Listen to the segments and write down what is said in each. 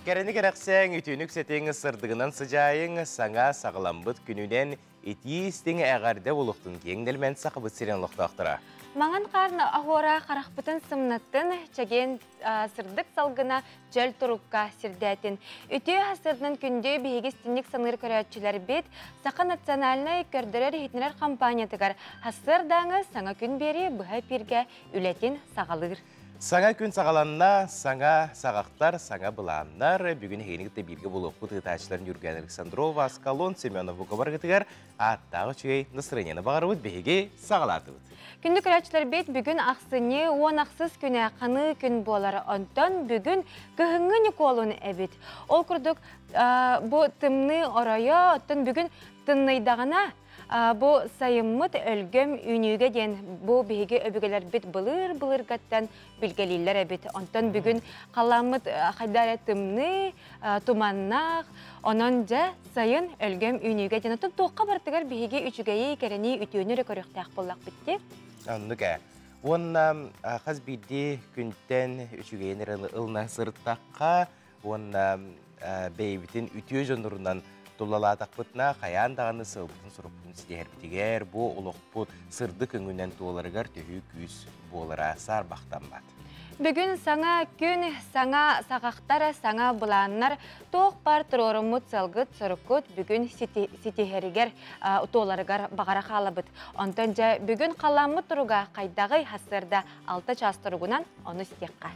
Кэрэни кэрэхсээҥ, үтүөнү үксэтиҥ, сырдыгынан сыдьаайыҥ, саҥа саҕаламмыт күнүнэн итии истиҥ эҕэрдэ буолуохтун киэҥ нэлмэн Сахабыт сирин олохтоохторо. Маҥан хаарны оһуора харахпытын сымнаттын, чэгиэн сырдык салгына чөл турукка сирдээтин. Үтүө сырдынан күндү биһиги истинник саныыр көрөөччүлэрбит Саха национальнай көрдөрөр-иһитиннэрэр компаниятыгар сарсыардааҥы саҥа күн биэрии быһа эпииргэ үлэтин саҕалыыр. Саҥа күн саҕаланна, саҥа саҕахтар, саҥа былааннар. Бүгүн эһигини кытта бииргэ буолуохпут ыытааччылар Ньурган Александрова, Аскалон Семенов бука ааттаах үчүгэй настроениены баҕарабыт, биһиги саҕалаатыбыт. Күндү көрөөччүлэрбит, бүгүн ахсынньы 10 ахсыс күнэ ханыы күн буолар. Онтон бүгүн кыһыҥҥы Ньукуолун эбит. Ол курдук бу тымныы оройо, оттон бүгүн тымныйдаҕына бу сайыммыт өлгөм үүнүүгэ диэн бу биһиги өбүгэлэрбит былыр-былыргаттан билгэлииллэр эбит. Онтон бүгүн халааммыт хайдара тымныы, туманнаах, онон дьэ сайын өлгөм үүнүүгэ диэн. Оттон туохха бартыгар биһиги үчүгэйи, кэрэни, үтүөнү эрэ көрүөхтээх буоллахпыт дии. Оннук ээ. Уонна хас биирдии күнтэн үчүгэйин эрэ ылына сырыттахха, уонна бэйэбитин үтүө дьоннорунан тулалаатахпытына, хайаан даҕаны сыалбытын сорукпутун ситиһэрбитигэр, бу олохпут сырдык өҥүнэн туоларыгар төһүү күүс буолара саарбахтаммат. Бүгүн саҥа күн, саҥа саҕахтар, саҥа былааннар, туох бар туруоруммут сыалгыт, соруккут бүгүн ситиһэригэр, туоларыгар баҕара хаалабыт. Онтон дьэ бүгүн халаммыт туруга хайдаҕый сарсыарда 6 час туругунан ону истиэххэ.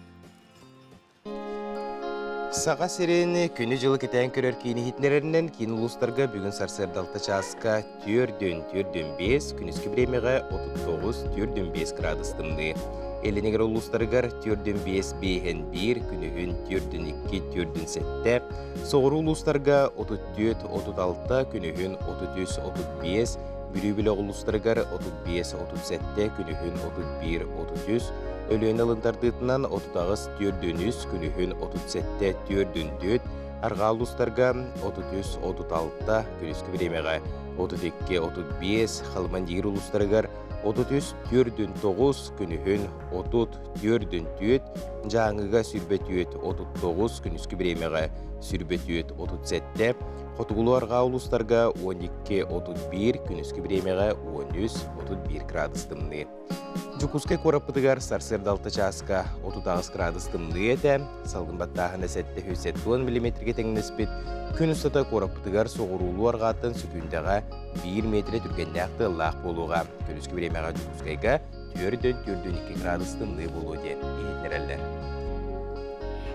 Саха сирин күнү-дьылы кэтээн көрөр киин иһитиннэрэринэн киин улуустарга бүгүн сарсыарда 6 чааска 4,4,5, күнүскү бириэмэҕэ 39,4,5 градус тымныы. Илинигэр улуустарыгар 4,5 5,1, күнүһүн 4,2 4,7, соҕуруу улуустарга 34 36, күнүһүн 33 35, Бүлүү бөлөх улуустарыгар 35 37, күнүһүн 31 33, Өлүөнэ алын тардыытынан 38 4,3, күнүһүн 37 4,4, арҕаа улуустарга 33 36, күнүскү бириэмэҕэ 32 35, Халыма-Индигиир улуустарыгар 33 4,9, күнүһүн 30 4,4, Дьааҥыга 24 39, күнүскү бириэмэҕэ 24 37, Хотугулуу арҕаа улуустарга 12 31, күнүскү бириэмэҕэ 13 31 градус тымныы. Дьокуускай куораппытыгар сарсыарда 6 чааска 38 градус тымныы этэ, салгын баттааһына 770 миллиметргэ тэҥнэспит. Күн устата куораппытыгар соҕуруулуу арҕааттан сөкүүндэҕэ 1 метрэ түргэннээх тыаллаах буолуоҕа. Күнүскү бириэмэҕэ Дьокуускайга 4,4,2 градус тымныы буолуо диэн иһитиннэрэллэр.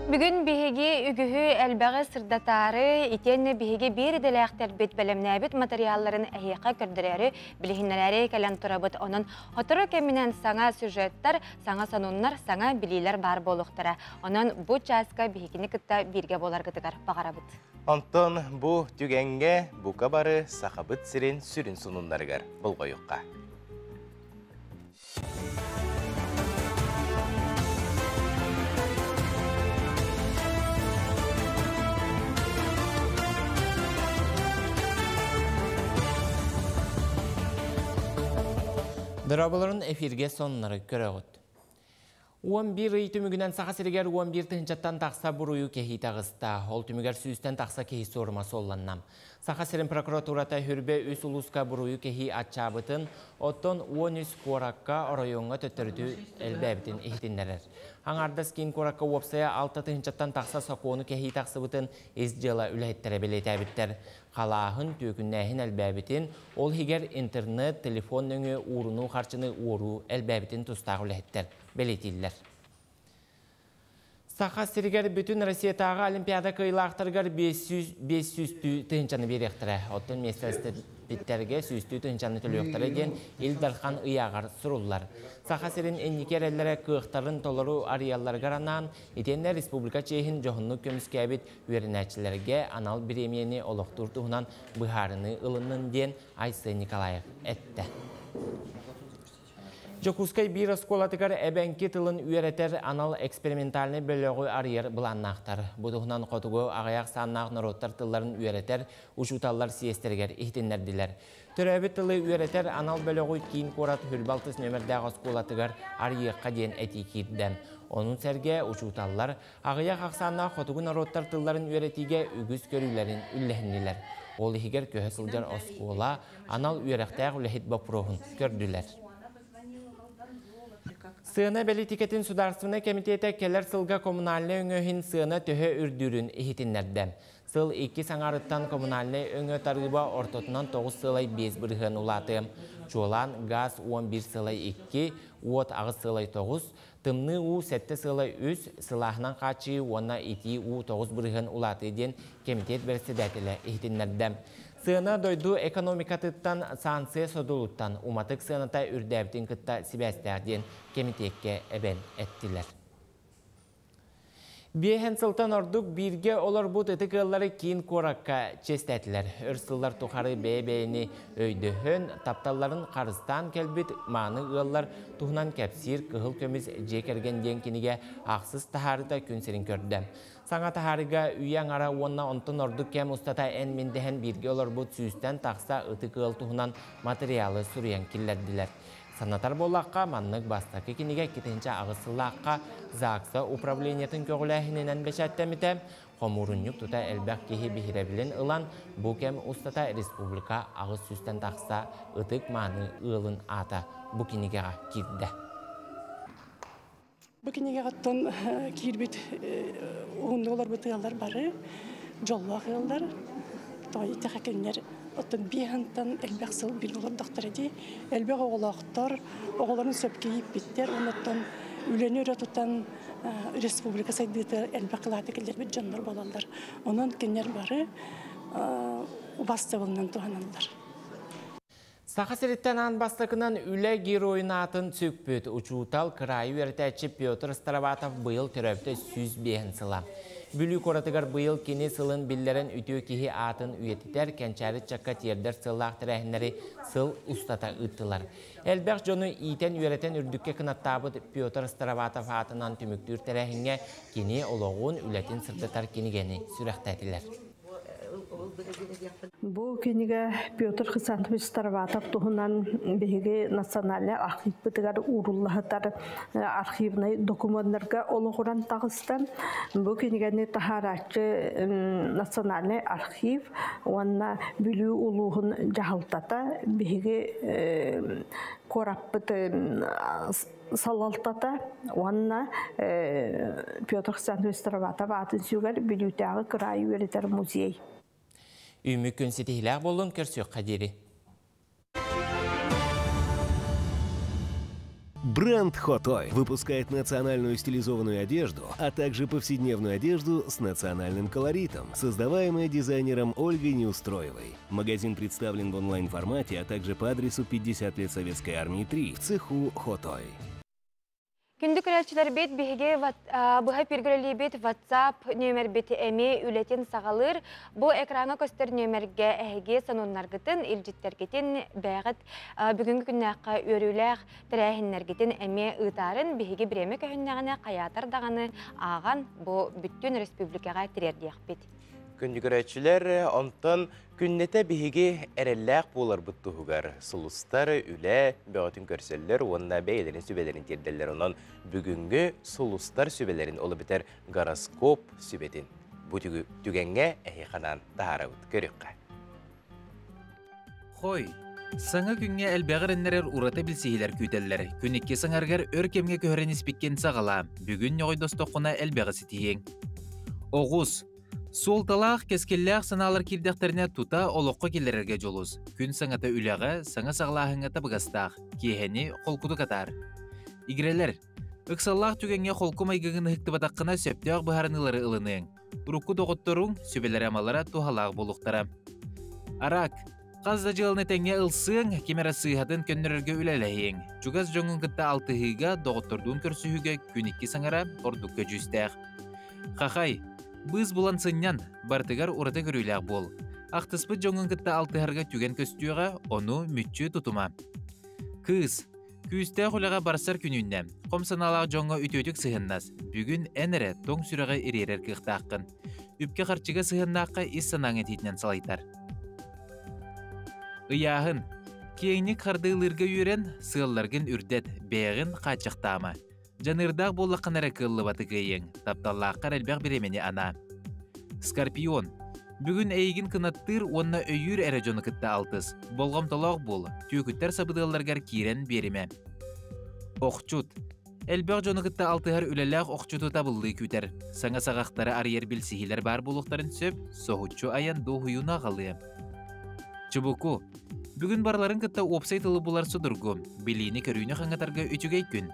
Бүгүн биһиги үгүһү элбэҕи сырдатаары, итиэннэ биһиги биир идэлээхтэрбит бэлэмнээбит материалларын эһиэхэ көрдөрөөрү, билиһиннэрээри кэлэн турабыт. Онон сотору кэминэн саҥа сюжеттар, саҥа сонуннар, саҥа билиилэр баар буолуохтара. Онон бу чааска биһигини кытта бииргэ буоларгытыгар баҕарабыт. Онтон бу түгэҥҥэ бука бары Сахабыт сирин сүрүн сонуннарыгар болҕойуохха. Дорооболорун, эфиргэ сонуннары көрөҕүт. 11 ый түмүгүнэн Саха сиригэр 11 тыһыынчаттан тахса буруйу кэһии таҕыста. Ол түмүгэр 100-тэн тахса киһи суорума суолланна. Саха сирин прокуратурата 23 улууска буруйу кэһии аччаабытын, оттон 13 куоракка, оройуоҥҥа төттөрүтүн элбээбитин иһитиннэрэр. Аҥаардас киин куоракка уопсайа 6 тыһыынчаттан тахса сокуону кэһии тахсыбытын ис дьыала үлэһиттэрэ бэлиэтээбиттэр. Халааһын, түөкүннээһин элбээбитин, ол иһигэр интернет, телефон нөҥүө уурунуу харчыны уоруу элбээбитин тустаах үлэһиттэр бэлиэтииллэр. Саха сиригэр бүтүн Россиятааҕы Олимпиада кыайыылаахтарыгар 500 тыһыынчаны биэриэхтэрэ. Оттон миэстэлэспиттэргэ 100 тыһыынчаны төлүөхтэрэ диэн Ил Дархан ыйааҕар суруллар. Саха сирин инники эрэллэрэ кыахтарын толору арыйалларыгар анаан, итиэннэ республика чиэһин дьоһуннук көмүскээбит үөрэнээччилэргэ анал бириэмийэни олохтуур туһунан быһаарыныы ылыннын диэн Айсен Николаев эттэ. Дьокуускай биир оскуолатыгар эбэҥки тылын үөрэтэр анал экспериментальнай бөлөҕү арыйар былааннаахтар. Бу туһунан хотугу аҕыйах ахсааннаах норуоттар тылларын үөрэтэр учууталлар съезтэригэр иһитиннэрдилэр. Төрөөбүт тылы үөрэтэр анал бөлөҕү киин куорат 26 нөмердээх оскуолатыгар арыйыахха диэн этии киирдэ. Онун сэргэ учууталлар аҕыйах ахсааннаах хотугу норуоттар тылларын үөрэтиигэ үгүс көрүүлэрин үллэһиннилэр. Ол иһигэр көһө сылдьар оскуола анал үөрэхтээх үлэһит боппуруоһун көрдүлэр. Сыана бэлитикэтин судаарыстыбаннай кэмитиэтэ кэлэр сылга коммунальнай өҥө иһин сыана төһө үрдүүрүн иһитиннэрдэ. Сыл иккис аҥаарыттан коммунальнай өҥө тарыыба ортотунан 9,5% улаатыа. Чуолаан газ 11,2, уот 8,9, тымныы уу 7,3, сылааһынан хааччыйыы уонна итии уу 9% улаатыа диэн кэмитиэт бэрэссэдээтэлэ иһитиннэрдэ. Сыана дойду экономикатыттан санкция содулуттан уматык сыаната үрдээбитин кытта сибээстээх диэн кэмитиэккэ эбэн эттилэр. Биэһэн сылтан ордук бииргэ олорбут ытык ыаллары киин куоракка чиэстээтилэр. Өр сыллар тухары бэйэ-бэйэни өйдөһөн, тапталларын харыстаан кэлбит мааны ыаллар туһунан кэпсиир Кыһыл көмүс дьиэ кэргэн диэн кинигэ ахсыс таһаарыыта күн сирин көрдө. Саҥа таһаарыыга үйэ аҥара уонна онтон ордук кэм устата эн-мин дэһэн бииргэ олорбут сүүстэн тахса ытык ыал туһунан матырыйаалы суруйан киллэрдилэр. Санатар буоллахха, маннык бастакы кинигэ 2008 сыллаахха ЗАГСа управлениетын көҕүлээһининэн бэчээттэммитэ. Хомуурунньук тута элбэх киһи биһирэбилин ылан, бу кэм устата республика 800-тэн тахса ытык-мааны ыалын аата бу кинигэҕэ киирдэ. Бу кинигэҕиттэн киирбит уһуннук олорбут ыаллар бары дьоллоох ыаллар. Тоҕо диэтэххэ кинилэр оттон биэһантан элбэх сыл бииргэ олордохторо дии. Элбэх оҕолоохтор, оҕолорун сөпкө ииппиттэр. Оннуттан үлэни өрө тутан республика сайдыыта элбэх кылааты киллэрбит дьоннор буолаллар. Онон кинилэр бары убаастабылынан туһаналлар. Саха сириттэн аан бастакынан үлэ геройун аатын сүкпүт учуутал, кыраайы үөрэтээччи Петр Староватов быйыл төрөөбүтэ 105 сыла. Бүлүү куоратыгар быйыл кини сылын биллэрэн үтүө киһи аатын үйэтитэр, кэнчээри ыччакка тиэрдэр сыаллаах тэрээһиннэри сыл устата ыыттылар. Элбэх дьону иитэн-үөрэтэн үрдүккэ кынаттаабыт Петр Староватов аатынан түмүктүүр тэрээһиҥҥэ кини олоҕун, үлэтин сырдатар кинигэни сүрэхтээтилэр. Бу кинигэ Петр Хрисантович Староватов туһунан биһиги национальнай архивпытыгар ууруллаһытар архивнай докумуоннарга олоҕуран таҕыста. Бу кинигэни таһаарааччы национальнай архив уонна Бүлүү улууһун дьаһалтата биһиги куораппыт салалтата уонна Петр Александрович Староватов аатын сүгэр Бүлүүтээҕи кыраайы үөрэтэр музей. Үүммүт күн ситиһилээх буоллун, көрсүөххэ диэри. Бренд Хотой выпускает национальную стилизованную одежду, а также повседневную одежду с национальным колоритом, создаваемая дизайнером Ольгой Неустроевой. Магазин представлен в онлайн-формате, а также по адресу 50 лет Советской Армии 3 в цеху Хотой. Күндү көрөөччүлэрбит биһиги быһа пиргөлөлүүбүт WhatsApp нүөмэрбит эмиэ үлэтин саҕалыыр. Бу экраҥҥа көстөр нүөмэргэ эһиги сонуннаргытын, илдьиттэргитин бэйэҕит бүгүҥҥү күннээххэ үөрүүлээх тэрээһиннэргитин эмиэ ыытаарын биһиги бириэмэ көһүннэҕинэ хайаатар даҕаны ааҕан бу бүттүүн республикаҕа тириэрдиэхпит. Күндү көрөөччүлэр, онтон күннэтэ биһиги эрэллээх буоларбыт туһугар сулустар үлэ бөҕөтүн көрсөллөр уонна бэйэлэрин сүбэлэрин тиэрдэллэр. Онон бүгүҥҥү сулустар сүбэлэрин, ол эбэтэр гороскоп сүбэтин бу түгэҥҥэ эһиэхэ анаан таһаарабыт. Көрүөххэ. Хой, саҥа күҥҥэ элбэҕи эрэннэрэр ураты билсиһиилэр күүтэллэр. Күн икки саҥарыгар өр кэмҥэ көһөрөн испиккин саҕалаа. Бүгүн ньоҕойдостоххуна элбэҕи ситиһиэҥ. Оҕус, Суолталаах, кэскиллээх санаалар киирдэхтэринэ тута олоххо киллэрэргэ дьулус. Күн саҥата үлэҕэ, саҥа саҕалааһыҥҥа табыгастаах, киэһэни холкутук атаар. Игирэлэр, ыксаллаах түгэҥҥэ холку майгыгын ыһыктыбатаххына сөптөөх быһаарыныылары ылыныаҥ. Урукку доҕотторуҥ сүбэлэрэ-амалара туһалаах буолуохтара. Арак, хас да дьыаланы тэҥҥэ ылсыаҥ, ким эрэ сыыһатын көннөрөргө үлэлэһиэҥ. Чугас дьоҥҥун кытта алтыһыыга, доҕоттордуун көрсүһүүгэ күн икки саҥара ордук көдьүүстээх. Хахай, быыс булан сынньан, барытыгар ураты көрүүлээх буол. Ахтыспыт дьоҥҥун кытта алтыһарга түгэн көстүөҕэ, ону мүччү тутума. Кыыс, күүстээх үлэҕэ барсар күнүүннэ. Хом санаалаах дьоҥҥо үтүөтүк сыһыннас. Бүгүн эн эрэ тоҥ сүрэҕи ириэрэр кыахтааххын. Үпкэ-харчыга сыһыаннаахха ис санааҥ этиитинэн салайтар. Ыйааһын. Киэҥник хардыылыырга үөрэн, сыалларгын үрдэт, бэйэҕин хааччахтаама. Дьаныырдаах буоллаххына эрэ кыаллыбаты кыайыаҥ, тапталлааххар элбэх бириэмэни анаа. Скорпион. Бүгүн эйигин кынаттыыр уонна өйүүр эрэ дьону кытта алтыс. Болҕомтолоох буол, түөкүттэр сабыдыалларыгар киирэн биэримэ. Охчут. Элбэх дьону кытта алтыһар үлэлээх охчуту табыллыы күүтэр. Саҥа саҕахтары арыйар билсиһиилэр баар буолуохтарын сөп, соһуччу айан дуоһуйууну аҕалыа. Чубуку. Бүгүн барыларын кытта уопсай тылы булар судургу, билиини-көрүүнү хаҥатарга үчүгэй күн.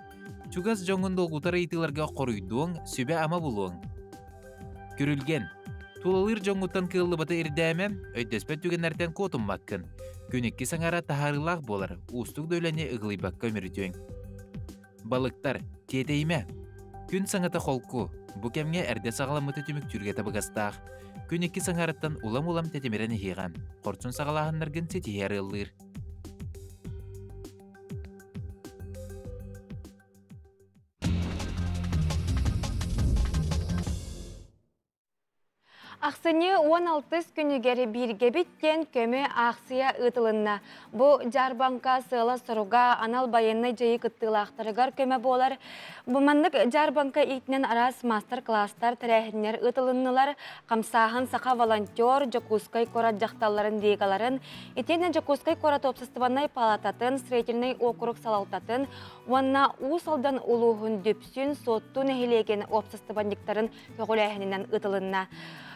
Чугас дьоҥҥун долгутар ыйытыыларга хоруйдуоҥ, сүбэ-ама булуоҥ. Күрүлгэн. Тулалыыр дьоҥҥуттан кыаллыбаты ирдээмэ, өйдөспөт түгэннэртэн куотуммаккын. Күн икки саҥара таһаарыылаах буолар, уустук да үлэни ыгылыйбакка үмүрүтүөҥ. Балыктар, тиэтэйимэ. Күн саҥата холку, бу кэмҥэ эрдэ саҕаламмыты түмүктүүргэ табыгастаах. Күн икки саҥарыттан улам-улам тэтимирэн иһиэҕэ. Хорсун саҕалааһыннаргын ситиһэ арыаллыыр. Ахсынньы 16 күнүгэр бииргэбит диэн көмө аахсыйа ыытылынна. Бу дьаарбаҥка сыала-соруга анал байыаннай дьайыы кыттыылаахтарыгар көмө буолар. Бу маннык дьаарбаҥка иитинэн араас маастар-кылаастар, тэрээһиннэр ыытылыннылар. Хамсааһын саха волонтер, Дьокуускай куорат дьахталларын лигаларын, итиэннэ Дьокуускай куорат уопсастыбаннай палататын, строительнай уокурук салалтатын уонна Уус Алдан улууһун Дүпсүн, Суотту нэһилиэгин уопсастыбанньыктарын көҕүлээһининэн ыытылынна.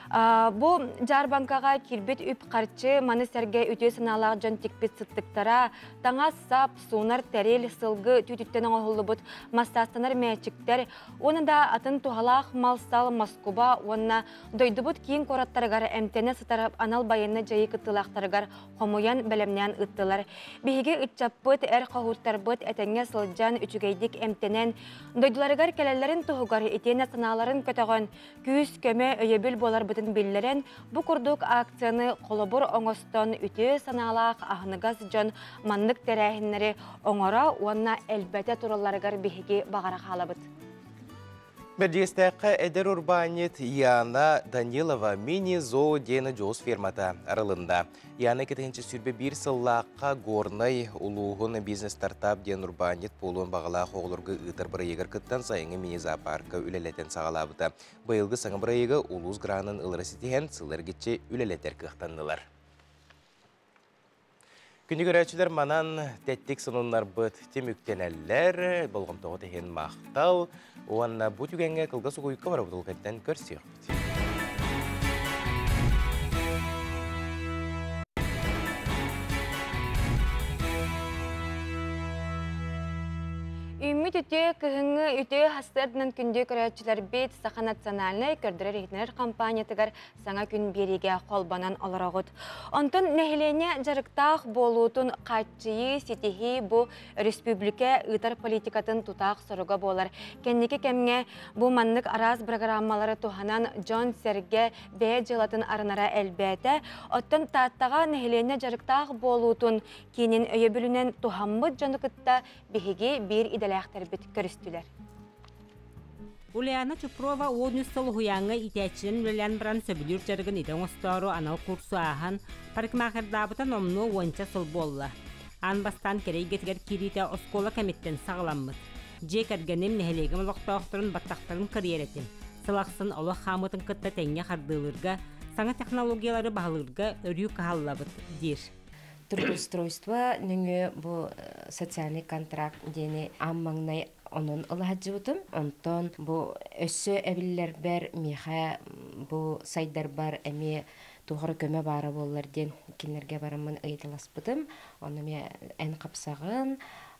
Бу дьаарбаҥкаҕа киирбит үп-харчы, маны сэргэ үтүө санаалаах дьон тикпит сыттыктара, таҥас-сап, суунар тэрил, сылгы түүтүттэн оҥоһуллубут массаастанар мээчиктэр уонна да атын туһалаах мал-сал Москуба уонна дойдубут киин куораттарыгар эмтэнэ сытар анал байыаннай дьайыы кыттыылаахтарыгар хомуйан бэлэмнээн ыыттылар. Биһиги ыччаппыт, эр хоһууттарбыт этэҥҥэ сылдьан, үчүгэйдик эмтэнэн, дойдуларыгар кэлэллэрин туһугар итиэннэ санааларын көтөҕөн, күүс-көмө, өйөбүл буоларбытын биллэрэн, бу курдук акцияны холобур оҥостон үтүө санаалаах аһыныгас дьон маннык тэрээһиннэри оҥоро уонна элбэтэ туралларыгар биһиги баҕара хаалабыт. Бэрдигэстээххэ эдэр урбаанньыт Яна Данилова мини-зоо диэн дьоҕус фермата арылынна. Яна 221 сыллаахха Горнай улууһун бизнес-стартап диэн урбаанньыт буолуон баҕалаах оҕолорго ыытар бырайыагар кыттан сайыҥҥы мини-зоопарка үлэлэтэн саҕалаабыта. Быйылгы саҥа бырайыагы улуус гранын ылара ситиһэн сыл эргиччи үлэлэтэр кыахтаннылар. Күнү көрөөччүлэр манан тэттик сонуннарбыт түмүктэнэллэр, болҕомтоҕут иһин махтал уонна бу түгэҥҥэ кылгас угуйукка барабытыл кэнтэн көрсүөхпүт. Үүммүт үтүө кыһыҥҥы үтүө хастыарданан күндү көрөөччүлэрбит Саха национальнай көрдөрөр-иһитиннэрэр компаниятыгар саҥа күн биэриигэ холбонон олороҕут. Онтон нэһилиэнньэ дьарыктаах буолуутун хааччыйыы, ситиһии бу өрөспүүбүлүкэ ыытар политикатын тутаах соруга буолар. Кэнники кэмҥэ бу маннык араас программалары туһанан дьон-сэргэ бэйэ дьыалатын арынара элбээтэ. Оттон Тааттаҕа нэһилиэнньэ дьарыктаах буолуутун киинин өйөбүлүнэн туһаммыт дьону кытта биһиги биир идэлээхтэрбит көрүстүлэр. Ульяна Чупрова 13 сыл уһуйааҥҥа иитээччинэн үлэлээн баран сөбүлүүр дьарыгын идэ оҥостоору анал курсу ааһан, парикмахердаабыта номнуо уонча сыл буолла. Аан бастаан кэрэ эйгэтигэр киириитэ оскуола кэмиттэн саҕаламмыт. Дьиэ кэргэним, нэһилиэгим олохтоохторун баттахтарын кырыйар этим. Сыл ахсын олох хаамыытын кытта тэҥҥэ хардыылыырга, саҥа технологиялары баһылыырга өрүү кыһаллабыт, диир. Трудоустройство нөҥүө бу социальный контракт диэни аан маҥнай онон ылаһадьыбытым. Онтон бу өссө эбиллэрбэр миэхэ бу сайдарбар эмиэ туох эрэ көмө баара буоллар диэн кинилэргэ бараммын ыйыталаспытым. Онно эмиэ эн хапсаҕын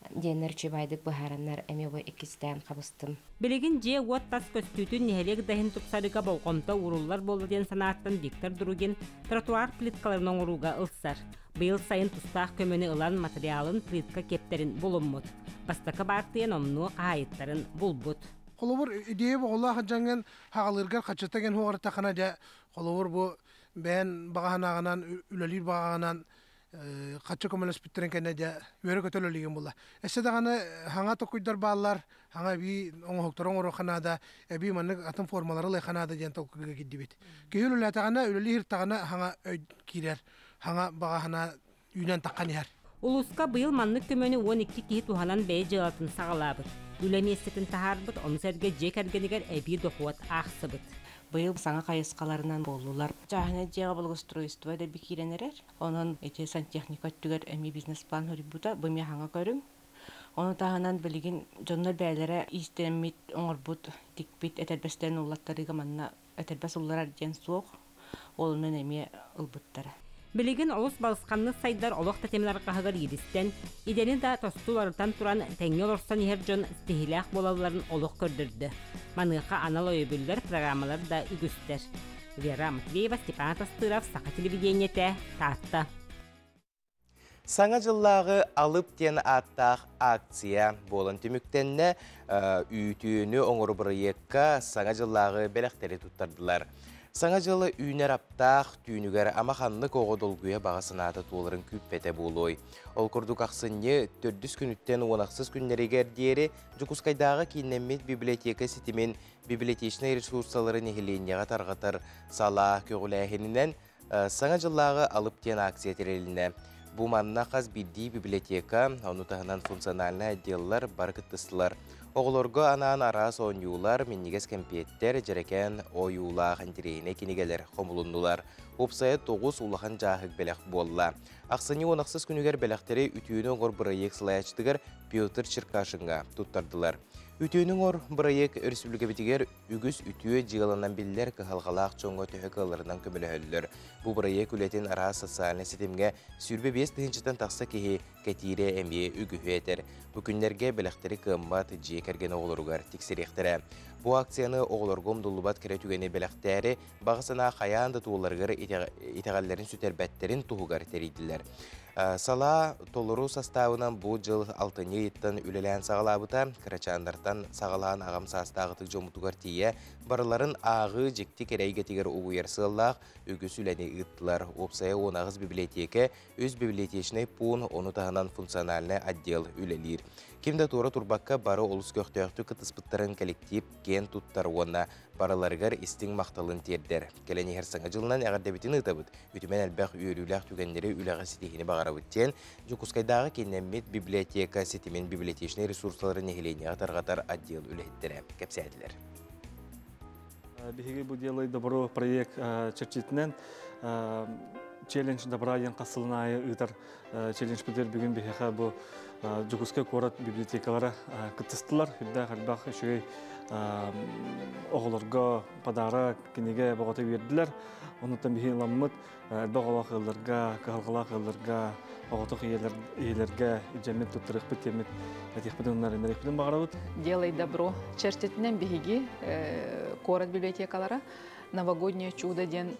диэннэр үчүгэйдик быһаараннар эмиэ бу иккистээн хабыстым. Билигин дьиэ-уот тас көстүүтүн нэһилиэк да иһин тупсарыыга болҕомто ууруллар буолла диэн санааттан Виктор Другин тротуар плиткаларын оҥорууга ылсар. Быйыл сайын тустаах көмөнү ылан материалын плитка киэптэрин булуммут. Бастакы баартыйа номнуо хаһаайыттарын булбут. Холобур, идея боҕолоох дьаҥын хаҕалыыргар хаччыта ген хуоҕартахына дьэ, холобур бу бэйэн баҕаһанааҕынан үлэлиир баҕаҕынан хаччы көмөлөспүттэрин кэннэ дьэ үөрэ-көтө үлэлиигин буолла. Өссө даҕаны хаҥа токуйдар бааллар, хаҥа эбии оҥоһуктары оҥоруохха наада, эбии маннык атын формалары ылыахха наада диэн толкуйга киирдибит. Киһи үлэлээтэҕинэ, үлэлии сырыттаҕына хаҥа өй киирэр, хаҥа баҕаһына үүнэн таххан иһэр. Улууска быйыл маннык көмөнү 12 киһи туһанан бэйэ дьыалатын саҕалаабыт. Үлэ миэстэтин таһаарбыт, ону сэргэ дьиэ кэргэнигэр эбии дохуот аахсыбыт. Быйыл саҥа хайысхаларынан буоллулар. Чааһынай дьиэҕэ благоустройство дэлби киирэн эрэр. Онон ити сантехника өттүгэр эмиэ бизнес-план суруйбута. Бу эмиэ саҥа көрүҥ. Ону таһынан билигин дьоннор бэйэлэрэ иистэммит, оҥорбут, тикпит этэрбэстэрин уллаттарыыга манна этэрбэс улларар диэн суох. Ол онон эмиэ ылбыттара. Билигин олус балысханнык сайдар олох тэтимин арҕаһыгар ииристэн, идэни да тосту уларытан туран тэҥҥэ олорсон иһэр дьон ситиһиилээх буолалларын олох көрдөрдө. Маныаха анал өйөбүллэр, программалар да үгүстэр. Вера Матвеева, Степан Тастыров, Саха телевидениетэ, Таатта. Саҥа дьыллааҕы Алып диэн ааттаах акция буолан түмүктэннэ. Үүтүөнү оҥору бырайыакка Саҥа дьыллааҕы бэлэхтэри туттардылар. Саҥа дьылы үүнэр аптаах түүнүгэр ама ханнык оҕо долгуйа баҕа санаата туоларын күүппэтэ буолуой. Ол курдук ахсынньы төрдүс күнүттэн уон ахсыс күннэригэр диэри Дьокуускайдааҕы кииннэммит библиотека ситимин библиотечнай ресурсалары нэһилиэнньэҕэ тарҕатар салаа көҕүлээһининэн Саҥа дьыллааҕы Алып диэн акция тэрилиннэ. Бу манна хас биирдии библиотека, ону таһынан функциональнай отделлар бары кыттыстылар. Оҕолорго анаан араас оонньуулар, минньигэс кэмпиэттэр, дьэрэкээн ойуулаах интэриэһинэй кинигэлэр хомулуннулар. Уопсайа тоҕус улахан дьааһык бэлэх буолла. Ахсынньы уон ахсыс күнүгэр бэлэхтэри Үтүөнү оҥор бырайыак салайааччытыгар Петр Черкашиҥҥа туттардылар. Үтүөнү оҥор бырайыак өрөспүүбүлүкэбитигэр Үгүс үтүө дьыаланан биллэр кыһалҕалаах дьоҥҥо төһө кыалларынан көмөлөһөллөр. Бу бырайыак үлэтин араас социальнай ситимҥэ 25 тыһыынчаттан тахса киһи кэтиирэ эмиэ үгүһү этэр. Бу күннэргэ бэлэхтэри кыаммат дьиэ кэргэн оҕолоругар тиксэриэхтэрэ. Бу акцияны оҕолорго умнуллубат кэрэ түгэни бэлэхтээри, баҕа санаа хайаан да туоларыгар итэҕэллэрин сүтэрбэттэрин туһугар тэрийдилэр. Салаа толору састаабынан бу дьыл алтынньы ыйыттан үлэлээн саҕалаабыта. Кырачааннартан саҕалаан аҕам саастаах ытык дьоммутугар тиийэ барыларын ааҕыы дьикти кэрэ эйгэтигэр угуйар сыаллаах үгүс үлэни ыыттылар. Уопсайа 18 библиотека, үс библиотечнай пуун, ону таһынан функциональнай отдел үлэлиир. Ким да туора турбакка бары олус көхтөөхтүк кыттыспыттарын коллектив киэн туттар уонна барыларыгар истиҥ махталын тиэрдэр. Кэлэн иһэр Саҥа дьылынан эҕэрдэбитин ыытабыт, үтүмэн элбэх үөрүүлээх түгэннэри үлэҕэ ситиһиини баҕарабыт диэн Дьокуускайдааҕы кииннэммит библиотека ситимин библиотечнай ресурсалары нэһилиэнньэҕэ тарҕатар отдел үлэһиттэрэ кэпсээтилэр. Биһиги бу Делай добро проект чэрчитинэн челлендж добра диэн хас сылын аайы ыытар челленджпитигэр бүгүн биһиэхэ бу Дьокуускай куорат библиотекалара кыттыстылар. Үрдээх элбэх үчүгэй оҕолорго подарок, кинигэ бөҕөтө биэрдилэр. Онуттан биһи ыламмыт элбэх оҕолоох ыалларга, кыһалҕалаах ыалларга, оҕотох ийэлэргэ илдьэммит туттарыахпыт диэммит этиэхпитин уонна эрэннэриэхпитин баҕарабыт. Делай добро чэрчитинэн биһиги куорат библиотекалара Новогоднее чудо диэн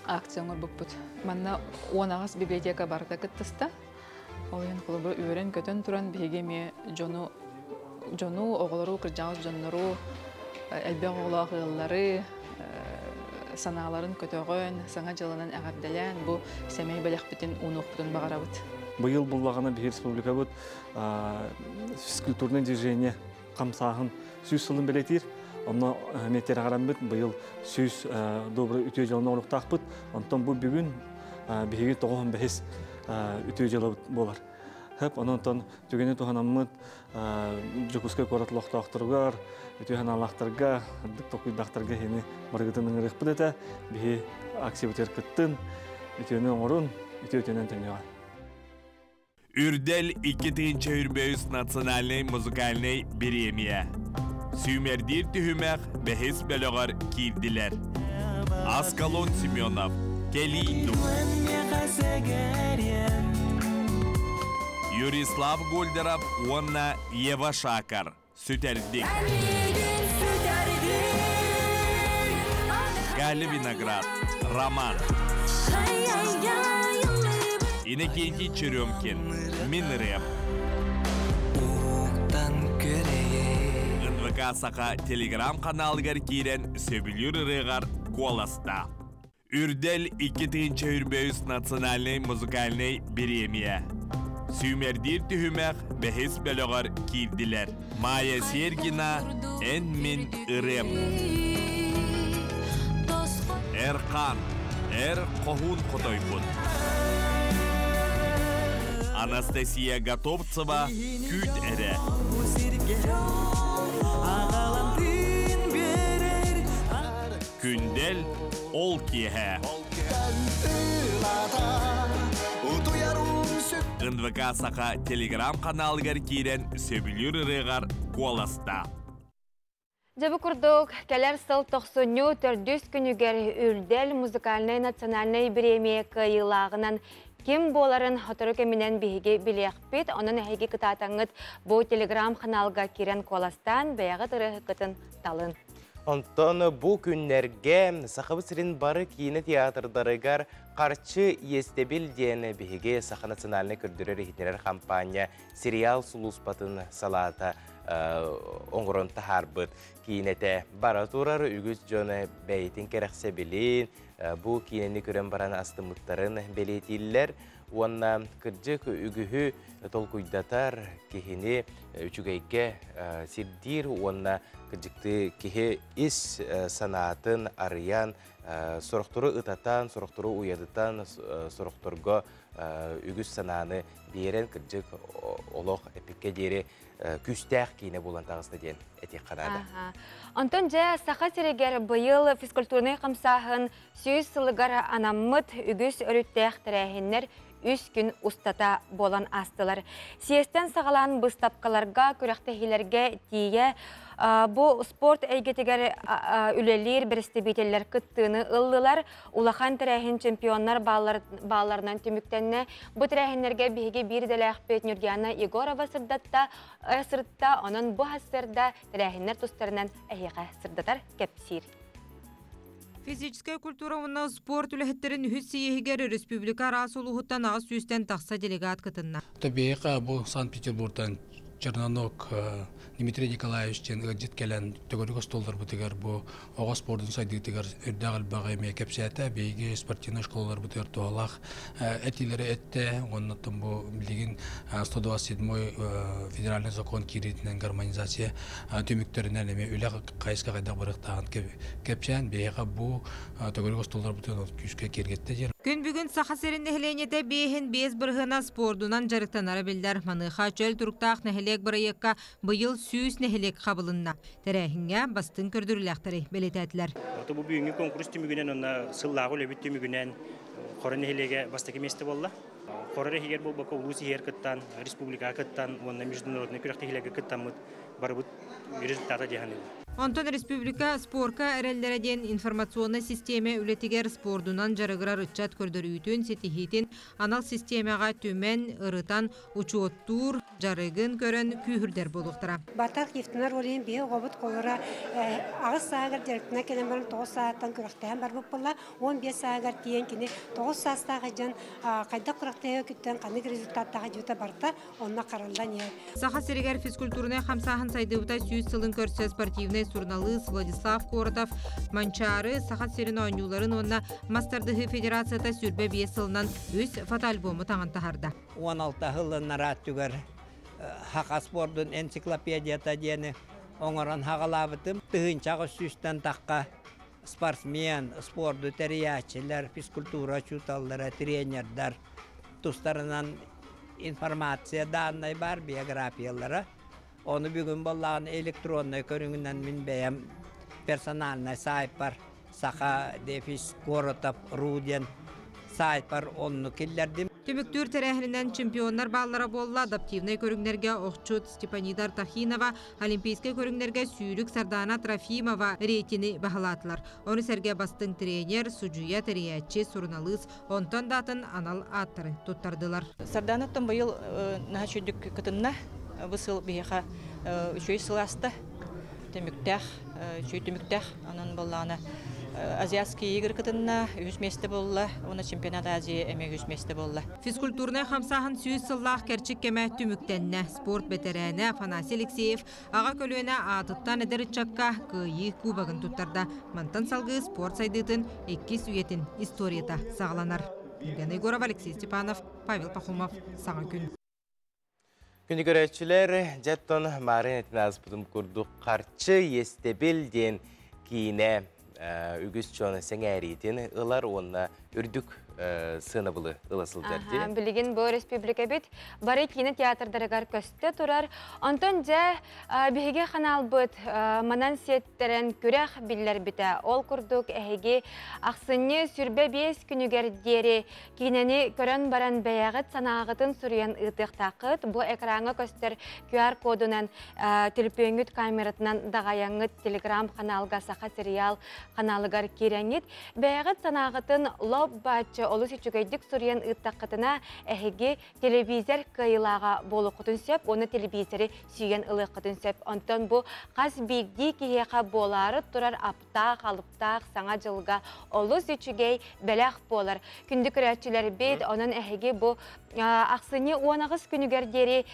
акция оҥорбуппут. Манна 18 библиотека барыта кыттыста. Ол иһин холобур үөрэн-көтөн туран биһиги эмиэ дьону дьону, оҕолору, кырдьаҕас дьоннору, элбэх оҕолоох ыаллары санааларын көтөҕөн, саҥа дьылынан эҕэрдэлээн бу сэмэй бэлэхпитин уунуохпутун баҕарабыт. Быйыл буллаҕына биһи республикабыт физкультурное движение хамсааһын сүүс сылын бэлиэтиир. Онно метераҕараммыт быйыл сүүс добрый үтүө дьыаланы оҥоруохтаахпыт. Онтон бу бүгүн биһиги тоҕуһун бэһис үтүө дьыалабыт буолар. Хөп, онон түгэни туһанаммыт Дьокуускай куорат олохтоохторугар, үтүө санаалаахтарга, үрдүк толкуйдаахтарга иһини барыгытын ыҥырыахпыт этэ. Биһи акциябытыгар кыттын, үтүөнү оҥорун, үтүө үтүөнэн төннүөҕэ. Үрдэл 2023 национальнай музыкальнай бириэмийэ. Сүүмэрдиир түһүмэх бэһис бөлөҕөр киирдилэр. Аскалон Семенов, Кэлии Юрислав Гольдеров уонна Ева Шакар сүтэрдик. Галя Виноград, Роман. Иннокентий Черемкин, Мин рэп. НВК Саха телеграм-каналыгар киирэн сөбүлүүр ырыаҕар куоласта. Үрдэл 2023 национальнай музыкальнай бириэмийэ. Сүүмэрдиир түһүмэх бэһис бөлөҕөр киирдилэр. Майя Сергина «Эн мин ырыам». Эрхан, Эр хоһуун хотойбут. Анастасия Готовцева Күүт эрэ. Күндэл ол киэһэ. НВК Саха телеграм-каналыгар киирэн сөбүлүүр ырыаҕар куоласта. Дьэ бу курдук, кэлэр сыл тохсунньу төрдүс күнүгэр Үрдэл музыкальнай национальнай бириэмийэ кыайыылааҕынан ким буоларын сотору кэминэн биһиги билиэхпит. Онон эһиги кытаатаҥҥыт бу телеграм-ханаалга киирэн куоластаан бэйэҕит ырыаһыккытын талын. Онтон бу күннэргэ Сахабыт сирин бары киинэ театрдарыгар Харчы иэстэбил диэн биһиги Саха национальнай көрдөрөр-иһитиннэрэр хампаанньа сериал сулууспатын салаата оҥорон таһаарбыт киинэтэ бара турар. Үгүс дьон бэйэтин кэрэхсэбилин, бу киинэни көрөн баран астыммыттарын бэлиэтииллэр уонна кырдьык үгүһү толкуйдатар, киһини үчүгэйгэ сирдиир уонна кырдьыктыы киһи ис санаатын арыйан, сорохтору ытатан, сорохтору уйадытан, сорохторго үгүс санааны биэрэн, кырдьык олох эпиккэ диэри күүстээх киинэ буолан таҕыста диэн этиэххэ наада. Онтон дьэ Саха сиригэр быйыл физкультурнай хамсааһын 100 сылыгар анаммыт үгүс өрүттээх тэрээһиннэр үс күн устата буолан аастылар. Съезтэн саҕалаан быыстапкаларга, күрэхтэһиилэргэ тиийэ бу спорт эйгэтигэр үлэлиир бэрэстэбиитэллэр кыттыыны ыллылар. Улахан тэрээһин чемпионнар баалларынан түмүктэннэ. Бу тэрээһиннэргэ биһиги биир идэлээхпит Нюргиана Егорова сырдатта, сырытта. Онон бу сарсыарда тэрээһиннэр тустарынан эһиэхэ сырдатар, кэпсиир. Физическэй культура уонна спорт үлэһиттэрин үһүс сийиһигэр республика араас улууһуттан аҕыс сүүстэн тахса делегат кытынна. Тобиэха бу Санкт-Петербургтан Черноног Дмитрий Николаевич диэн ыалдьыт кэлэн төгүрүк остуолларбытыгар бу оҕо спордун сайдыытыгар үрдээх элбэҕи эмиэ кэпсээтэ. Биһиги спортивнай школаларбытыгар туһалаах этиилэри эттэ. Уонна бу билигин 127 федеральный закон киириитинэн гармонизация түмүктэринэн эмиэ үлэ хайысха хайдах барыахтааҕын кэпсээн биһиэхэ бу төгүрүк остуолларбытын күүскэ киэргэттэ диэн. Күн бүгүн Саха сирин нэһилиэнньэтэ 5,5% спордунан дьарыктанара биллэр. Маныаха чөл туруктаах нэһилиэк бырайыакка быйыл 100 нэһилиэк хабылынна. Тэрээһиҥҥэ бастыҥ көрдөрүүлээхтэри бэлиэтээтилэр. Бу бүгүҥҥү конкурс түмүгүнэн уонна сыллааҕы үлэбит түмүгүнэн Хоро нэһилиэгэ бастакы миэстэ буолла. Хоро иһигэр буолбакка улуус иһигэр кыттан, республикаҕа кыттан уонна международнай күрэхтэһиилэргэ кыттаммыт барыбыт результата дии саныыбын. Онтон республика спорка эрэллэрэ диэн информационнай систиэмэ үлэтигэр спордунан дьарыгырар ыччат көрдөрүүтүн, ситиһиитин анал систиэмэҕэ түмэн, ырытан, учуоттуур, дьарыгын көрөн күүһүрдэр буолуохтара. Батах Евтинар Олейн биһи оҕобут холора аҕыс сааһыгар дьарыктана кэлэн баран 9 сааттан күрэхтэһэн барбыт буолла. 15 сааһыгар тиийэн кини 9 саастаах дьон хайдах күрэхтэһиэ күттэн ханнык результаттаах дьүтэ барта онно хараллан иһэр. Саха сиригэр физкультурнай хамсааһын сайдыбыта 100 сылын көрсө спортивнай суруналыыс Владислав Коротов Манчаары Саха сирин оонньууларын уонна мас тардыһыы федерацията 25 сылынан үс фотоальбому таҥан таһаарда. 16 сылын түгэр Хака спордун энциклопедията диэни оҥорон хаҕалаабытым. Тыһыынчаҕа сүүстэн тахха спортсмен, спорду тэрийээччилэр, физкультура учууталлара, тренердар тустарынан информация дааннай бар биографиялара. Ону бүгүн боллаҕын электроннай көрүҥүнэн мин бэйэм персональнай сайтпар Саха дефис Коротов ру диэн сайтпар онну киллэрдим. Түмүктүүр тэрээһининэн чемпионнар бааллара буолла адаптивнай көрүҥнэргэ охчут Степанида Артахинова, олимпийскай көрүҥнэргэ сүүрүк Сардана Трофимова рейтини баһылаатылар. Ону сэргэ бастыҥ тренер, судьуйа, тэрийээччи, суруналыыс, онтон да атын анал ааттары туттардылар. Сарданаттан быйыл наһаа үчүгдүк кытынна. Бу сыл биһиэхэ үчүгэй сыл ааста. Түмүктээх, үчүгэй түмүктээх. Онон буоллаҕына Азиатские игры кытынна, үһүс миэстэ буолла, уонна чемпионат Азии эмиэ үһүс миэстэ буолла. Физкультурнай хамсааһын 100 сыллаах кэрчик кэмэ түмүктэннэ. Спорт бэтэрээнэ Афанасий Алексеев аҕа көлүөнэ аатыттан эдэр ыччакка Кыайыы кубогын туттарда. Мантан салгыы спорт сайдыытын иккис үйэтин историята саҕаланар. Елена Егорова, Алексей Степанов, Павел Пахомов. Саҥа күн. Күндү көрөөччүлэр, дьэттон Марын этин ааспытым курдук харчы иэстэбил диэн киинэ үгүс дьон сэҥээриитин ылар уонна үрдүк сыанабылы ыла сылдьар дии. Билигин бу республикабит бары киинэ театрдарыгар көстө турар. Онтон дьэ биһиги ханаалбыт манан сиэттэрэн күрэх биллэрбитэ. Ол курдук эһиги ахсынньы сүрбэ биэс күнүгэр диэри киинэни көрөн баран бэйэҕит санааҕытын суруйан ыытыахтааххыт. Бу экраҥҥа көстөр QR-кодунан төлөпүөҥҥүт камератынан даҕайаҥҥыт телеграм-ханаалга Саха сериал ханаалыгар киирэҥҥит Бэйэҕит санааҕытын лоп-бааччы олус үчүгэйдик суруйан ыыттаххытына, эһиги телевизор кыайыылааҕа буолуоххутун сөп уонна телевизоры сүүйэн ылыаххытын сөп. Онтон бу хас биирдии киһиэхэ буолаары турар аптаах, алыптаах саҥа дьылга олус үчүгэй бэлэх буолар. Күндү көрөөччүлэрбит, онон эһиги бу ахсынньы 18 күнүгэр диэри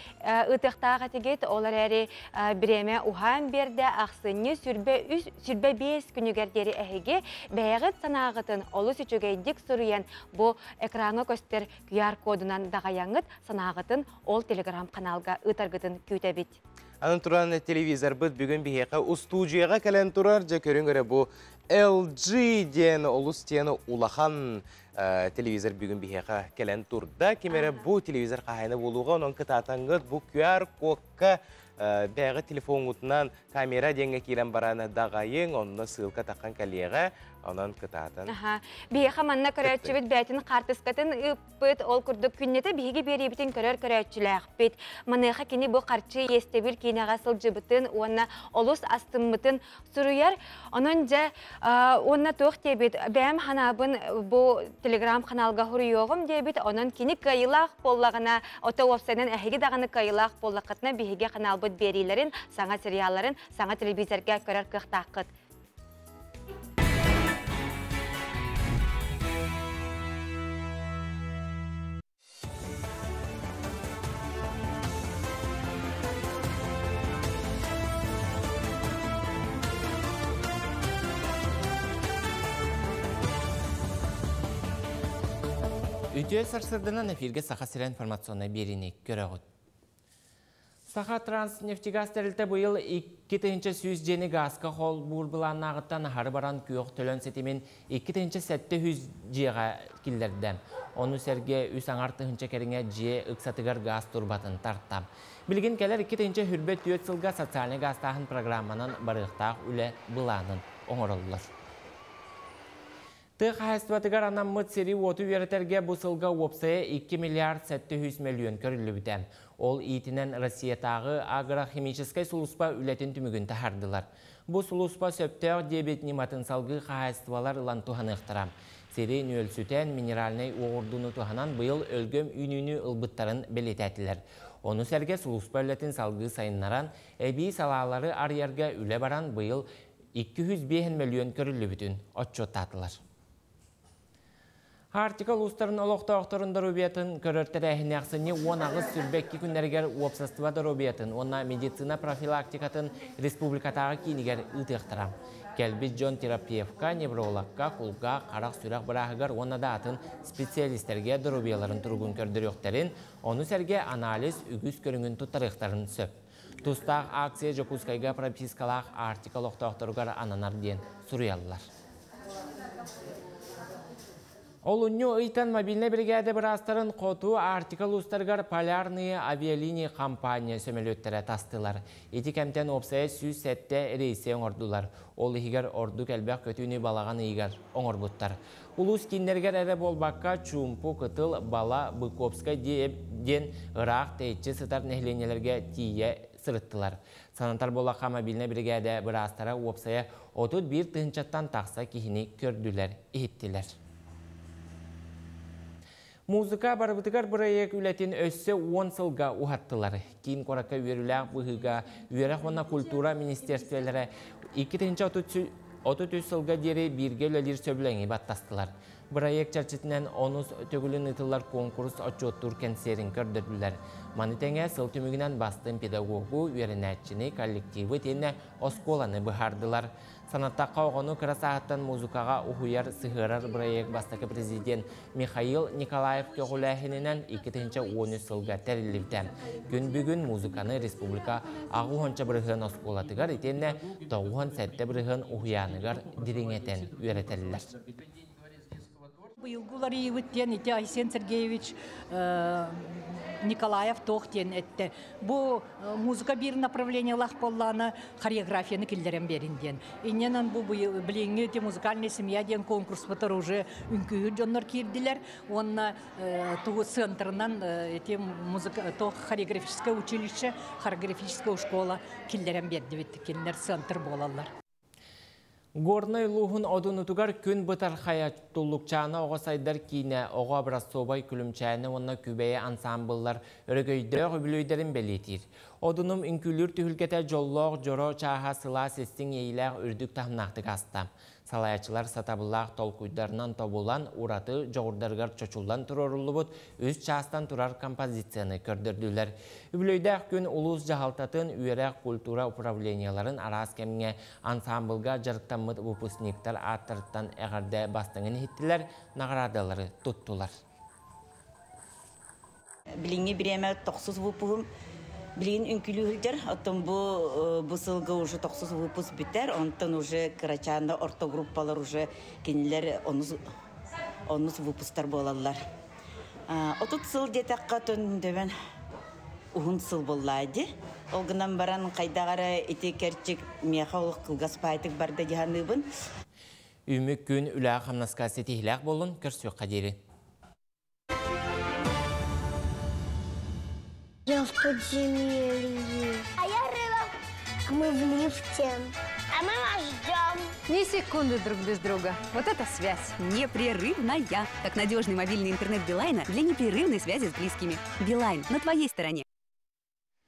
ыытыахтаах этигит. Ол эрээри бириэмэ уһаан биэрдэ. Ахсынньы 25 күнүгэр диэри эһиги бэйэҕит санааҕытын олус үчүгэйдик суруйан бу экраҥҥа көстөр QR-кодунан даҕайаҥҥыт санааҕытын ол телеграм-каналга ыытаргытын күүтэбит. Анан туран телевизорбыт бүгүн биһиэхэ устуудьуйаҕа кэлэн турар. Дьэ көрүҥ эрэ бу LG диэн олус диэн улахан телевизор бүгүн биһиэхэ кэлэн турда. Ким эрэ бу телевизор хаһайына буолуоҕа, онон кытаатаҥҥыт бу QR-кодка бэйэҕит телефоҥҥутунан камера диэҥҥэ киирэн баран даҕайыҥ, онно ссылка таххан кэлиэҕэ, онон кытаатан. Биһиэхэ манна көрөөччүбүт бэйэтин хаартыскатын ыыппыт, ол курдук күннэтэ биһиги биэриибитин көрөр көрөөччүлээхпит. Маныаха кини бу харчы иэстэбил киинэҕэ сылдьыбытын уонна олус астыммытын суруйар. Онон дьэ уонна туох диэбит, бэйэм ханаабын бу телеграм-каналга хуруйуоҕум диэбит, онон кини кыайыылаах буоллаҕына, ото уопсайынан эһиги даҕаны кыайыылаах буоллаххытына биһиги каналбыт биэриилэрин, саҥа сериалларын, саҥа телевизорга көрөр кыахтааххыт. Үтүө сарсырданан эфирге Саха сирэ информационнай биэриини көрөҕүт. Саха Транснефтегаз тэрилтэ быйыл 2100 дьиэни гааска холбуур былааннааҕыттан аһары баран күөх төлөн ситимин 2700 дьиэҕэ киллэрдэ. Ону сэргэ үс аҥар тыһыынча кэриҥэ дьиэ ыксатыгар гаас турбатын тарта. Билигин кэлэр 2024 сылга социальнай гаастааһын программанан барыахтаах үлэ былаанын оҥороллор. Тыа хаһаайыстыбатыгар анаммыт сири-уоту үөрэтэргэ бу сылга уопсайа 2 миллиард 700 мөлүйүөн көрүллүбүтэ. Ол иитинэн Россиятааҕы агрохимическай сулууспа үлэтин түмүгүн таһаардылар. Бу сулууспа сөптөөх диэбит ньыматын салгыы хаһаайыстыбалар ылан туһаныахтара. Сири нүөлсүтэн, минеральнай уоҕурдууну туһанан быйыл өлгөм үүнүүнү ылбыттарын бэлиэтээтилэр. Ону сэргэ сулууспа үлэтин салгыы сайыннаран, эбии салаалары арыйарга үлэ баран быйыл 205 мөлүйүөн көрүллүбүтүн отчуоттаатылар. Арктика улуустарын олохтоохторун доруобуйатын көрөр тэрээһини ахсынньы 18-22 күннэригэр уопсастыба доруобуйатын уонна медицина профилактикатын республикатааҕы киинигэр ыытыахтара. Кэлбит дьон терапевка, неврологка, кулгаах, харах, сүрэх бырааһыгар уонна да атын специалистэргэ доруобуйаларын туругун көрдөрүөхтэрин, ону сэргэ анализ үгүс көрүҥүн туттарыахтарын сөп. Тустаах акция Дьокуускайга пропискалаах Арктика олохтоохторугар ананар диэн суруйаллар. Олунньу ыйтан мобильнай биригээдэ быраастарын хоту Арктика улуустарыгар Полярные авиалинии компания сөмөлүөттэрэ тастылар. Ити кэмтэн уопсайа 107 рейсэ оҥордулар. Ол иһигэр ордук элбэх көтүүнү балаҕан ыйыгар оҥорбуттар. Улуус кииннэригэр эрэ буолбакка, Чуумпу, Кытыл, Бала, Быковскай диэн ыраах тэйиччи сытар нэһилиэнньэлэргэ тиийэ сырыттылар. Санатар буоллахха, мобильнай биригээдэ быраастара уопсайа 31 тыһыынчаттан тахса киһини көрдүлэр, иһиттилэр. Музыка барыбытыгар бырайыак үлэтин өссө 10 сылга уһаттылар. Киин куоракка үөрүүлээх быһыыга үөрэх уонна культура министерствелэрэ 2033 сылга диэри бииргэ үлэлиир сөбүлэҥи баттастылар. Бырайыак чэрчитинэн онус төгүлүн ыытыллар куонкурус отчуоттуур кэнсиэрин көрдөрдүлэр. Маны тэҥэ сыл түмүгүнэн бастыҥ педагогу, үөрэнээччини, коллективы итиэннэ оскуоланы быһаардылар. Санаттахха, оҕону кыра сааһыттан музыкаҕа уһуйар, сыһыарар бырайыак бастакы президент Михаил Николаев көҕүлээһининэн 2013 сылга тэриллибитэ. Күн бүгүн музыканы республика 60 бырыһыан оскуолатыгар итиэннэ 97 бырыһыан уһуйааныгар дириҥэтэн үөрэтэллэр. Быйылгы уларыйыыбыт диэн ити Айсен Сергеевич Николаев туох диэн эттэ. Бу музыка биир направлениелаах буоллаҕына хореографияны киллэрэн биэрин диэн. Инньэнэн бу билиҥҥи ити музыкальная семья диэн конкурспутар уже үҥкүүһүт дьоннор киирдилэр уонна тугу центрынан ити музыка то хореографическое училище, хореографическая школа киллэрэн биэрдибит. Кинилэр центр буолаллар. Горнай улууһун Одунутугар күн бытархайа Туллукчаана оҕо сайдар киинэ, оҕо образцовай күлүмчээнэ уонна Күбэйэ ансаамбыллар өрөгөйдөөх үбүлүөйдэрин бэлиэтиир. Одунум үҥкүүлүүр түһүлгэтэ дьоллоох дьоро чааһа сылаас истиҥ иэйиилээх үрдүк таһымнаахтык ааста. Салайааччылар сатабыллаах толкуйдарынан тобулан, ураты дьоҕурдарыгар чочуллан туруоруллубут үс чаастан турар композицияны көрдөрдүлэр. Үбүлүөйдээх күн улуус дьаһалтатын, үөрэх, культура управлениеларын араас кэмҥэ ансаамбылга дьарыктаммыт выпускниктар ааттарыттан эҕэрдэ бастыҥын иһиттилэр, наҕараадалары туттулар. Билиҥҥи бириэмэ тохсус выпуһум билигин үҥкүүлүү сылдьар. Оттон бу бу сылга уже тохсус выпуск бүтэр. Онтон уже кырачаанда орто группалар уже кинилэр онус онус выпусктар буолаллар. 30 сыл диэтэххэ төндөбөн уһун сыл буоллаа дии. Ол гынан баран хайдах эрэ ити кэрчик миэхэ олох кылгас баайтык барда дии саныыбын. Үмүк күн үлэҕэ-хамнаска ситиһиилээх буоллун, көрсүөххэ диэри. Я в подземелье. А я рыба. Мы в лифте. А мы вас ждем. Ни секунды друг без друга. Вот это связь. Непрерывная. Как надежный мобильный интернет Билайна для непрерывной связи с близкими. Билайн на твоей стороне.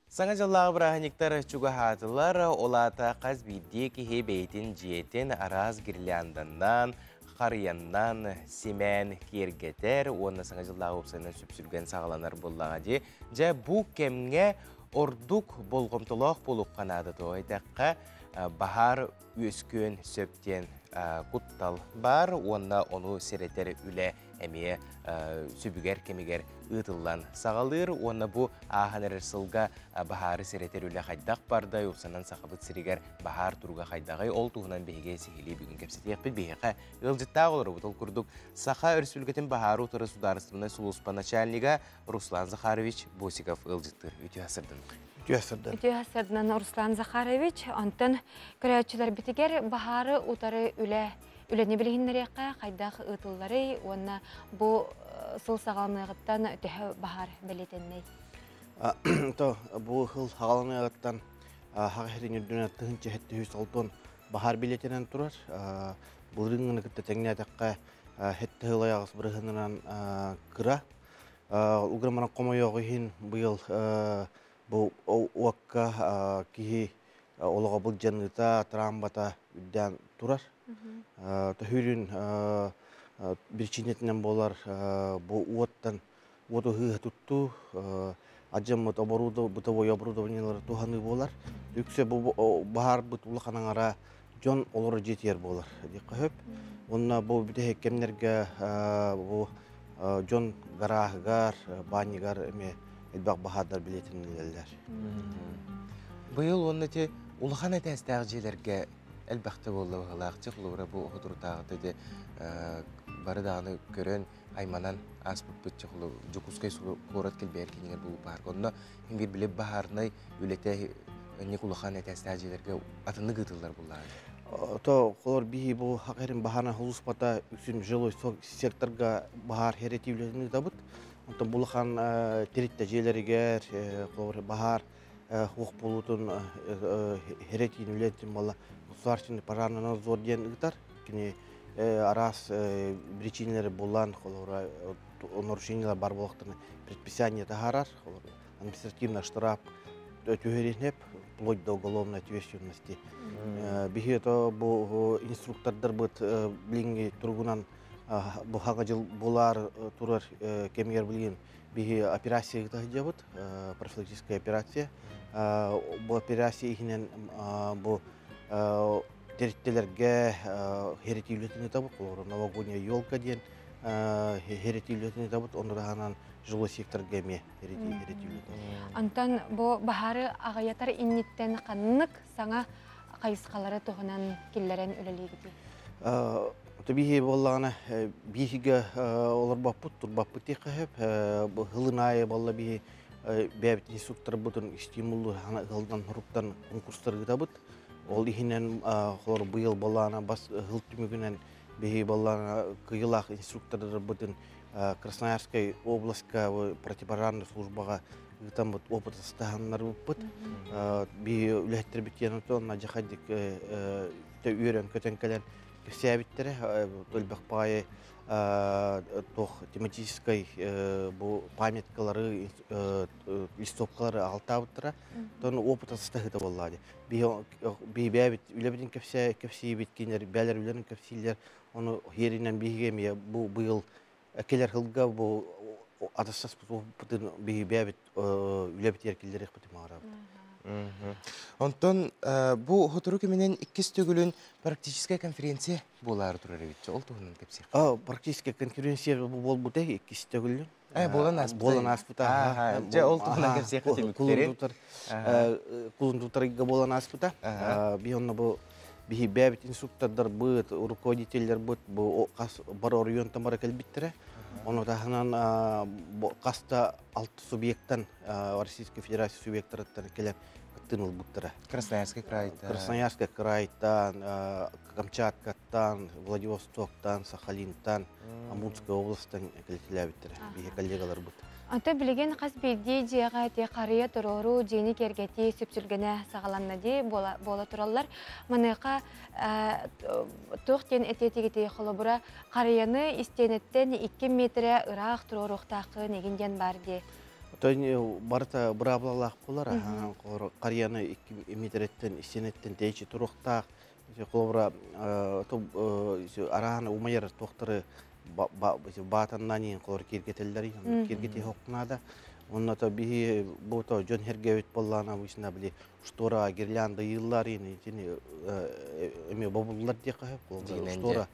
Саҥа дьыллааҕы бырааһынньыктар чугаһаатылар, ол аата хас биирдии киһи бэйэтин дьиэтин араас гирлянданан, харыйаннан симээн киэргэтэр уонна Саҥа дьыллааҕы уопсайынан сүпсүлгэн саҕаланар буоллаҕа дии. Дьэ, бу кэмҥэ ордук болҕомтолоох буолуохха наада тоҕо диэтэххэ, баһаар үөскүөн сөп диэн куттал баар уонна ону сэрэтэр үлэ эмиэ сүбүгэр кэмигэр ыытыллан саҕалыыр уонна бу ааһан эрэр сылга баһаары сэрэтэр үлэ хайдах бардай, упсанан Сахабыт сиригэр баһаар туруга хайдаҕый, ол туһунан биһиги сиһилии бүгүн кэпсэтиэхпит. Биһиэхэ ыалдьыттаах олоробут. Ол курдук Саха Өрөспүүбүлүкэтин баһаары утары судаарыстыбаннай сулууспа начальнига Руслан Захарович Босиков ыалдьыттыыр. Үтүө сырдын. Үтүө сырдын. Үтүө сырдынан Руслан Захарович. Онтон көрөөччүлэрбитигэр баһаары утары үлэ үлэни билиһиннэриэххэ хайдах ыытылларый уонна бу сыл саҕаланыаҕыттан төһө баһаар бэлиэтэннэй? То бу сыл саҕаланыаҕыттан хаҕа сирин үрдүнэн тыһыынча сэттэ алтан баһаар билиэтинэн турар. Былырыыҥҥыны кытта тэҥнээтэххэ сэттэ сыл айаҕас бырыһынынан кыра. Уграманан хомойуоҕу иһин быйыл бу уокка киһи олоҕо былдьаныыта, трамбата үрдээн турар. Төһүүрүн биричиинэтинэн буолар бу уоттан уоту ыһыыһа туттуу, адьаммыт бытовой оборудованиелары туһаныы буолар. Үксэ бу баһаарбыт улахан аҥара дьон олорор дьиэтигэр буолар диэххэ сөп. Уонна бу бүтэһик кэмнэргэ бу дьон гарааһыгар, баанньыгар эмиэ элбэх баһаардар билиэтиннилэллэр. Быйыл уонна ити улахан этээстээх дьиэлэргэ элбэхтэ буолла быһыылаах. Чэ, холобура бу соторутааҕыта ити бары даҕаны көрөн, айманан ааспыппыт чэ, Дьокуускай куорат килбэйэр киинигэр буолбут баһаарга. Онно биир били баһаарынай үлэтэ инник улахан этээстээх дьиэлэргэ атыннык ыытыллар буоллаҕа. То холор биһи бу хакерин баһаарына улууспата үксүн жилой секторга баһаар херетии үлэтин ыытабыт. Онтон бу улахан тэрилтэ дьиэлэригэр холобур баһаар хуох буолуутун херетиин үлэтин буолла государственный пожарный надзор диэн ыытар. Кини араас причинелери булан холобура нарушениелар бар буолуохтарына предписание таһаарар, административный штраф түһэриһинэп вплоть до уголовной ответственности. Биһи то бу инструктордарбыт билиҥҥи туругунан бу хаҥа дьыл булаар турар кэмигэр билигин биһи операция ыыта сылдьабыт, профилактическая операция. Бу операция иһинэн бу тэрилтэлэргэ херетии үлэтин ыытабыт, холобура новогодняя елка диэн херетии үлэтин ыытабыт, онно таһынан жилой секторга эмиэ херетии үлэтин. Онтон бу баһаары аҕыйатар инниттэн ханнык саҥа хайысхалары туһунан киллэрэн үлэлиигитий? Биһи буоллаҕына биһигэ олорбоппут, турбаппыт диэххэ сөп. Һылын аайы буолла биһи бэйэбит инструкторбутун стимуллуур ыһылдан хоруктан конкурстары ыытабыт. Ол иһинэн холор быйыл буоллаҕына бас һыл түмүгүнэн биһи буоллаҕына кыйылаах инструктордарбытын Красноярскай областка противопожарная службаҕа ыытаммыт опыт астаһаннарбыппыт. Биһи үлэһиттэрбит диэн онно дьахадик үөрэн көтөн кэлэн кэпсээбиттэрэ элбэх баҕайы туох тематическай бу памяткалары листовкалары аҕалтаабыттара тон опыт астаһыыта буоллаа дии биһи бэйэбит үлэбитин кэпсиибит кинилэр бээлэр үлэлэрин кэпсииллэр ону иһэринэн биһиги эмиэ бу быйыл кэлэр сылга бу атастаспытын биһи бэйэбит үлэбитигэр киллэриэхпитин баҕарабыт. Онтон бу сотору кэминэн иккис төгүлүн практическая конференция буолаары турар эбит. Ол туһунан кэпсиэх. Практическая конференция буолбута иккис төгүлүн. Буолан ааспыта. Буолан ааспыта. Дьэ, ол туһунан кэпсиэххэ түмүктэрин. Кулун тутарга буолан ааспыта. Би онно бу биһи бэйэбит инструктордарбыт, руководителлэрбит бу хас бары оройуонтан бара кэлбиттэрэ. Ону таһынан хаста алты субъектан Российской Федерация субъектарыттан кэлэн кыттыын ылбыттара. Красноярский крайтан. Красноярский крайтан, Камчаткаттан, Владивостоктан, Сахалинтан, Амурская областан кэлтилээбиттэрэ биһи коллегаларбыт. Ата билигин хас биирдии дьиэҕэ ти харыйа туруоруу, дьиэни киэргэтии сүпсүлгэнэ саҕаланна дии буола тураллар. Маныаха туох диэн этиэтигитий холобура харыйаны истиэнэттэн 2 метрэ ыраах туруоруохтааххын игин диэн баар дии. Оттон барыта быраабылалаах буолар. Харыйаны 2 метрэттэн истиэнэттэн тэйиччи туруохтаах. Холобура араана умайар туохтары баатаннан иин холор киргетеллер киргети хоккунаада. Онно то биһи бу то дьон хергебит боллаана обычно били штора гирлянда йыллар ини итини эме бобуллар диэххэ штора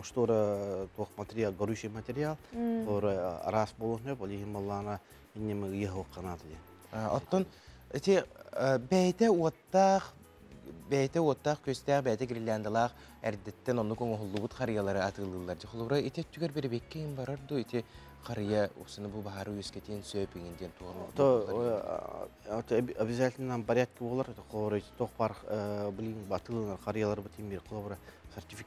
штора туох материал горючий материал холор араас буолуон сөп ол иһин боллаана иннеме ыйа хокканаата диэн. Оттон ити бэйэтэ уоттаах бэйэтэ уоттаах күөстээх бэйэтэ гирляндалаах эрдэттэн оннук оҥоһуллубут харыйалары атыылыыллар. Холобура ити өттүгэр бирибиккэ иһин барар дуу ити харыйа уксаны бу баһары үөскэтиэн сөп иҥин диэн туоҕун То обязательно порядке болар холобура туох бар билин атыыланар харыйаларбыт имир холобура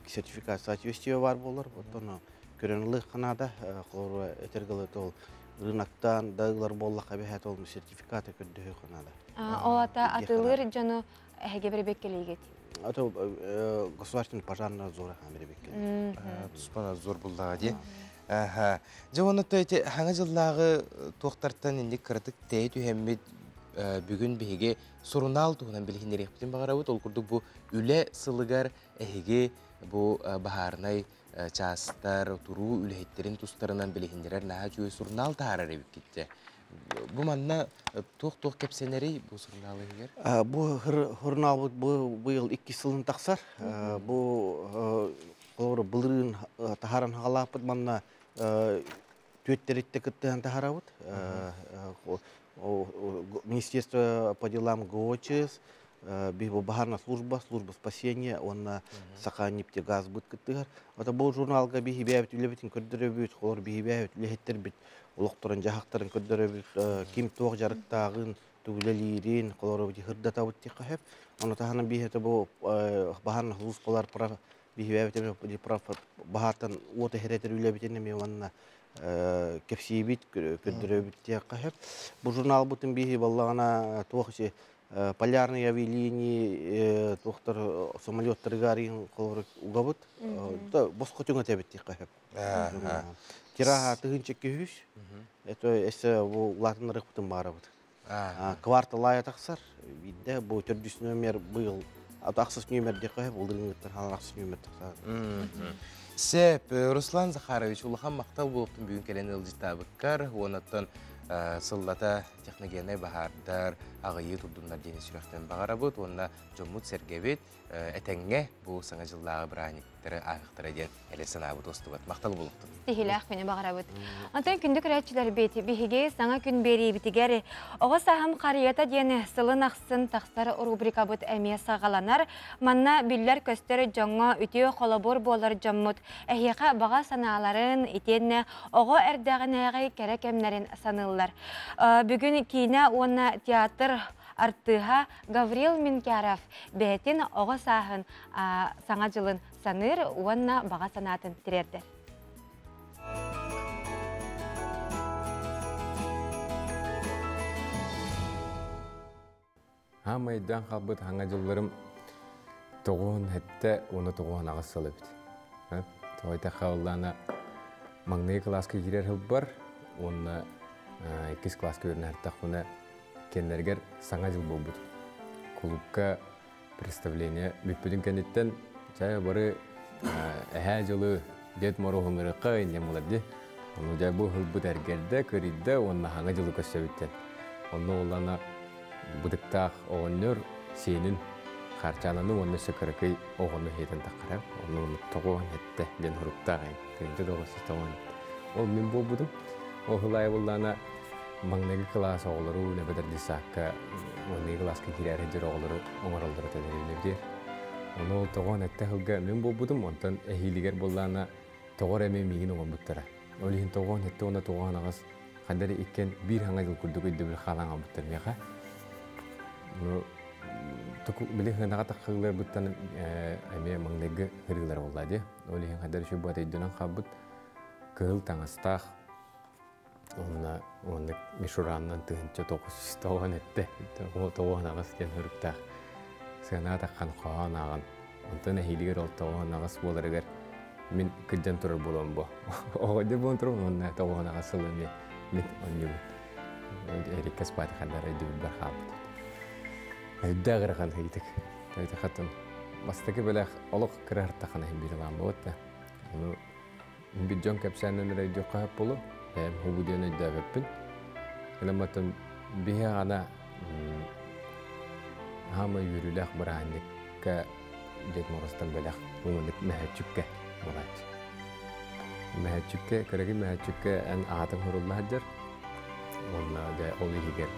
сертификат соответствие бар болар оттон көрөн ылыахха холобура этэргылы ол рыноктан да ылар буоллахха эбэһээт ол сертификаты көрдөһүөххэ наада. Ол ата атыылыыр дьону эһиги бирибеккелиигит? Это государственный пожарный надзор бирибеккелиир. Туспа надзор буллаҕа дии. Дьэ уонна то ити хаҥа дьыллааҕы туохтартан инник кыратык тэйэ түһэммит бүгүн биһиги сурунаал туһунан билиһиннэриэхпитин баҕарабыт. Ол курдук бу үлэ сылыгар эһиги бу баһаарынай чаастар, туруу үлэһиттэрин тустарынан билиһиннэрэр наһаа үчүгэй сурунаал таһаарар эбиккит дьэ. Бу манна туох-туох кэпсэнэрий бу сурунаал иһигэр? Бу сурунаалбыт бу быйыл иккис сылын тахсар. Бу холобура былырыын таһааран хаалааппыт манна түөттэриттэ кыттыһан таһаарабыт. Министерство по делам ГОЧС, баһаарна служба, служба спасения уонна Саха нефтегазбыт кыттыһар. Ата бу журналга биһи бэйэбит үлэбитин көрдөрөбүт, холор биһи бэйэбит үлэһиттэрбит олохторун дьаһахтарын көрдөрөбүт, ким туох дьарыктааҕын, тугулэлиирин, холор хырдатабыт диэххэ сөп. Ону таһынан биһи бу баһаарна службалар биһи бэйэбит баһаартан уот эһэрэтэр үлэбитин эмиэ уонна кэпсиибит, көрдөрөбүт диэххэ сөп. Бу журналбытын биһи баллаҕана туох полярные авиалинии туохтар самолеттарыгар холобур угабыт босхо түҥэтэбит диэххэ сөп. Тираһа 1200. Это эссе бу улаатыннарыахпытын баарабыт. Квартал аайы тахсар. Биирдэ бу төрдүс номер быйыл ахсыс нүөмэр диэххэ сөп, былырыыҥҥыттан хаалан ахсыс нүөмэр тахсар. Сеп, Руслан Захарович, улахан махтал буолуохтун бүгүн кэлэн ыалдьыттаабыккар, уонаттан сыллата техногеннай баһаардар аҕыйыы турдуннар диэни сүрэхтэн баҕарабыт уонна дьоммут-сэргэбит этэҥҥэ бу саҥа дьыллааҕы бырааһынньыктары ыйдары ааһыахтара диэн эрэл санаабыт уостубат. Махтал буолуохтун. Тиһилээх күнү баҕарабыт. Онтон күндү көрөөччүлэрбит, биһиги саҥа күн биэриибитигэр Оҕо сааһым харыйата диэн сылын ахсын тахсар рубрикабыт эмиэ саҕаланар. Манна биллэр-көстөр дьоҥҥо үтүө холобур буолар дьоммут эһиэхэ баҕа санааларын итиэннэ оҕо эрдэҕинээҕи кэрэ кэмнэрин саныыллар. Бүгүн киинэ уонна театр артыыһа Гаврил Минкяров бэйэтин оҕо сааһын саҥа дьылын саныыр уонна баҕа санаатын тириэрдэр. Хаамайдаан хаалбыт хаҥа дьылларым тоҕуһун сэттэ уонна тоҕуһун аҕыс сыл эбит. Тоҕо этэххэ буоллаҕына маҥнайгы кылааска киирэр сылбар уонна иккис кылааска үөрэнэ сырыттахпына кэннэригэр Саҥа дьыл буолбут. Кулуупка представление бүппүтүн кэнниттэн чай бары эһээ дьылы Дед Мороһу ыҥырыахха инньэ буолар дии. Ону дьэ бу ылбыт эргэрдэ, көрүйдэ уонна Саҥа дьылы көрсөбүттэн. Онно улана бытыктаах оҕонньор сиэнин Харчаананы уонна өссө кыракый оҕону иһитэн таххара. Онно тоҕуон эттэ диэн суруктаах тыынча тоҕус тоҕуон Ол мин буолбутум. Ол хылаайа буллаана маҥнайгы кылаас оҕолору эбэтэр детсадка маҥнайгы кылааска киирээри сылдьар оҕолору оҥороллоро тэнэринэ Ону ол тоҕоон эттэ сылга мин буолбутум, онтон эһиилигэр буоллаана тоҕо эрэ эмиэ миигин оҥорбуттара. Ол иһин тоҕоон эттэ уонна тоҕоон аҕыс ханна эрэ иккиэн биир хаҥа дьыл курдук өйдөбүл хаалан хаалбыттар миэхэ. Ну, били хынаҕа таххыыларбыттан эмиэ маҥнайгы ырыылар буолла дии. Ол иһин ханна эрэ үчүгэй өйдөнөн хаалбыт кыһыл таҥастаах Онно уонна мишураннан 1990 эттэ, 98 диэн суруктаах сыанаа таххан хоһоон ааҕан, онтон эһиилигэр ол 98 буоларыгар мин кырдьан турар буолуом бу. Оҕонньор буолан турабын уонна 98 сыл эмиэ мин онньубун. Эриккэ спатиханнар өйдөбүлбэр хаалбыт. Өйдөөх ырахан ыйытык. Хаттан бастакы бэлэх олох кыра артахана иһин биир буолбут да. Ону Биир дьон кэпсээннэн эрэ өйдүөххэ сөп буолуо. Бэйэм хубу диэн өйдөөбөппүн. Гынан биһи ана хаама үөрүүлээх бырааһынньыкка Дед Морозтан бэлэх уоннык мөһөөччүккэ буолааччы. Мөһөөччүккэ, кыракый мөһөөччүккэ эн аатыҥ сурулла сылдьар. Уонна дьэ ол иһигэр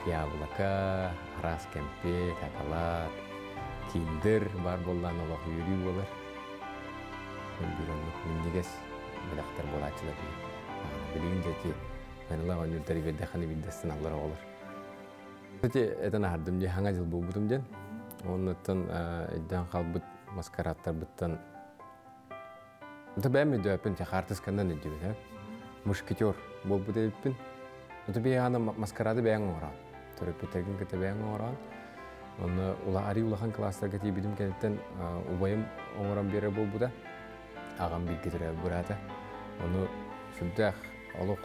яблоко, араас кэмпиэт, шоколад, киндер баар буоллаан олох үөрүү буолар. Биир оннук минньигэс бэлэхтэр буолааччылар билигин дьэ ити Манила оонньуурдар биэрдэххинэ биирдэ астыналлар оҕолор. Ити этэн аһардым дии хаҥа дьыл буолбутум диэн. Оннуттан өйдөөн хаалбыт маскарадтарбыттан Это бэйэм өйдөөппүн, хаартысканан өйдүүбүн, мушкетер буолбут эбиппин. Это бэйэҕэ маскарады бэйэҥ оҥороон. Төрөппүттэргин кытта бэйэҥ оҥороон. Онно арыы улахан кылаастарга тиийбитим кэнниттэн убайым оҥорон биэрэр буолбута. Аҕам бииргэ төрөөбүт быраата. Ону сүрдээх олох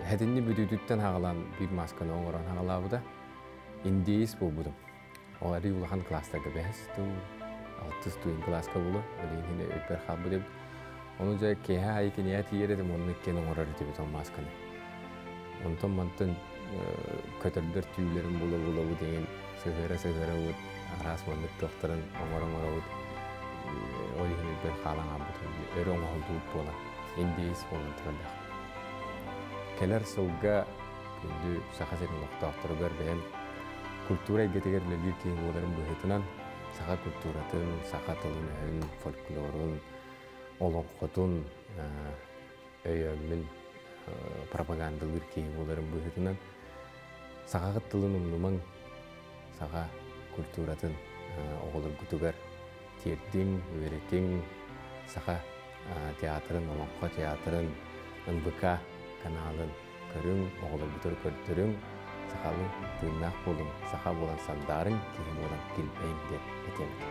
хэтинни бүтүүтүттэн хаҕалаан биир маасканы оҥорон хаҕалаабыта. Индиис буолбутум. Ол арыы улахан кылаастарга бэһис туу, алтыс туйун кылааска буолуо. Билигин хини өйбөр хаалбыт эбит. Ону дьэ киэһэ аайы киниэхэ тиийэр этим, онно иккиэн оҥорор этибит ол маасканы. Онтон мантан көтөрдөр түүлэрин була-булабыт эҥин сыһыара-сыһыарабыт, араас маннык туохтарын оҥоро-оҥоробут. Ол иһин өйбөр хаалан хаалбыт өрө оҥоһуллубут буолан, индиис буолан турардаах. Кэлэр сылга күндү Саха сирин олохтоохторугар бэйэм культура эйгэтигэр үлэлиир киһи буоларым быһыытынан саха культуратын, саха тылын-өһүн, фольклорун, олоҥхотун өйөөммүн пропагандалыыр киһи буоларым быһыытынан саха тылын умнумаҥ, саха культуратын оҕолоргутугар тиэрдиҥ, үөрэтиҥ, саха театрын, олоҥхо театрын, НВК каналын көрүҥ, оҕолоргутугар көрдөрүҥ, сахалыы тыыннаах буолуҥ, саха буолан сандаарыҥ, киһи буолан килбэйиҥ диэн этиэм этэ.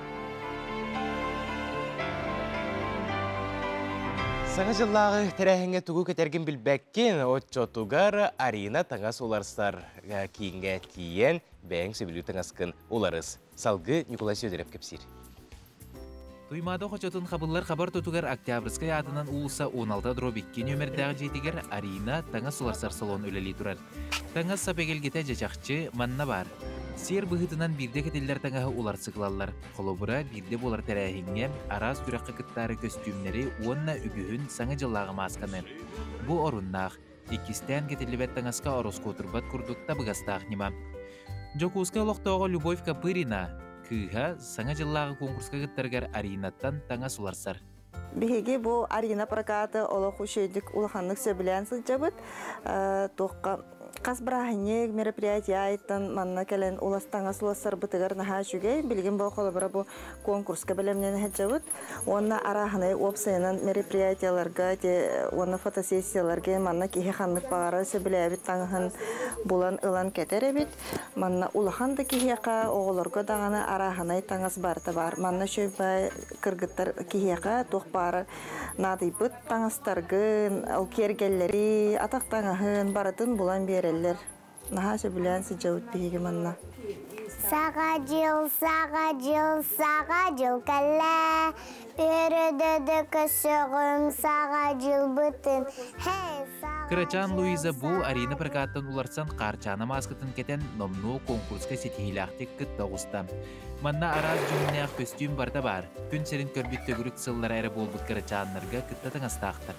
Саҥа дьыллааҕы тэрээһиҥҥэ тугу кэтэргин билбэккин, оччотугар Арина таҥас уларсар кииҥҥэ тиийэн, бэйэҥ сөбүлүүр таҥаскын уларыс. Салгыы Ньукулай Сүөдэров кэпсиир. Туймаада хочотун хабыллар хабар тутугар Октябрьскай аатынан уулусса 16 дробь 2 нүөмэрдээх дьиэтигэр Арина таҥас уларсар салон үлэлии турар. Таҥас сап эгэлгэтэ дьэ чахчы манна баар. Сиэр быһыытынан биирдэ кэтиллэр таҥаһы уларсыклаллар. Холобура, биирдэ буолар тэрээһиҥҥэ араас күрэххэ кыттаары көстүүмнэри уонна үгүһүн Саҥа дьыллааҕы маасканы. Бу оруннаах, иккистээн кэтиллибэт таҥаска ороскуотурбат курдук табыгастаах ньыма. Дьокуускай олохтооҕо Любовь Копырина кыыһа Саҥа дьыллааҕы куонкурска кыттарыгар Аринаттан таҥас уларсар. Биһиги бу Арина прокаты олох үчүгэйдик улаханнык сөбүлээн сылдьабыт. Туохха хас бырааһынньык мероприятие айыттан манна кэлэн улас таҥас улассарбытыгар наһаа үчүгэй. Билигин бу холобура бу конкурска бэлэмнэнэ сылдьабыт. Уонна арааһынай уопсайынан мероприятияларга уонна фотосессияларга манна киһи ханнык баҕарар сөбүлээбит таҥаһын булан ылан кэтэр эбит. Манна улахан да киһиэхэ, оҕолорго даҕаны арааһынай таҥас барыта баар. Манна үчүгэй кыргыттар киһиэхэ туох баара наадыйбыт таҥастаргын, ол киэргэллэри, атах таҥаһын барытын булан биэрэллэр. Наһаа сөбүлээн сылдьабыт биһиги манна. Саҥа дьыл, саҥа дьыл, саҥа дьыл кэллэ. Үөрэ-дөдө көсөҕүм саҥа дьылбытын. Хей, Кырачаан Луиза бу Арина прокаттан уларсан Хаарчаана мааскатын кэтэн номнуо конкурска ситиһиилээхтик кытта оҕуста. Манна араас дьүһүннээх көстүүм барыта баар. Күн сирин көрбүт төгүрүк сыллара эрэ буолбут кырачааннарга кытта таҥастаахтар.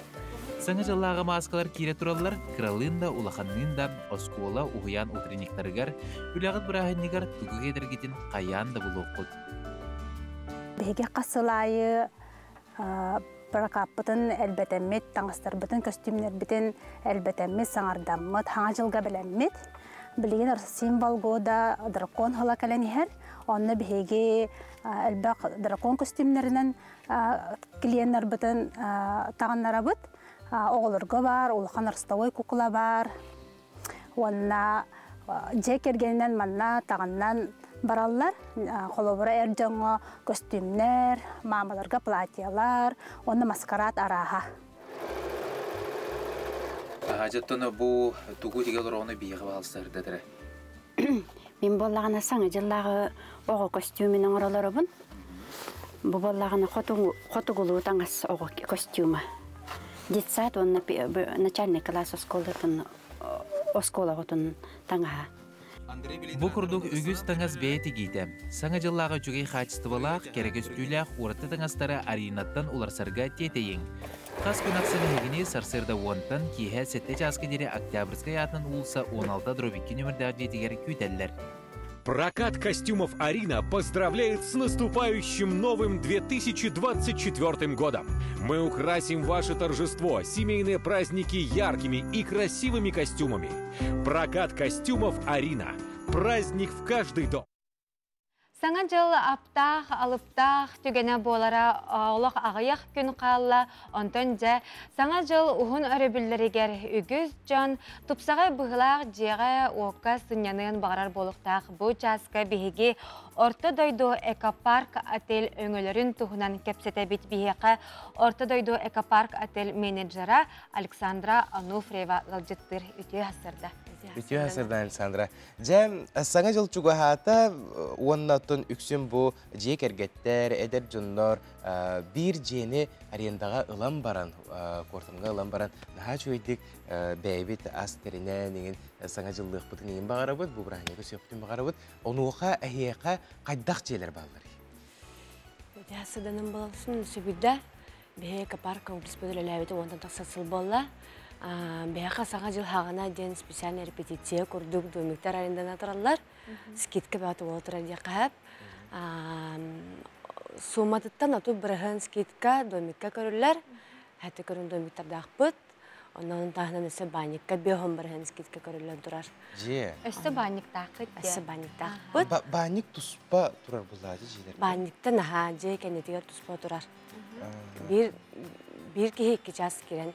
Саҥа дьыллааҕы мааскалар киирэ тураллар, кыралыын да, улаханныын да оскуола, уһуйаан утренниктарыгар, үлэҕит бырааһынньыгар тугу кэтэргитин хайаан да булуоххут. Биһиги хас сыл аайы прокаппытын элбэтэммит, таҥастарбытын, көстүүмнэрбитин элбэтэммит, саҥардаммыт, хаҥа дьылга бэлэммит. Билигин символ года дракон хола кэлэн иһэр. Онно биһиги элбэх дракон көстүүмнэринэн клиеннарбытын таҕыннарабыт. Оҕолорго бар, улахан ростовой кукла бар. Уонна дьиэ кэргэнинэн манна таҕыннан бараллар. Холобура эр дьоҥҥо көстүүмнэр, маамаларга платьялар, уонна маскарад арааһа. Дьоттон бу тугу тигэ олороҕуна биһиэхэ баалсардатара. Мин буоллаҕына саҥа дьыллааҕы оҕо костюмун оҥоролоробун. Бу буоллаҕына хотугулуу таҥас оҕо костюма. Детсад уонна начальный класс оскуолатын оскуола оҕотун таҥаһа. Бу курдук үгүс таҥас бэйэ тигиитэ. Саҥа дьыллааҕы үчүгэй хаачыстыбалаах, кэрэ көстүүлээх ураты таҥастары Аринаттан уларсарга тиэтэйиҥ. Хас күн ахсын эһигини сарсыарда уонтан киэһэ сэттэ чааска диэри Октябрьскай аатынан уулусса 16 дробь 2 нөмірдээх дьиэтигэр күүтэллэр. Прокат костюмов «Арина» поздравляет с наступающим новым 2024 годом! Мы украсим ваше торжество, семейные праздники яркими и красивыми костюмами. Прокат костюмов «Арина». Праздник в каждый дом. Саҥа дьыл аптаах, алыптаах түгэнэ буолара олох аҕыйах күн хаалла. Онтон дьэ, Саҥа дьыл уһун өрөбүллэригэр үгүс дьон тупсаҕай быһыылаах дьиэҕэ-уокка сынньаныан баҕарар буолуохтаах. Бу чааска биһиги Орто дойду экопарк отель өҥөлөрүн туһунан кэпсэтэбит. Биһиэхэ Орто дойду экопарк отель менеджера Александра Ануфриева ыалдьыттыыр. Үтүө сарсыарда. Үтүө сарсыарда, Александра. Дьэ, Саҥа дьыл чугаһаата уонна оттон үксүн бу дьиэ кэргэттэр, эдэр дьоннор биир дьиэни арендаҕа ылан баран, куортамҥа ылан баран, наһаа үчүгэйдик бэйэбит ас тэринэн иҥин Саҥа дьыллыахпытын иҥин баҕарабыт, бу бырааһынньыгы сүөхпүтүн баҕарабыт. Онуоха эһиэхэ хайдах дьиэлэр баалларый? Сыданым болсун сүгүдэ биһиэхэ экопарк комплекспыт үлэлээбитэ уонтан тахса сыл буолла. Биһиэхэ Саҥа дьыл хаҕына диэн специальная репетиция курдук домиктар арендана тураллар. Скидка бөҕөтө буола турар диэххэ сөп. Сумматыттан 30% скидка домикка көрүллэр. Хэтэ көрүн домиктардаахпыт. Онон таһынан өссө баанньыкка 50% скидка көрүллэн турар. Дьиэ. Өссө баанньыктааххыт Өссө баанньыктаахпыт. Баанньык туспа турар буллаачы дьиэлэр. Баанньыктан аһаа дьиэ кэннитигэр туспа турар. Биир биир киһи 2 час киирэн,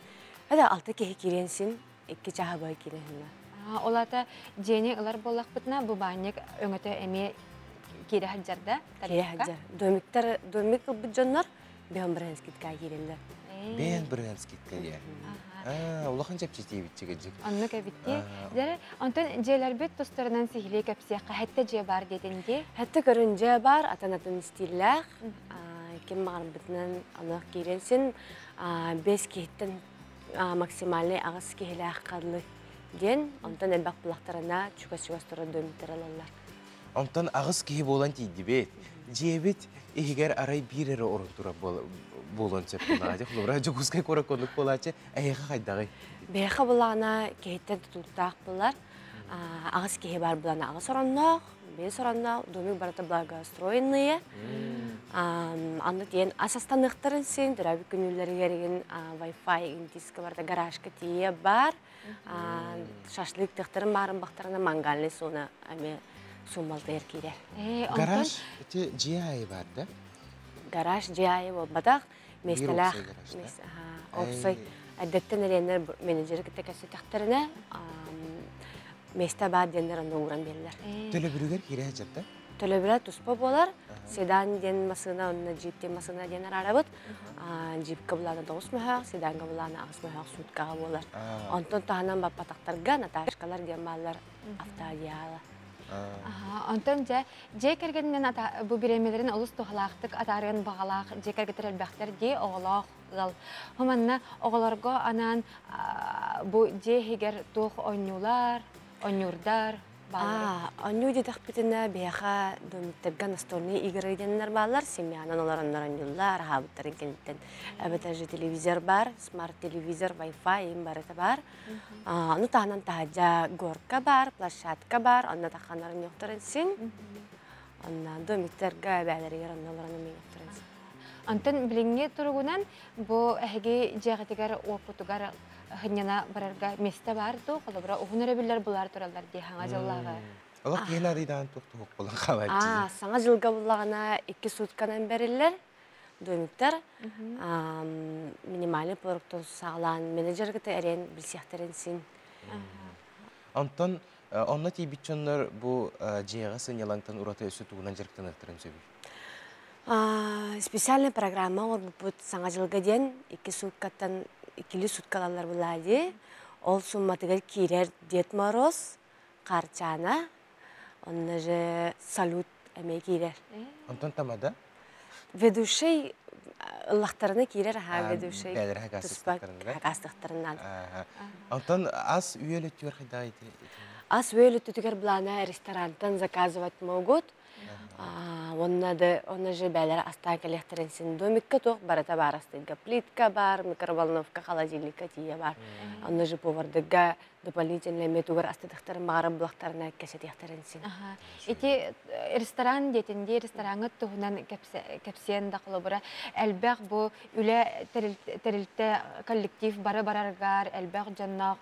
это алта киһи киириэн син 2 чааһы быһа киирэн хинна. Ол аата дьиэни ылар буоллахпытына бу баанньык өҥөтө эмиэ киирэ сылдьар да? Киирэ сылдьар. Домиктар, домик ылбыт дьоннор бэйэн бырыһан скидка киирэллэр. Бэйэн бырыһан скидка диэ. Улахан чэпчэтиибитчигэ дьик. Оннук эбитти. Дьэ, онтон дьиэлэрбит тустарынан сиһилии кэпсиэххэ. Хэттэ дьиэ бар диэтин дии. Хэттэ көрүн дьиэ бар, атын-атын стиллээх. Ким баҕарбытынан онох киирэн син бэс киһиттэн максимальный аҕыс киһилээх ханнык диэн, онтон элбэх булахтарына чугас-чугас турар домиктар алаллар. Онтон аҕыс киһи буолан тиийдибит. Дьиэбит иһигэр арай биир эрэ орун турар буолуон сөп буолааччы. Холобура, Дьокуускай куоракка оннук буолааччы. Эһиэхэ хайдаҕый? Биһиэхэ былаана киһиттэн тутулуктаах булар. Аҕыс киһи бар булана аҕыс оронноох, биэс оронноох, домик барыта благоустроенные. Аны тиэн ас астаныахтарын син, төрөөбүт күнүүлэригэр игин Wi-Fi игин диска барыта гаражка тиийэ бар. Шашлык тыахтарын баарын бахтарына мангальный зона эмиэ сууммалтыгар киирэр. Гараж ити дьиэ аайы бар да? Гараж дьиэ аайы буолбатах, миэстэлээх уопсай эрдэттэн эриэннэр менеджери кытта кэпсэтэхтэринэ миэстэ баар диэннэр онно ууран биэрэллэр. Төлөбүрүгэр киирэ сылдьар да? Төлөбүрэ туспа буолар. Седан диэн массыына уонна джип диэн массыына диэн араарабыт. Джипка булаана 9 мөһөөх, седанга булаана 8 мөһөөх суткаҕа буолар. Онтон таһынан баппатахтарга Наташкалар диэн бааллар автоодеяло. Онтон дьэ, дьиэ кэргэнинэн бу бириэмэлэрин олус туһалаахтык атаарыан баҕалаах дьиэ кэргэттэр элбэхтэр дии оҕолоох ыал. Манна оҕолорго анаан бу дьиэ иһигэр туох оонньуулар, оонньуурдар бааллар? Оонньуу диэтэхпитинэ, биһиэхэ домиктарга настольные игры диэннэр бааллар, семьянан олороннор оонньууллар, аһаабыттарын кэнниттэн. Эбэтэр же телевизор бар, смарт-телевизор, Wi-Fi им барыта бар. Ону таһынан таһырдьа горка бар, площадка бар, онно тахханар оонньуохтарын син. Онно домиктарга эбээлэригэр онно олорон оонньуохтарын син. Онтон билиҥҥи туругунан бу эһиги дьиэҕитигэр уоппутугар сынньана барарга миэстэ баар дуу, холобура уһун өрөбүллэр булаар тураллар дии саҥа дьыллааҕы. Олох киһи арыйдаан туох туһук булан хаалааччы. Саҥа дьылга буллаҕына икки сутканан бэриллэр домиктар. Минимальный пороктон саҕалаан менеджер кытта эрээн билсиэхтэрин син. Онтон онно тиийбит дьоннор бу дьиэҕэ сынньалаҥтан ураты өссө тугунан дьарыктаныахтарын сөбүй? Специальная программа оҥорбуппут Саҥа дьылга диэн икки суткаттан иккилии суткалаллар булаа дии. Ол сумматыгар киирэр Дед Мороз, Хаарчаана, онно же салют эмиэ киирэр. Онтон тамада? Ведущий ыллахтарына киирэр аһаа ведущий туспа хакаастыктарынан. Онтон ас үөл өттүгэр хайдах ити? Ас үөл өттүгэр былаана ресторантан заказывать могут. Уонна да онно же бээлэрэ астаан кэлиэхтэрин син домикка туох барыта баар астыырга плитка бар, микроволновка, холодильникка тиийэ бар. Онно же повардарга дополнительно эмиэ тугар астыдахтарын баҕарар булахтарына кэсэтиэхтэрин син. Ити ресторан диэтин дии рестораҥҥыт туһунан кэпсиэн да холобура элбэх бу үлэ тэрилтэ коллектив бары бараргар элбэх дьонноох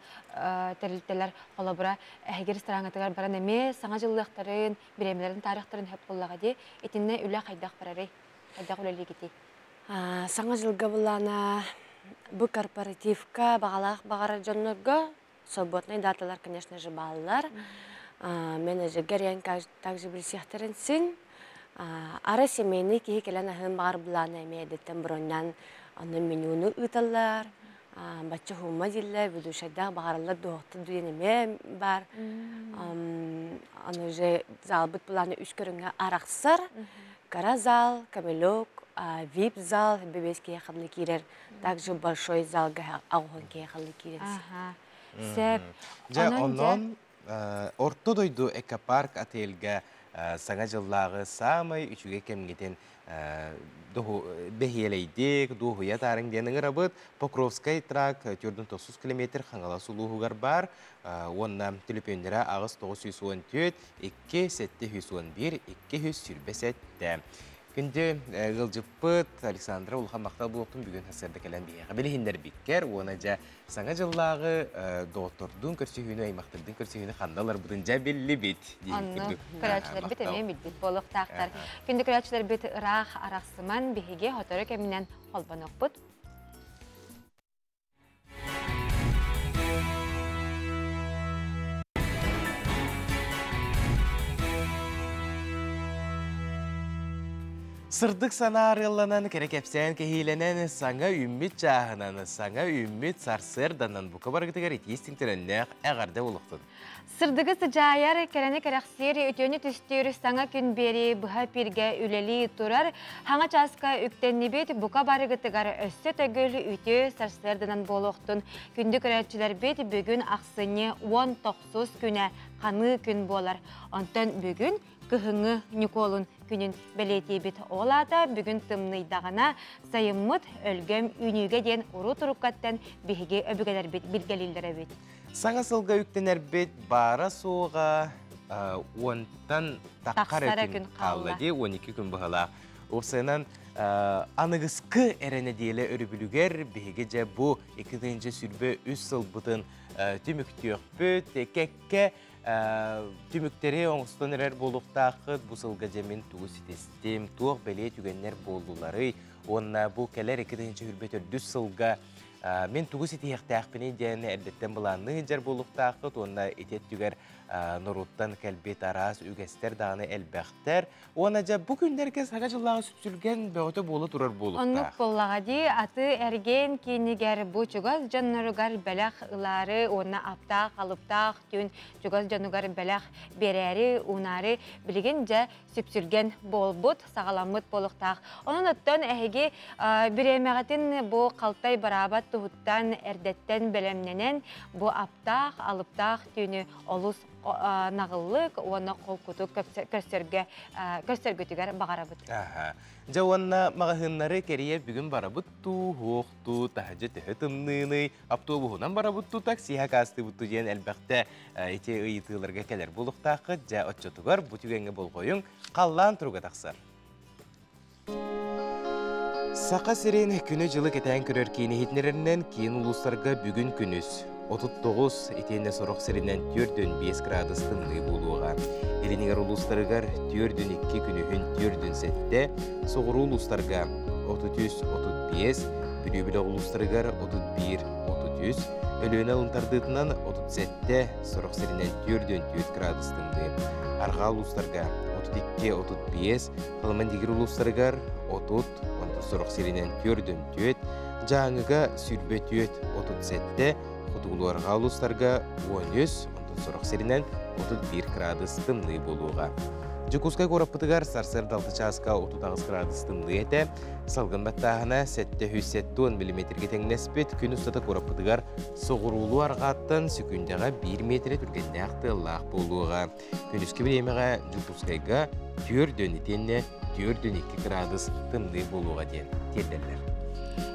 тэрилтэлэр холобура эһиги рестораҥҥытыгар баран эмиэ саҥа дьыллыахтарын бириэмэлэрин таарыахтарын сөп буоллаҕа дии итиннэ үлэ хайдах барарый хайдах үлэлиигитий? Саҥа дьылга былаана бу корпоративка баҕалаах баҕарар дьоннорго свободнай даталар, конечно же, бааллар. Менеджергэ эрийэн также билсиэхтэрин син. Ара семейный киһи кэлэн аһыан баҕар былаана эмиэ эдэттэн броньнаан онно менюну ыыталлар. Бачча хума дииллэр, ведущайдаах баҕараллар дуоһуктар диэн эмиэ баар. Аны уже залбыт былаана үс көрүҥҥэ арахсар. Кара зал, камелек, вип-зал, бэбиэс киһи ханна киирэр, также большой залга аҕуһун киһи ханна киирэр. Сөп. Дьэ, онон Орто дойду экопарк отельга саҥа дьыллааҕы саамай үчүгэй кэмҥитин бэһиэлэйдик, дуоһуйа таарыҥ диэн ыҥырабыт. Покровскай тракт 490 километр Хаҥалас улууһугар баар уонна төлөпүөннэрэ 8 914 2 711 227. Күндү ыалдьыппыт Александра улахан махтал буолуохтун бүгүн сарсыарда кэлэн биһиэхэ билиһиннэрбиккэр уонна дьэ саҥа дьыллааҕы доҕоттордуун көрсүһүүнү, аймахтардыын көрсүһүүнү ханна ыларбытын дьэ биллибит диэн Онну көрөөччүлэрбит эмиэ билбит буолуохтаахтар. Күндү көрөөччүлэрбит ыраах арахсыман биһиги сотору кэминэн холбонуохпут. Сырдык санаа арыалланан, кэрэ кэпсээн кэһиилэнэн, саҥа үүммүт чааһынан, саҥа үүммүт сарсыарданан бука барыгытыгар итии истиҥ эҕэрдэ буолуохтун. Сырдыгы сыдьаайар, кэрэни кэрэхсиир, үтүөнү түстүүр саҥа күн биэрии быһа пиргэ үлэлии турар. Хаҥа чааска үктэннибит бука барыгытыгар өссө төгүл үтүө сарсыарданан буолуохтун. Күндү көрөөччүлэрбит бүгүн ахсынньы 19 күнэ ханыы күн буолар. Онтон бүгүн кыһыҥҥы Ньукуолун күнүн бэлиэтиибит. Ол аата бүгүн тымныйдаҕына сайыммыт өлгөм үүнүүгэ диэн урут-уруккаттан биһиги өбүгэлэрбит билгэлииллэр эбит. Саҥа сылга үктэнэрбит баара-суоҕа уонтан таххар күн хаалла дии, 12 күн быһалаах. Уопсайынан аныгыскы эрэ нэдиэлэ өрөбүлүгэр биһиги дьэ бу 2023 сылбытын түмүктүөхпүт, кэккэ түмүктэри оҥостон эрэр буолуохтааххыт. Бу сылга дьэ мин тугу ситистим, туох бэлиэ түгэннэр буоллуларый уонна бу кэлэр 2024 сылга мин тугу ситиһиэхтээхпиний диэн эрдэттэн былаанныы сылдьар буолуохтааххыт уонна ити өттүгэр норуоттан кэлбит араас үгэстэр даҕаны элбэхтэр. Уонна дьэ бу күннэргэ саҥа дьыллааҕы сүпсүлгэн бөҕөтө буола турар буолуохтаах. Оннук буоллаҕа дии, аты эргиэн киинигэр бу чугас дьонноругар бэлэх ылаары уонна аптаах, алыптаах түүн чугас дьонугар бэлэх биэрээри, уунаары билигин дьэ сүпсүлгэн буолбут, саҕаламмыт буолуохтаах. Онон оттон эһиги бириэмэҕитин бу халтай бараабат туһуттан эрдэттэн бэлэмнэнэн бу аптаах, алыптаах түүнү олус наҕыллык уонна холкутук көрсөргө көрсөргүтүгэр баҕарабыт. Дьэ уонна маҕаһыыннары кэрийэ бүгүн барабыт туу, хуох туу, таһдьа төһө тымныыный, автобуһунан барабыт туу, таксига каастыыбыт туу диэн элбэхтэ ити ыйытыыларга кэлэр буолуохтааххыт. Дьэ оччотугар бу түгэҥҥэ болҕойуҥ, халлаан туруга тахсар. Саха сирин күнү-дьылы кэтээн көрөр киин иһитиннэрэринэн киин улуустарга бүгүн күнүс 39 итиэннэ сорох сиринэн 4,5 градус тымныы буолуоҕа. Илинигэр улуустарыгар 4,2 күнүһүн 4,7, соҕуруу улуустарга 33-35, Бүлүү бөлөх улуустарыгар 31-33, Өлүөнэ алын тардыытынан 37, сорох сиринэн 4,4 градус тымныы. Арҕаа улуустарга 32-35, Халыман Дигир улуустарыгар 30, онтон сорох сиринэн 44, Дьааҥыга 24, 37, Хотугулуу-Арҕаа улуустарга 13, онтон сорох сиринэн 31 градус тымныы буолуоҕа. Дьокуускай куораппытыгар сарсыарда 6 чааска 38 градус тымныы этэ. Салгын баттааһына 770 миллиметргэ тэҥнэспит. Күн устата куораппытыгар соҕуруулуу арҕааттан сөкүүндэҕэ 1 миэтэрэ түргэннээх тыаллаах буолуоҕа. Күнүскү бириэмэҕэ Дьокуускайга 4 итиэннэ 4-2 градус тымныы буолуоҕа диэн тиэрдэллэр.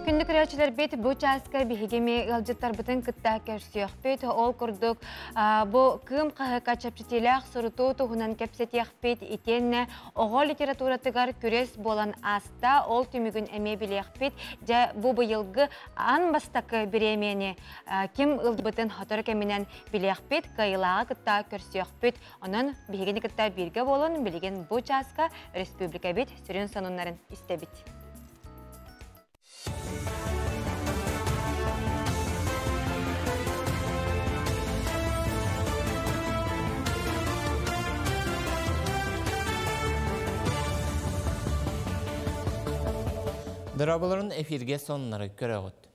Күндү көрөөччүлэрбит, бу чааска биһиги эмиэ ыалдьыттарбытын кытта көрсүөхпүт. Ол курдук, бу Кыым хаһыакка чэпчэтиилээх сурутуу туһунан кэпсэтиэхпит, итиэннэ оҕо литературатыгар күрэс буолан ааста, ол түмүгүн эмиэ билиэхпит. Дьэ, бу быйылгы аан бастакы бириэмийэни ким ылбытын сотору кэминэн билиэхпит, кыайыылааҕы кытта көрсүөхпүт. Онон биһигини кытта бииргэ буолун, билигин бу чааска республикабит сүрүн сонуннарын истэбит. Дорооболорун эфирге соннары көрөҕүт.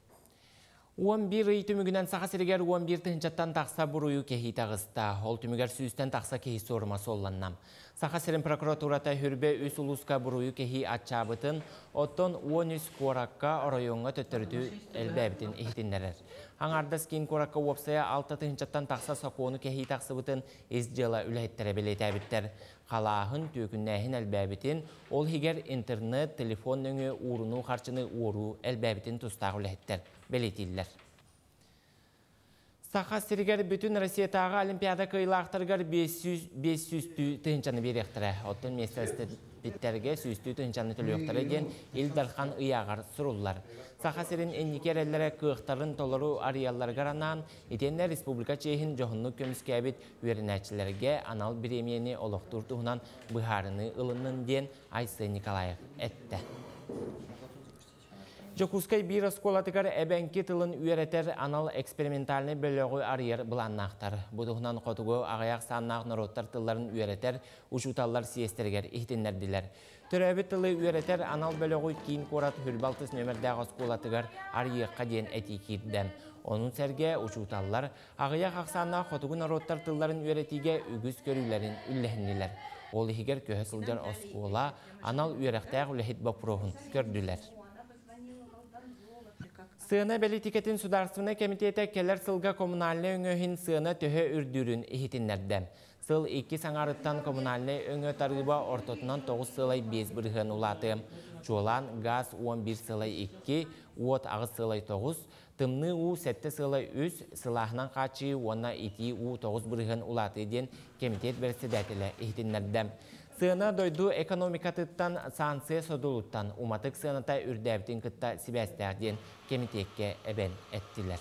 11 ый түмүгүнэн Саха сиригэр 11 тыһыынчаттан тахса буруйу кэһии таҕыста. Ол түмүгэр сүүстэн тахса киһи суорума суолланна. Саха сирин прокуратурата Хүрбэ үс улууска буруйу кэһии аччаабытын, оттон 13 куоракка оройуоҥҥа төттөрүтү элбээбитин иһитиннэрэр. Аҥаардас киин куоракка уопсайа 6 тыһыынчаттан тахса сокуону кэһии тахсыбытын ис дьыала үлэһиттэрэ бэлиэтээбиттэр. Халааһын, түөкүннээһин элбээбитин, ол иһигэр интернет, телефон нөҥүө уурунуу харчыны уоруу элбээбитин тустаах үлэһиттэр бэлиэтииллэр. Саха сиригэр бүтүн Россиятааҕы Олимпиада кыайыылаахтарыгар 500 500 тыһыынчаны биэриэхтэрэ. Оттон миэстэлэспиттэргэ сүүстүү тыһыынчаны төлүөхтэрэ диэн Ил Дархан ыйааҕар суруллар. Саха сирин инники эрэллэрэ кыахтарын толору арыйалларыгар анаан, итиэннэ республика чиэһин дьоһуннук көмүскээбит үөрэнээччилэргэ анал бириэмийэни олохтуур туһунан быһаарыныы ылыннын диэн Айсен Николаев эттэ. Дьокуускай биир оскуолатыгар эбэҥки тылын үөрэтэр анал экспериментальнай бөлөҕү арыйар былааннаахтар. Бу туһунан хотугу аҕыйах сааннаах норуоттар тылларын үөрэтэр учууталлар съезтэригэр иһитиннэрдилэр. Төрөөбүт тылы үөрэтэр анал бөлөҕү киин куорат Хүрбалтыс нүөмэрдээх оскуолатыгар арыйыахха диэн этии киирдэ. Ону сэргэ учууталлар аҕыйах ахсааннаах хотугу норуоттар тылларын үөрэтиигэ үгүс көрүүлэрин үллэһиннилэр. Ол иһигэр көһө сылдьар оскуола анал үөрэхтээх үлэһит боппуруоһун көрдүлэр. Сыана бэлитикэтин судаарственнай кэмитиэтэ кэлэр сылга коммунальнай өҥө иһин сыана төһө үрдүүрүн иһитиннэрдэ. Сыл иккис аҥаарыттан коммунальнай өҥө тарыыба ортотунан 9,5 бырыһыан улаатыа. Чуолаан газ 11,2, уот 8,9, тымныы уу 7,3, сылааһынан хааччыйыы уонна итии уу 9 бырыһыан улаатыа диэн кэмитиэт бэрэссэдээтэлэ иһитиннэрдэ. Сыана дойду экономикатыттан санкция содулуттан уматык сыаната үрдээбитин кытта сибээстээх диэн кэмитиэккэ эбэн эттилэр.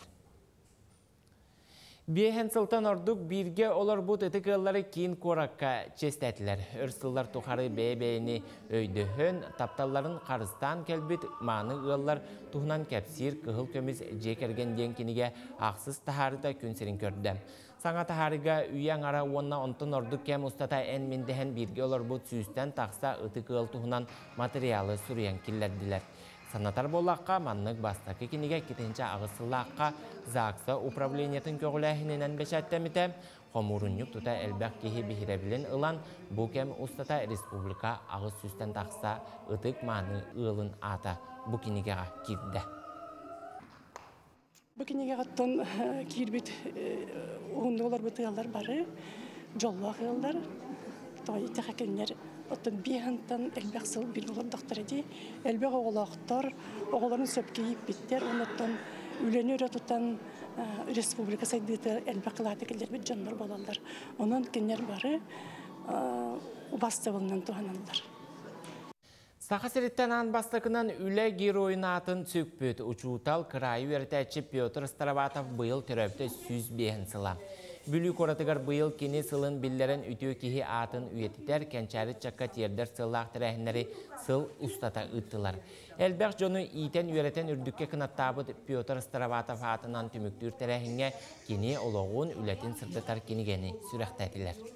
Биэһэн сылтан ордук бииргэ олорбут ытык ыаллары киин куоракка чиэстээтилэр. Өр сыллар тухары бэйэ-бэйэни өйдөһөн, тапталларын харыстаан кэлбит мааны ыаллар туһунан кэпсиир Кыһыл көмүс дьиэ кэргэн диэн кинигэ ахсыс таһаарыыта күн сирин көрдө. Саҥа таһаарыыга үйэ аҥара уонна онтон ордук кэм устата эн-мин дэһэн бииргэ олорбут сүүстэн тахса ытык ыал туһунан матырыйаалы суруйан киллэрдилэр. Санатар буоллахха, маннык бастакы кинигэ 2008 сыллаахха ЗАГСа управлениетын көҕүлээһининэн бэчээттэммитэ. Хомуурунньук тута элбэх киһи биһирэбилин ылан, бу кэм устата республика 800-тэн тахса ытык-мааны ыалын аата бу кинигэҕэ киирдэ. Бу кинигэҕиттэн киирбит уһуннук олорбут ыаллар бары дьоллоох ыаллар. Тоҕо диэтэххэ кинилэр оттон биэһантан элбэх сыл бииргэ олордохтор дии. Элбэх оҕолоохтор, оҕолорун сөпкө ииппиттэр. Оннуттан үлэни өрө тутан республика сайдыыта элбэх кылааты киллэрбит дьоннор буолаллар. Онон кинилэр бары убаастабылынан туһаналлар. Саха сириттэн аан бастакынан үлэ геройун аатын сүкпүт учуутал, кыраайы үөрэтээччи Петр Староватов быйыл төрөөбүтэ 105 сыла. Бүлүү куоратыгар быйыл кини сылын биллэрэн үтүө киһи аатын үйэтитэр, кэнчээри ыччакка тиэрдэр сыаллаах тэрээһиннэри сыл устата ыыттылар. Элбэх дьону иитэн-үөрэтэн үрдүккэ кынаттаабыт Петр Староватов аатынан түмүктүүр тэрээһиҥҥэ кини олоҕун, үлэтин сырдатар кинигэни сүрэхтээтилэр.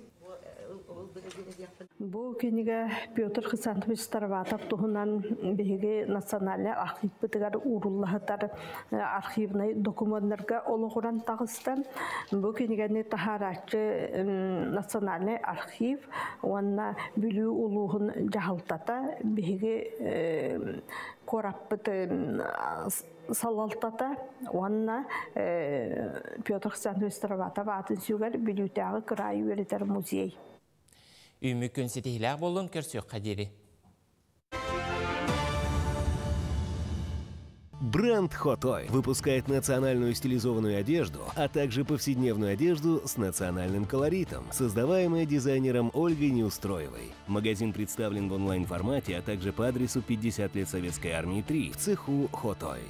Бу кинигэ Петр Хрисантович Староватов туһунан биһиги национальнай архивпытыгар ууруллаһытар архивнай докумуоннарга олоҕуран таҕыста. Бу кинигэни таһаарааччы национальнай архив уонна Бүлүү улууһун дьаһалтата биһиги куораппыт салалтата уонна Петр Хрисантович Староватов аатын сүгэр Бүлүүтээҕи кыраайы үөрэтэр музей. Үүммүт күн ситиһилээх буоллун көрсүөххэ диэри. Бренд Хотой выпускает национальную стилизованную одежду, а также повседневную одежду с национальным колоритом, создаваемая дизайнером Ольгой Неустроевой. Магазин представлен в онлайн-формате, а также по адресу 50 лет Советской Армии 3 в цеху Хотой.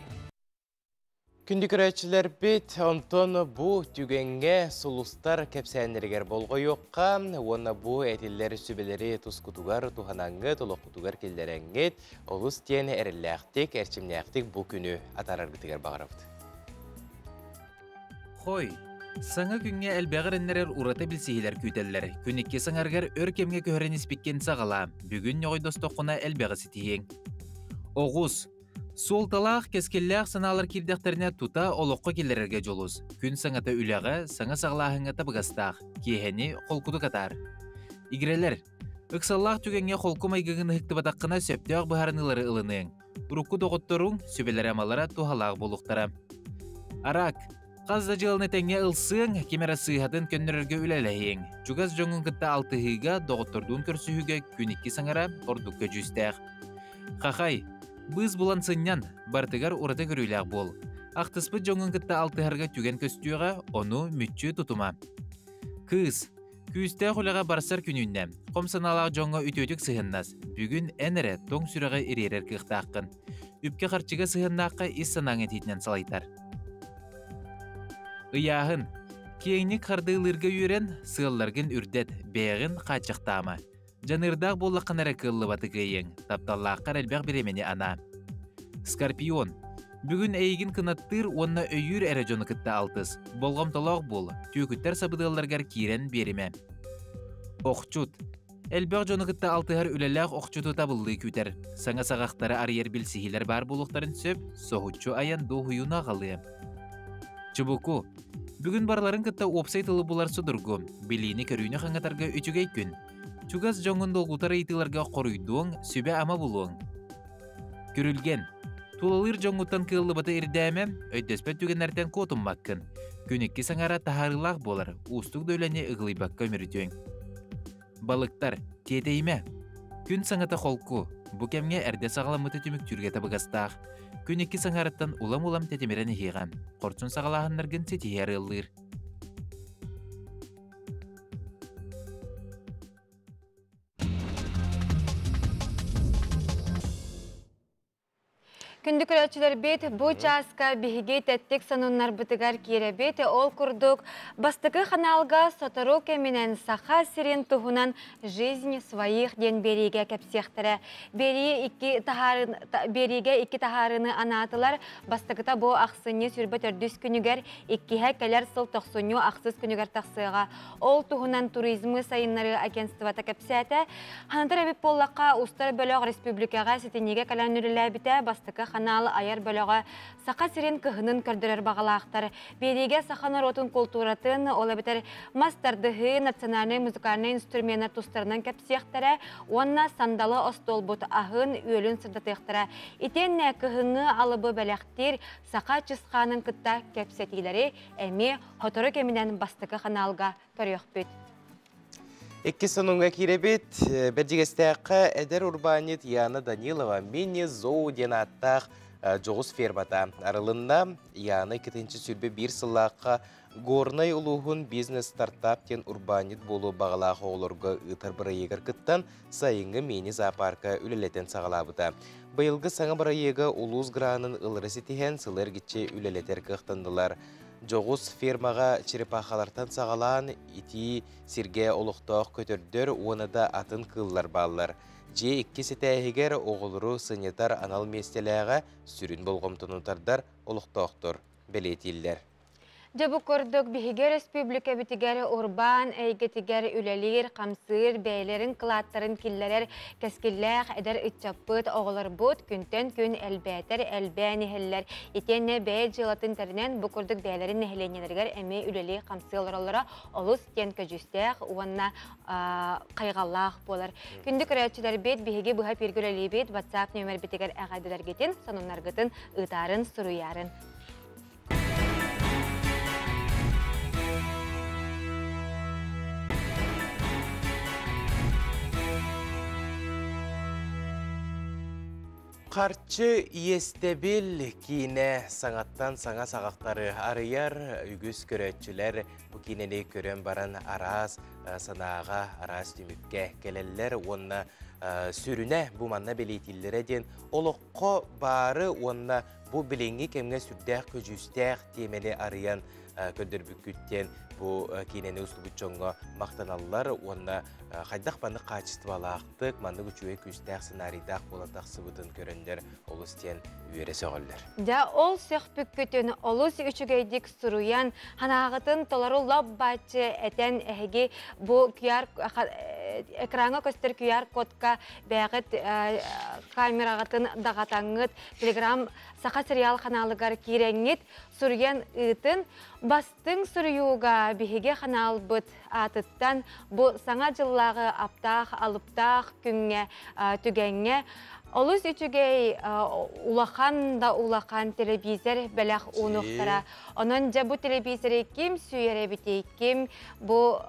Күндү көрөөччүлэрбит, онтон бу түгэҥҥэ сулустар кэпсээннэригэр болҕойуохха уонна бу этиллэр сүбэлэри тускутугар туһанаҥҥыт, олоххутугар киллэрэҥҥит, олус диэн эрэллээхтик, эрчимнээхтик бу күнү атаараргытыгар баҕарабыт. Хой, саҥа күҥҥэ элбэҕи эрэннэрэр ураты билсиһиилэр күүтэллэр. Күн икки саҥарыгар өр кэмҥэ көһөрөн испиккин саҕалаа. Бүгүн ньоҕойдостоххуна элбэҕи ситиһиэҥ. Оҕус, Суолталаах, кэскиллээх санаалар киирдэхтэринэ тута олоххо киллэрэргэ дьулус. Күн саҥата үлэҕэ, саҥа саҕалааһыҥҥа табыгастаах. Киэһэни холкутук атаар. Игирэлэр, ыксаллаах түгэҥҥэ холку майгыгын ыһыктыбатаххына сөптөөх быһаарыныылары ылыныаҥ. Урукку доҕотторуҥ сүбэлэрэ-амалара туһалаах буолуохтара. Арак, хас да дьыаланы тэҥҥэ ылсыаҥ, ким эрэ сыыһатын көннөрөргө үлэлэһиэҥ. Чугас дьоҥҥун кытта алтыһыыга, доҕоттордуун көрсүһүүгэ күн икки саҥара ордук көдьүүстээх. Хахай, быыс булан сынньан, барытыгар ураты көрүүлээх буол. Ахтыспыт дьоҥҥун кытта алтыһарга түгэн көстүөҕэ, ону мүччү тутума. Кыыс, күүстээх үлэҕэ барсар күнүүннэ. Хом санаалаах дьоҥҥо үтүөтүк сыһыннас. Бүгүн эн эрэ тоҥ сүрэҕи ириэрэр кыахтааххын. Үпкэ-харчыга сыһыаннаахха ис санааҥ этиитинэн салайтар. Ыйааһын. Киэҥник хардыылыырга үөрэн, сыалларгын үрдэт, бэйэҕин хааччахтаама. Дьаныырдаах буоллаххына эрэ кыаллыбаты кыайыаҥ, тапталлааххар элбэх бириэмэни анаа. Скорпион. Бүгүн эйигин кынаттыыр уонна өйүүр эрэ дьону кытта алтыс. Болҕомтолоох буол, түөкүттэр сабыдыалларыгар киирэн биэримэ. Охчут. Элбэх дьону кытта алтыһар үлэлээх охчуту табыллыы күүтэр. Саҥа саҕахтары арыйар билсиһиилэр баар буолуохтарын сөп, соһуччу айан дуоһуйууну аҕалыа. Чубуку. Бүгүн барыларын кытта уопсай тылы булар судургу. Билиини-көрүүнү хаҥатарга үчүгэй күн. Чугас дьоҥҥун долгутар ыйытыыларга хоруйдуоҥ, сүбэ-ама булуоҥ. Күрүлгэн. Тулалыыр дьоҥҥуттан кыаллыбаты ирдээмэ, өйдөспөт түгэннэртэн куотуммаккын. Күн икки саҥара таһаарыылаах буолар, уустук да үлэни ыгылыйбакка үмүрүтүөҥ. Балыктар, тиэтэйимэ. Күн саҥата холку, бу кэмҥэ эрдэ саҕаламмыты түмүктүүргэ табыгастаах. Күн икки саҥарыттан улам-улам тэтимирэн иһиэҕэ. Хорсун саҕалааһыннаргын ситиһэ арыаллыыр. Күндү көрөөччүлэрбит, бу чааска биһиги тэттик сонуннарбытыгар киирэбит. Ол курдук, бастакы ханаалга сотору кэминэн Саха сирин туһунан «Жизнь своих» диэн биэриигэ кэпсиэхтэрэ. Биэрии икки таһаарын, биэриигэ икки таһаарыыны анаатылар. Бастакыта бу ахсынньы сүүрбэ төрдүс күнүгэр, иккиһэ кэлэр сыл тохсунньу ахсыс күнүгэр тахсыаҕа. Ол туһунан туризмы сайыннарыы агентствота кэпсээтэ. Ханатар эбит буоллахха, устар бөлөх республикаҕа ситиннигэ кэлэн үлэлээбитэ. Бастакы ханаал айар бөлөҕө Саха сирин кыһынын көрдөрөр баҕалаахтар. Биэриигэ саха норуотун култууратын, ол эбэтэр мас тардыһыы, национальнай музыкальнай инструменнар тустарынан кэпсиэхтэрэ уонна сандалы остуолбут аһын, үөлүн сырдатыахтара. Итиэннэ кыһыҥҥы алыбы бэлэхтиир саха чысхаанын кытта кэпсэтиилэри эмиэ сотору кэминэн бастакы ханаалга көрүөхпүт. Иккис сонуҥҥа киирэбит. Бэрдьигэстээххэ эдэр урбаанньыт Яна Данилова мини-зоо диэн ааттаах дьоҕус фермата арылынна. Яна 221 сыллаахха Горнай улууһун бизнес-стартап диэн урбаанньыт буолуо баҕалаах оҕолорго ыытар бырайыагар кыттан сайыҥҥы мини-зоопарка үлэлэтэн саҕалаабыта. Быйылгы саҥа бырайыага улуус гранын ылары ситиһэн сылы эргиччи үлэлэтэр кыахтаннылар. Дьоҕус фермаҕа черепахалартан саҕалаан итии сиргэ олохтоох көтөрдөр уонна да атын кыыллар бааллар. Дьиэ иккис этээһигэр оҕолору сынньатар анал миэстэлээҕэ сүрүн болҕомтону тардар олохтоохтор бэлиэтииллэр. Дьэ бу курдук биһиги өрөспүүбүлүкэбитигэр урбаан эйгэтигэр үлэлиир, хамсыыр, бэйэлэрин кылааттарын киллэрэр кэскиллээх эдэр ыччаппыт, оҕолорбут күнтэн күн элбээтэр элбээн иһэллэр. Итиэннэ бэйэ дьыалатын тэринэн бу курдук бэйэлэрин нэһилиэнньэлэригэр эмиэ үлэлии-хамсыы олороллоро олус диэн көдьүүстээх уонна хайҕаллаах буолар. Күндү көрөөччүлэрбит, биһиги быһа эфиргэ үлэлиибит WhatsApp нүөмэрбитигэр эҕэрдэлэргитин, сонуннаргытын ыытаарын, суруйаарын. Харчы иэстэбил киинэ саҥаттан саҥа саҕахтары арыйар үгүс көрөөччүлэр бу киинэни көрөн баран араас санааҕа, араас түмүккэ кэлэллэр уонна сүрүнэ бу манна бэлиэтииллэрэ диэн олоххо баары уонна Бу билиҥҥи кэмҥэ сүрдээх көдьүүстээх тиэмэни арыйан көрдөрбүккүт диэн бу киинэни устубут дьоҥҥо махтаналлар уонна хайдах маннык хаачыстыбалаахтык, маннык үчүгэй күүстээх сценарийдаах буолан тахсыбытын көрөннөр олус диэн үөрэ сөҕөллөр. Дьэ, ол сөхпүккүтүн олус үчүгэйдик суруйан, санааҕытын толору лоп-бааччы этэн эһиги бу QR экраҥҥа көстөр QR-кодка бэйэҕит камераҕытын даҕатаҥҥыт Телеграм Саха сериал ханаалыгар киирэҥҥит суруйан ыытын. Бастыҥ суруйууга биһиги ханаалбыт аатыттан бу саҥа дьыллааҕы аптаах алыптаах күҥҥэ түгэҥҥэ олус үчүгэй улахан да улахан телевизор бэлэх уунуохтара. Онон дьэ бу телевизоры ким сүүйэр эбитий, ким бу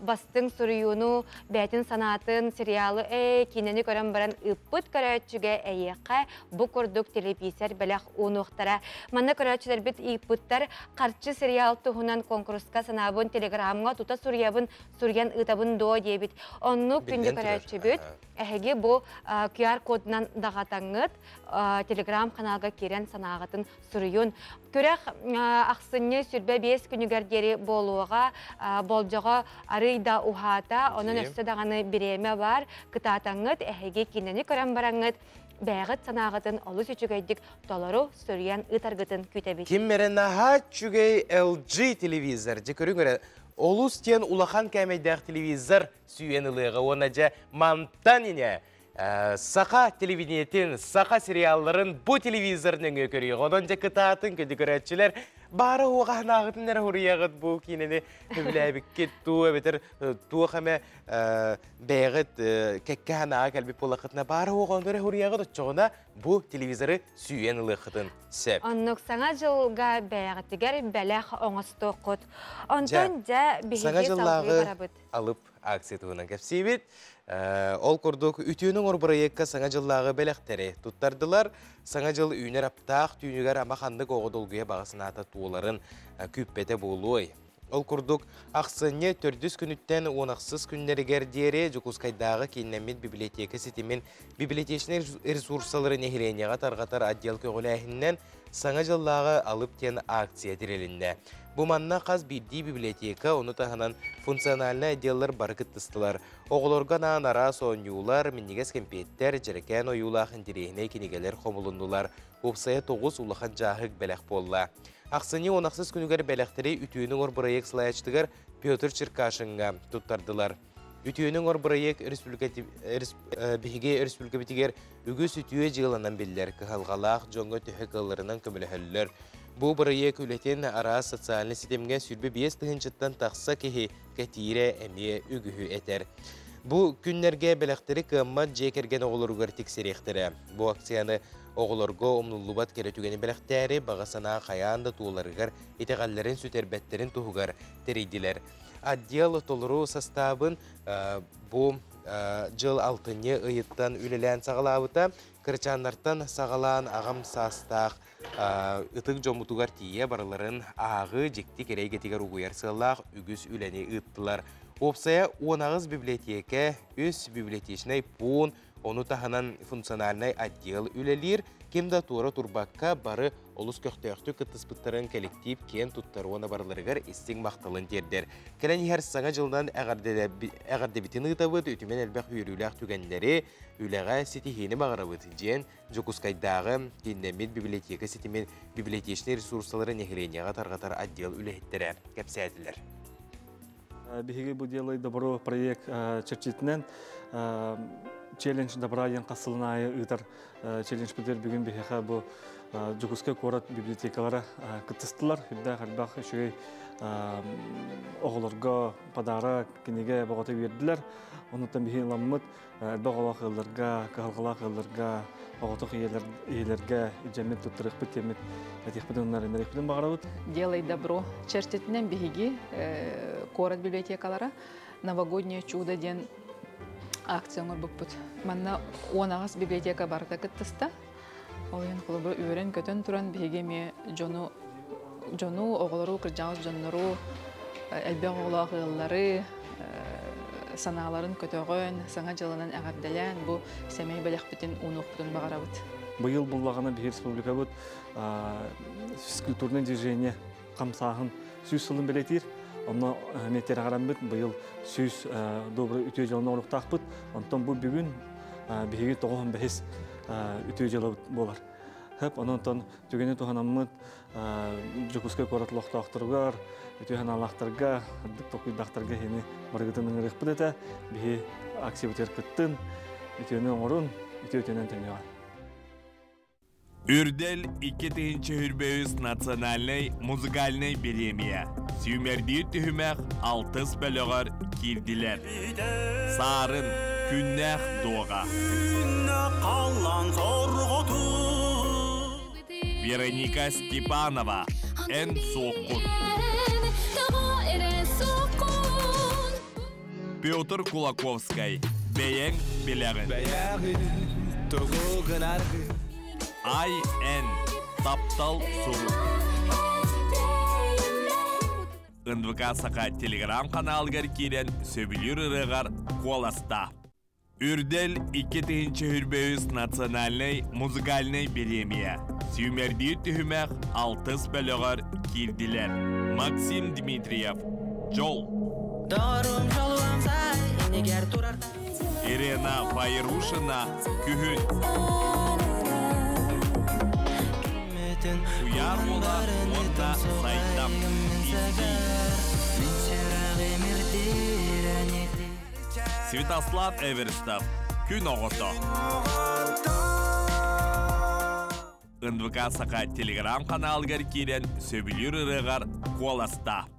бастыҥ суруйууну, бэйэтин санаатын, сериалы ээ, киинэни көрөн баран ыыппыт көрөөччүгэ эйиэхэ бу курдук телевизор бэлэх уунуохтара. Манна көрөөччүлэрбит ыыппыттар харчы сериал туһунан конкурска санаабын телеграмҥа тута суруйабын, суруйан ыытабын дуо диэбит. Оннук күндү көрөөччүбүт эһиги бу QR-кодунан даҕатаҥҥыт телеграм-каналга киирэн санааҕытын суруйун. Күрэх ахсынньы 25 күнүгэр диэри буолуоҕа, болдьоҕо арыый да уһаата, онон өссө даҕаны бириэмэ баар. Кытаатаҥҥыт, эһиги киинэни көрөн бараҥҥыт, бэйэҕит санааҕытын олус үчүгэйдик толору суруйан ыытаргытын күүтэбит. Ким эрэ наһаа үчүгэй LG телевизор, дьэ көрүҥ эрэ, олус диэн улахан кээмэйдээх телевизор сүүйэн ылыаҕа уонна дьэ мантан ине Саха телевидениетин, саха сериалларын бу телевизор нөҥүө көрүөх. Онон дьэ кытаатын күндү көрөөччүлэр. Баара уоҕа санааҕытын эрэ хуруйаҕыт бу киинэни сөбүлээбиккит туу эбэтэр туох эмэ бэйэҕит кэккэ санааҕа кэлбит буоллаххытына баара уоҕа ону эрэ хуруйаҕыт оччоҕуна бу телевизоры сүүйэн ылыаххытын сөп. Оннук саҥа дьылга бэйэҕитигэр бэлэх оҥостуоххут. Онтон дьэ Саҥа биһиги салгыы дьыллааҕы барабыт. алып акция туһунан кэпсиибит. Ол курдук, үтүөнү оҥор бырайыакка Саҥа дьыллааҕы бэлэхтэри туттардылар. Саҥа дьыл үүнэр аптаах түүнүгэр ама ханнык оҕо долгуйа баҕа санаата туоларын күүппэтэ буолуой. Ол курдук, ахсынньы төрдүс күнүттэн уон ахсыс күннэригэр диэри Дьокуускайдааҕы кииннэммит библиотека ситимин библиотечнай ресурсалары нэһилиэнньэҕэ тарҕатар отдел көҕүлээһининэн Саҥа дьыллааҕы алып диэн акция тэрилиннэ. Бу манна хас биирдии библиотека, ону таһынан функциональнай отделлар бары кыттыстылар. Оҕолорго анаан араас оонньуулар, минньигэс кэмпиэттэр, дьэрэкээн ойуулаах интэриэһинэй кинигэлэр хомулуннулар. Уопсайа тоҕус улахан дьааһык бэлэх буолла. Ахсынньы уон ахсыс күнүгэр бэлэхтэри үтүөнү оҥор бырайыак салайааччытыгар Петр Черкашиҥҥа туттардылар. Үтүөнү оҥор бырайыак биһиги өрөспүүбүлүкэбитигэр үгүс үтүө дьыаланан биллэр, кыһалҕалаах дьоҥҥо төһө кыалларынан көмөлөһөллөр. Бу бырайыак үлэтин араас социальнай ситимҥэ 25 тыһыынчаттан тахса киһи кэтиирэ эмиэ үгүһү этэр. Бу күннэргэ бэлэхтэри кыаммат дьиэ кэргэн оҕолоругар тиксэриэхтэрэ. Бу акцияны оҕолорго умнуллубат кэрэ түгэни бэлэхтээри баҕа санаа хайаан да туоларыгар итэҕэллэрин сүтэрбэттэрин туһугар тэрийдилэр. Отдел толору састаабын бу дьыл алтынньы ыйыттан үлэлээн саҕалаабыта. Кырачааннартан саҕалаан аҕам саастаах ытык дьоммутугар тиийэ барыларын ааҕыы дьикти кэрэ эйгэтигэр угуйар сыаллаах үгүс үлэни ыыттылар. Уопсайа 18 библиотека, үс библиотечнай пуун, ону таһынан функциональнай отдел үлэлиир. Ким да туора турбакка бары олус көхтөөхтүк кыттыспыттарын кэлэктиип киэн туттар уонна барыларыгар истиҥ махталын тиэрдэр. Кэлэн иһэр Саҥа дьылынан эҕэрдэбитин ыытабыт, үтүмэн элбэх үөрүүлээх түгэннэри, үлэҕэ ситиһиини баҕарабыт, диэн Дьокуускайдааҕы кииннэммит библиотека ситимин библиотечнай ресурсалары нэһилиэнньэҕэ тарҕатар отдел үлэһиттэрэ кэпсээтилэр. Биһиги бу Делай добро проект чэрчитинэн челлендж добра диэн хас сылын аайы ыытар челленджпитигэр бүгүн биһиэхэ бу Дьокуускай куорат библиотекалара кыттыстылар. Үрдээх элбэх үчүгэй оҕолорго подарок, кинигэ бөҕөтө биэрдилэр. Онуттан биһи ыламмыт элбэх оҕолоох ыалларга, кыһалҕалаах ыалларга, оҕотох ийэлэргэ илдьэммит туттарыахпыт диэммит этиэхпитин уонна эрэннэриэхпитин баҕарабыт. Делай добро чэрчитинэн биһиги куорат библиотекалара Новогоднее чудо диэн акция оҥорбуппут. Манна 18 библиотека барыта кыттыста. Ол иһин холобур үөрэн-көтөн туран биһиги эмиэ дьону дьону, оҕолору, кырдьаҕас дьоннору, элбэх оҕолоох ыаллары санааларын көтөҕөн, саҥа дьылынан эҕэрдэлээн бу сэмэй бэлэхпитин уунуохпутун баҕарабыт. Быйыл буллаҕына биһи республикабыт физкультурное движение хамсааһын сүүс сылын бэлиэтиир. Онно метераҕараммыт быйыл сүүс добрый үтүө дьыаланы оҥоруохтаахпыт. Онтон бу бүгүн биһиги тоҕуһун бэһис үтүө дьыалабыт буолар. Хөп, онон түгэни туһанаммыт Дьокуускай куорат олохтоохторугар, үтүө санаалаахтарга, үрдүк толкуйдаахтарга иһини барыгытын ыҥырыахпыт этэ. Биһи акциябытыгар кыттын, үтүөнү оҥорун, үтүө үтүөнэн төнүөҕэ. Үрдэл 2023 национальнай музыкальнай бириэмийэ сүүмэрдиир түһүмэх алтыс бөлөҕөр киирдилэр. Саарын, күннээх дуоҕа. Вероника Степанова, эн суоххун. Петр Кулаковскай, бэйэҥ билэҕин. Ай Эн, таптал сурук. НВК Саха телеграм-ханаалыгар киирэн сөбүлүүр ырыаҕар куоласта. Үрдэл 2023 национальнай музыкальнай бириэмийэ сүүмэрдиир түһүмэх алтыс бөлөҕөр киирдилэр. Максим Дмитриев, Дьол. Ирена Файрушина, Күһүн. Куйаар уола уонна Сайдам. Святослав Эверстов, Күн оҕото. НВК Саха телеграм-каналыгар киирэн сөбүлүүр ырыаҕар куоласта.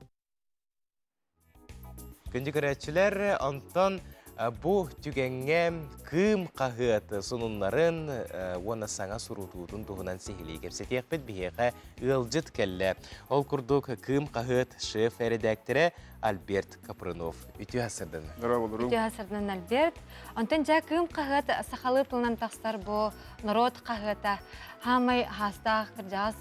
Күндү көрөөччүлэр, онтон бу түгэҥҥэ Кыым хаһыат сонуннарын уонна саҥа сурутуутун туһунан сиһилии кэпсэтиэхпит. Биһиэхэ ыалдьыт кэллэ. Ол курдук Кыым хаһыат шеф-эрэдээктэрэ Альберт Капрынов. Үтүө сырдын. Үтүө сырдын, Альберт. Онтон дьэ Кыым хаһыат сахалыы тылынан тахсар бу норуот хаһыата. Хаамай хаастаах кырдьаҕас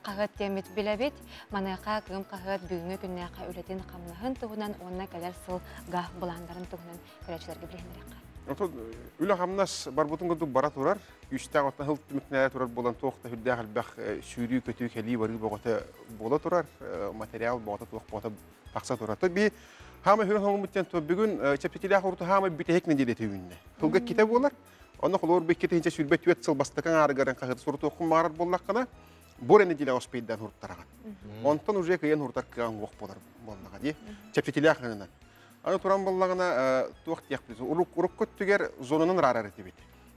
хаһыат диэммит билэбит. Маныаха Кыым хаһыат бүгүҥҥү күннээххэ үлэтин-хамнаһын туһунан уонна кэлэр сылга былааннарын туһунан көрөөччүлэргэ билиһиннэриэххэ. Отон үлэ-хамнас барбытын курдук бара турар. Күүстээх оттон сыл түмүктэнэ турар буолан туох да сүрдээх элбэх сүүрүү-көтүү, кэлии-барыы бөҕөтө буола турар. Материал бөҕөтө туох бөҕөтө тахса турар. То би хаамай хүрэн хоҥмут диэн бүгүн чэпчэтиилээх уруту хаамай бүтэһик нэдиэлэтэ үүннэ. Тылга китэ буолар. Онно холобур бу 2024 сыл бастакы аҥаарыгарын хаһыат сурутуоххун баҕарар буоллаххына, бу эрэ нэдиэлэ оспейдаан хуруттараҕын. Онтон уже кыйан хурутар кыаҕыҥ уох буолар буоллаҕа дии. Чэпчэтиилээх гынан. Аны туран буоллаҕына туох диэхпит урукку өттүгэр зонанан араарар этибит.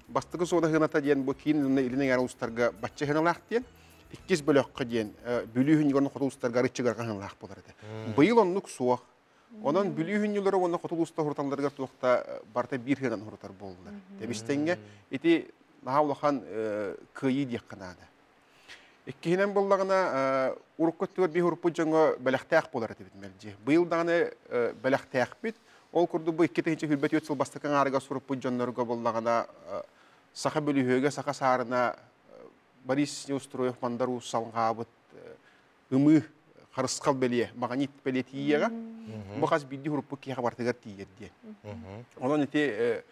Бастакы зона хыната диэн бу киин уонна илин эҥээр улуустарга бачча хыналаах диэн, иккис бөлөххө диэн Бүлүү хүнньүгэр хоту улуустарга арыччыгарга хыналаах буолар этэ. Быйыл оннук суох. Онон Бүлүү хүнньүлэрэ уонна хоту улуустар хуруталларыгар туох да барыта биир хынан хурутар буоллулар. Тэбистэҥҥэ ити наһаа улахан кыайыы диэххэ наада. Иккиһинэн буоллаҕына, урукку өттүгэр биир уруппут дьоҥҥо бэлэхтээх буолар этибит мэлдьи. Быйыл даҕаны бэлэхтээхпит. Ол курдук бу 2024 сыл бастакы аҥаарыгар суруппут дьоннорго буоллаҕына, саха бөлүһүөгэ, саха саарына Борис Неустроев Мандар Уус салҕаабыт ымыы харысхал бэлиэ, маҕанит бэлиэ тиийиэҕэ. Бу хас биирдии уруппут киһиэхэ барытыгар тиийэр диэн. Онон ити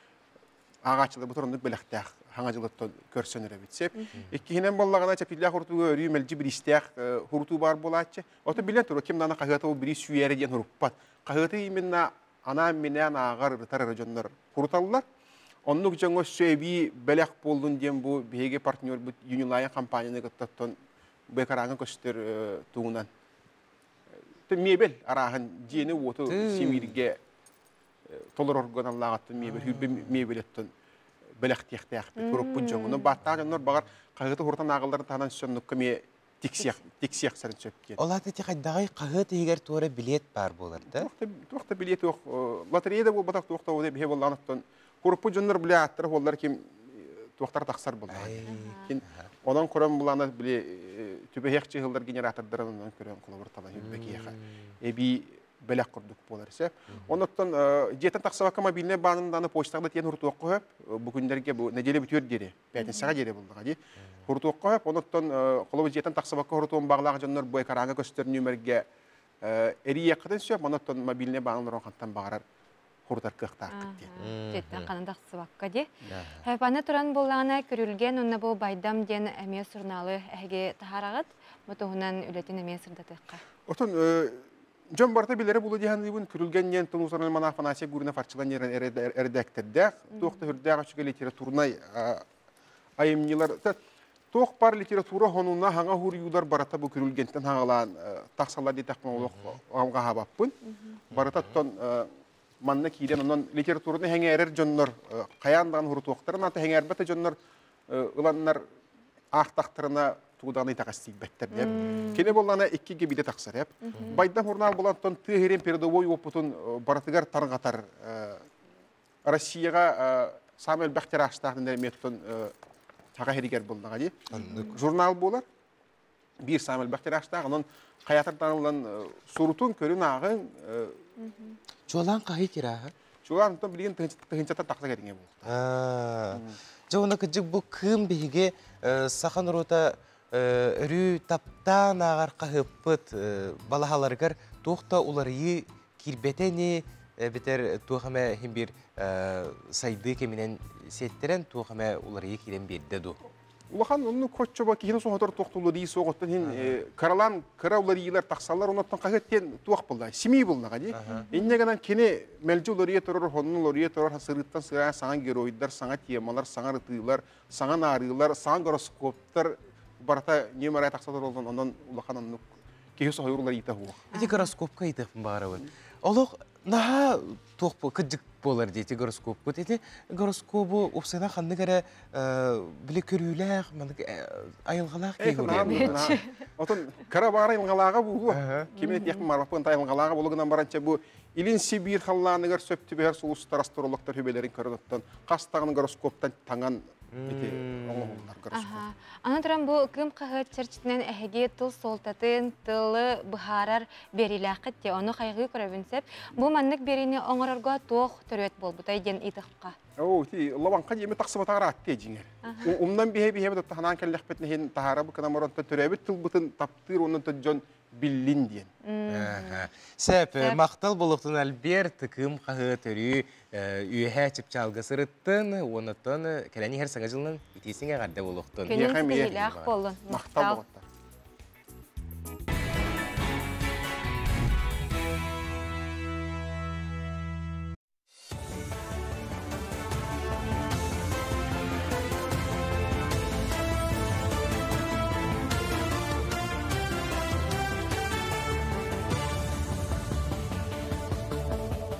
ааҕааччыларбыт оннук бэлэхтээх хаҥа дьылыттан көрсөн эрэбит сеп. Иккиһинэн буоллаҕына чэпчэтиилээх урутууга өрүү мэлдьи бириистээх урутуу баар буолааччы. Ото билэн тура ким даҕаны хаһыата ол бириис сүүйээрэ диэн уруппат. Хаһыаты именно анаан-минээн ааҕар, ырытар эрэ дьоннор уруталлар. Оннук дьоҥҥо өссө эбии бэлэх буоллун диэн бу биһиги партнербут Юнилайн компанияны кытта бу экраҥҥа көстөр тугунан мебель арааһын дьиэни-уоту симииргэ толорорго аналлааҕыттан мебель хүрбэ мебелеттэн бэлэхтиэхтээхпит урукпут дьоҥҥо бааттаах дьоннор баҕар хаһыаты хурутан ааҕалларын таһынан соннукка эмиэ тиксиэх тиксиэхсэрин сөп диэн. Ол аата ити хайдаҕай хаһыат иһигэр туора билиэт баар буолар да? Туох да билиэт туох лотерея да буолбатах туох да ол биһи буоллаҕын оттон урукпут дьоннор били ааттара буоллар ким туохтара тахсар буоллаҕа. Кин онон көрөн булаана били түбэһиэх чыһыллар генератордарын онон көрөн холобур талан хүрбэ киһиэхэ эбии бэлэх курдук буолар сөп. Оннуттан дьиэтэн тахсыбакка мобильнай баанын дааны почтаҕа да тиэн хурутуохха сөп. Бу күннэргэ бу нэдиэлэ бүтүөр диэри, пятницаҕа диэри буллаҕа дии. Хурутуохха сөп. Оннуттан холобур дьиэтэн тахсыбакка хурутуон баҕалаах дьоннор бу экраҥҥа көстөр нүмергэ эрийиэххитин сөп. Оннуттан мобильнай баанын олорон хантан баҕарар хурутар кыахтааххыт диэн. Дьиэттэн ханан тахсыбакка дии. Аны туран буоллаҕына Күрүлгэн уонна бу Байдам диэн эмиэ сурунаалы эһиги таһаараҕыт. Бу туһунан үлэтин эмиэ сырдатыахха. Отон дьон барыта билэрэ буолуо дии саныыбын. Күрүлгэн диэн тумусаран манаа Афанасий Гуринов Арчылан эрэдээктэрдээх, туох да үрдээх үчүгэй литературнай айымньылар туох бар литература хонуна хаҥа хуруйуулар барыта бу күрүлгэнтэн хаҥалаан тахсаллар диэтэхпин олох аҕаһаабаппын. Барыта оттон манна киирэн онон литератураны сэҥээрэр дьоннор хайаан даҕаны хурутуохтарын ата сэҥээрбэт дьоннор ыланнар аахтахтарына тугу даҕаны итэҕэстийбэттэр диэп. Кини буоллаҕына иккигэ биирдэ тахсар эп. Байдам журнал булантан тыа сирин передовой уопутун барытыгар тарҕатар Россияҕа саамай элбэх тиражтаах эмиэ саха сиригэр буллаҕа дии. Журнал буолар. Биир саамай элбэх тиражтаах. Онон хайатардан ылан сурутун, көрүн ааҕыҥ. Чуолаан хаһый тираһа? Чуолаан онтон билигин тыһыынчаттан тахса кэриҥэ буолуохтаах. Дьэ уонна кырдьык бу кыым биһиги саха норуота өрүү таптаан ааҕар хаһыаппыт балаһаларыгар туох да уларыйыы киирбэтэ ини эбэтэр туох эмэ иһин биир сайдыы кэминэн сиэттэрэн туох эмэ уларыйыы киирэн биэрдэ дуу? Улахан оннук хоччобо киһини соһотор туох уларыйыы суох оттон иһин каралаан кыра уларыйыылар тахсаллар оннуттан хаһыат диэн туох булла симии буллаҕа дии. Инньэ гынан кини мэлдьи уларыйа турар, хоннун уларыйа турар, сырыыттан сыраан саҥа геройдар, саҥа темалар, саҥа ырытыылар, саҥа наарыылар, саҥа гороскоптар барыта ньүмэрэ тахса тураллар онон улахан оннук киһи соһуйар уларыйыыта суох. Ити гороскопка ыйытыахпын баҕарабын. Олох Наһаа туох кыдьык буолар дии ити гороскоппут. Ити гороскобу упсайдан ханнык эрэ били көрүүлээх, маннык айылҕалаах киһи уруйар. Отон кыра баара айылҕалааҕа буолуо. Кими этиэхпин мараппын айылҕалааҕа буолу гынан баранча бу Илин Сибиир халлааныгар сөп түбэһэр сулустар астрологтар хүбэлэрин көрөн оттон хас даҕаны гороскоптан таҥан ити оҥоһуллар гороскоп. Аны туран бу Кыым хаһыат чэрчитинэн эһиги тыл суолтатын, тылы быһаарар биэриилээххит дии, ону хайҕыы көрөбүн сөп. Бу маннык биэриини оҥорорго туох төрүөт буолбутай диэн ыйытыахха. Оо, ити лабаҥха диэми тахсыбатаҕар ааттыа дьиҥэр. Умнан биһэ-биһэбит оттон кэллэхпит иһин таһаара быкынан оронтон төрөөбүт тылбытын таптыыр уонна дьон биллин диэн. Сәп, махтал болуктун Альберт, Кыым хаһыат өрүү үөһээ чыпчаалга сырыттын, уоннаттан кэлэн иһэр саҥа дьылынан итиисиҥ эҕэрдэ болуктун. Күнүн ситиһиилээх буоллун. Махтал.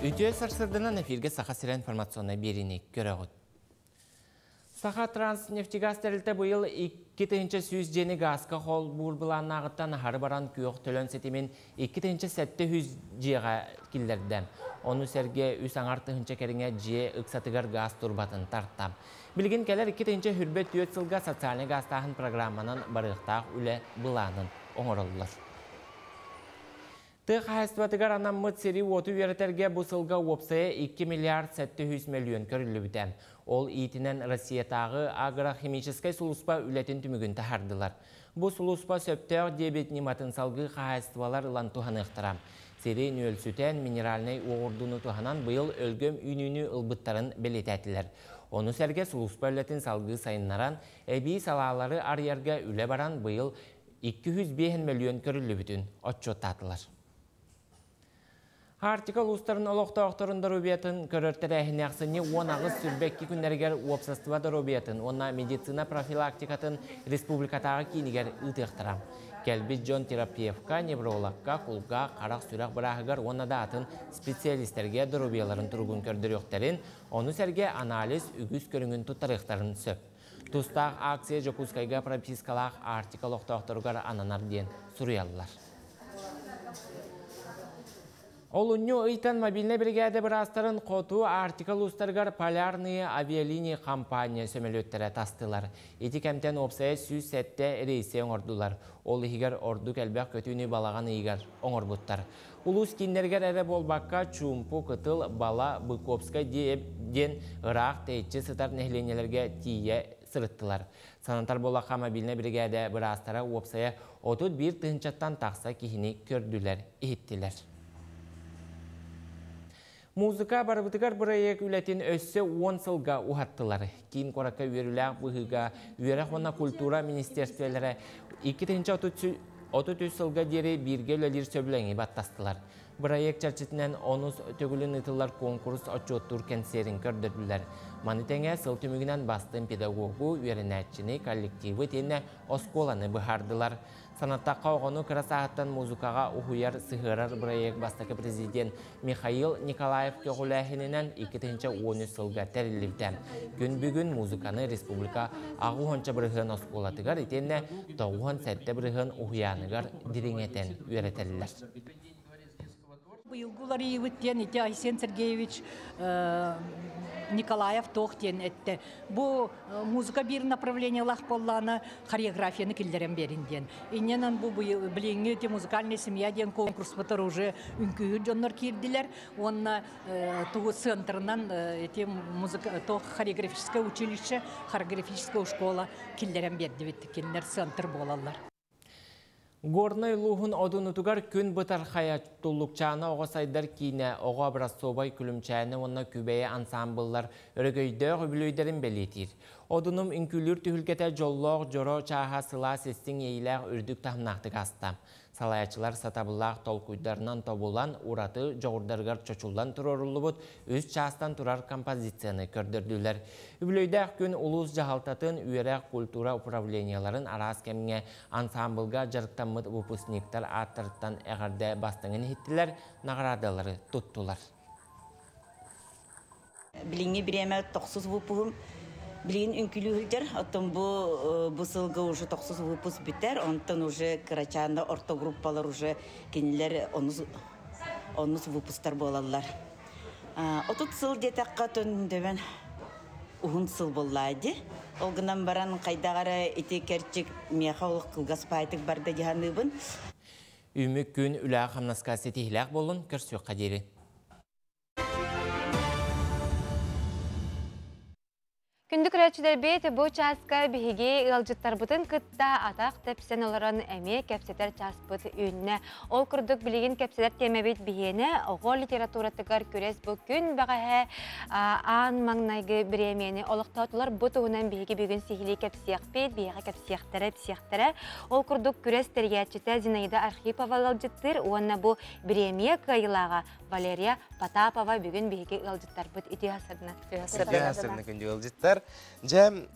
Үтүө сарсырданан эфирге Саха сирэ информационнай биэриини көрөҕүт. Саха Транснефтегаз тэрилтэ быйыл 2100 дьиэни гааска холбуур былааннааҕыттан аһары баран күөх төлөн ситимин 2700 дьиэҕэ киллэрдэ. Ону сэргэ үс аҥар тыһыынча кэриҥэ дьиэ ыксатыгар гаас турбатын тарта. Билигин кэлэр 2024 сылга социальнай гаастааһын программанан барыахтаах үлэ былаанын оҥороллор. Тыа хаһаайыстыбатыгар анаммыт сири-уоту үөрэтэргэ бу сылга уопсайа 2 миллиард 700 мөлүйүөн көрүллүбүтэ. Ол иитинэн Россиятааҕы агрохимическай сулууспа үлэтин түмүгүн таһаардылар. Бу сулууспа сөптөөх диэбит ньыматын салгыы хаһаайыстыбалар ылан туһаныахтара. Сири нүөлсүтэн, минеральнай уоҕурдууну туһанан быйыл өлгөм үүнүүнү ылбыттарын бэлиэтээтилэр. Ону сэргэ сулууспа үлэтин салгыы сайыннаран, эбии салаалары арыйарга үлэ баран быйыл 205 мөлүйүөн көрүллүбүтүн отчуоттаатылар. Арктика улуустарын олохтоохторун доруобуйатын көрөр тэрээһини ахсынньы 18-22 күннэригэр уопсастыба доруобуйатын уонна медицина профилактикатын республикатааҕы киинигэр ыытыахтара. Кэлбит дьон терапевка, неврологка, кулгаах, харах, сүрэх бырааһыгар уонна да атын специалистэргэ доруобуйаларын туругун көрдөрүөхтэрин, ону сэргэ анализ үгүс көрүҥүн туттарыахтарын сөп. Тустаах акция Дьокуускайга пропискалаах Арктика олохтоохторугар ананар диэн суруйаллар. Олунньу ыйтан мобильнай биригээдэ быраастарын хоту Арктика улуустарыгар Полярные авиалинии компания сөмөлүөттэрэ тастылар. Ити кэмтэн уопсайа 107 рейсэ оҥордулар. Ол иһигэр ордук элбэх көтүүнү балаҕан ыйыгар оҥорбуттар. Улуус кииннэригэр эрэ буолбакка, Чуумпу, Кытыл, Бала, Быковскай диэн ыраах тэйиччи сытар нэһилиэнньэлэргэ тиийэ сырыттылар. Санатар буоллахха, мобильнай биригээдэ быраастара уопсайа 31 тыһыынчаттан тахса киһини көрдүлэр, иһиттилэр. Музыка барыбытыгар бырайыак үлэтин өссө 10 сылга уһаттылар. Киин куоракка үөрүүлээх быһыыга үөрэх уонна культура министерствелэрэ 2033 сылга диэри бииргэ үлэлиир сөбүлэҥи баттастылар. Бырайыак чэрчитинэн онус төгүлүн ыытыллар куонкурус отчуоттуур кэнсиэрин көрдөрдүлэр. Маны тэҥэ сыл түмүгүнэн бастыҥ педагогу, үөрэнээччини, коллективы итиэннэ оскуоланы быһаардылар. Санаттахха, оҕону кыра сааһыттан музыкаҕа уһуйар, сыһыарар бырайыак бастакы президент Михаил Николаев көҕүлээһининэн 2013 сылга тэриллибитэ. Күн бүгүн музыканы республика 60% оскуолатыгар итиэннэ 97% уһуйааныгар дириҥэтэн үөрэтэллэр. Быйылгы уларыйыыбыт диэн ити Айсен Сергеевич Николаев туох диэн этте. Бу музыка биир направлениелаах буоллаана хореографияны киллэрэн биэрин диэн. Инньэнэн бу билиҥҥи ити музыкальная семья диэн конкурспутар уже үҥкүүһүт дьоннор киирдилэр. Уонна тугу центрынан ити музыка то хореографическое училище, хореографическая школа киллэрэн биэрдибит. Кинилэр центр буолаллар. Горнай улууһун Одунутугар күн бытархайа Туллукчаана оҕо сайдар киинэ, оҕо образцовай күлүмчээнэ уонна Күбэйэ ансаамбыллар өрөгөйдөөх үбүлүөйдэрин бэлиэтиир. Одунум үҥкүүлүүр түһүлгэтэ дьоллоох дьоро чааһа сылаас истиҥ иэйиилээх үрдүк таһымнаахтык ааста. Салайааччылар сатабыллаах толкуйдарынан тобулан, ураты дьоҕурдарыгар чочуллан туруоруллубут үс чаастан турар композицияны көрдөрдүлэр. Үбүлүөйдээх күн улуус дьаһалтатын, үөрэх, культура управлениеларын араас кэмҥэ ансаамбылга дьарыктаммыт выпускниктар ааттарыттан эҕэрдэ бастыҥын иһиттилэр, наҕараадалары туттулар. Билиҥҥи бириэмэ тохсус выпуһум билигин үҥкүүлүү сылдьар. Оттон бу бу сылга уже тохсус выпуск бүтэр. Онтон уже кырачаанда орто группалар уже кинилэр онус онус выпусктар буолаллар. 30 сыл диэтэххэ төндөбөн уһун сыл буоллаа дии. Ол гынан баран хайдах эрэ ити кэрчик миэхэ олох кылгас баайтык барда дии саныыбын. Үүмүк күн үлэҕэ-хамнаска ситиһиилээх буоллун, көрсүөххэ диэри. Күндү көрөөччүлэрбит, бу чааска биһиги ыалдьыттарбытын кытта атах тэпсэн олорон эмиэ кэпсэтэр чааспыт үүннэ. Ол курдук билигин кэпсэтэр тиэмэбит биһиэнэ оҕо литературатыгар күрэс бу күн бэҕэһээ аан маҥнайгы бириэмийэни олохтоотулар. Бу туһунан биһиги бүгүн сиһилии кэпсиэхпит, биһиэхэ кэпсиэхтэрэ, ипсиэхтэрэ. Ол курдук күрэс тэрийээччитэ Зинаида Архипова ыалдьыттыыр уонна бу бириэмийэ кыайыылааҕа Валерия Потапова бүгүн биһиги ыалдьыттарбыт үтүө сырдына. Үтүө сырдына күндү ыалдьыттар. Дьэ,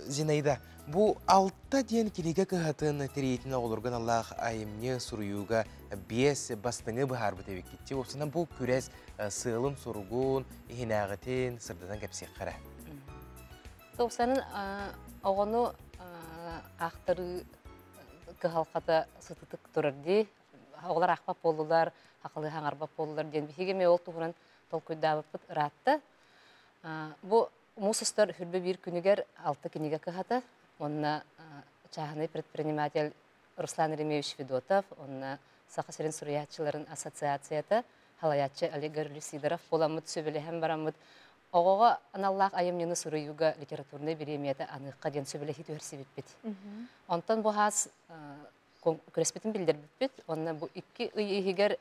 Зинаида, бу алта диэн кинигэ кыһатын тириитин оҕолорго аналлаах айымньы суруйууга биэс бастыҥы быһаарбыт эбиккитти. Уопсанан бу күрэс сыалын-соругун, иһинээҕитин сырдатан кэпсиэххэ эрэ. Тупсанын оҕону аахтарыы кыһалҕата сытытык турар дии. Оҕолор аахпат буоллулар, хахалыы хаҥарбат буоллулар диэн биһиги эмиэ ол туһунан толкуйдаабыппыт ыраатта. Бу муус устар хүрбэ биир күнүгэр алта кинигэ кыһата уонна чааһынай предприниматель Руслан Еремеевич Федотов уонна Саха сирин суруйааччыларын ассоциацията салайааччы Олег Гаврильевич Сидоров буоламмыт сөбүлэһэн бараммыт Оҕоҕо аналлаах айымньыны суруйууга литературнай бириэмийэтэ аныахха диэн сөбүлэһии түһэрсибиппит. Онтон бу хаас күрэспитин биллэрбиппит. Уонна бу икки ый иһигэр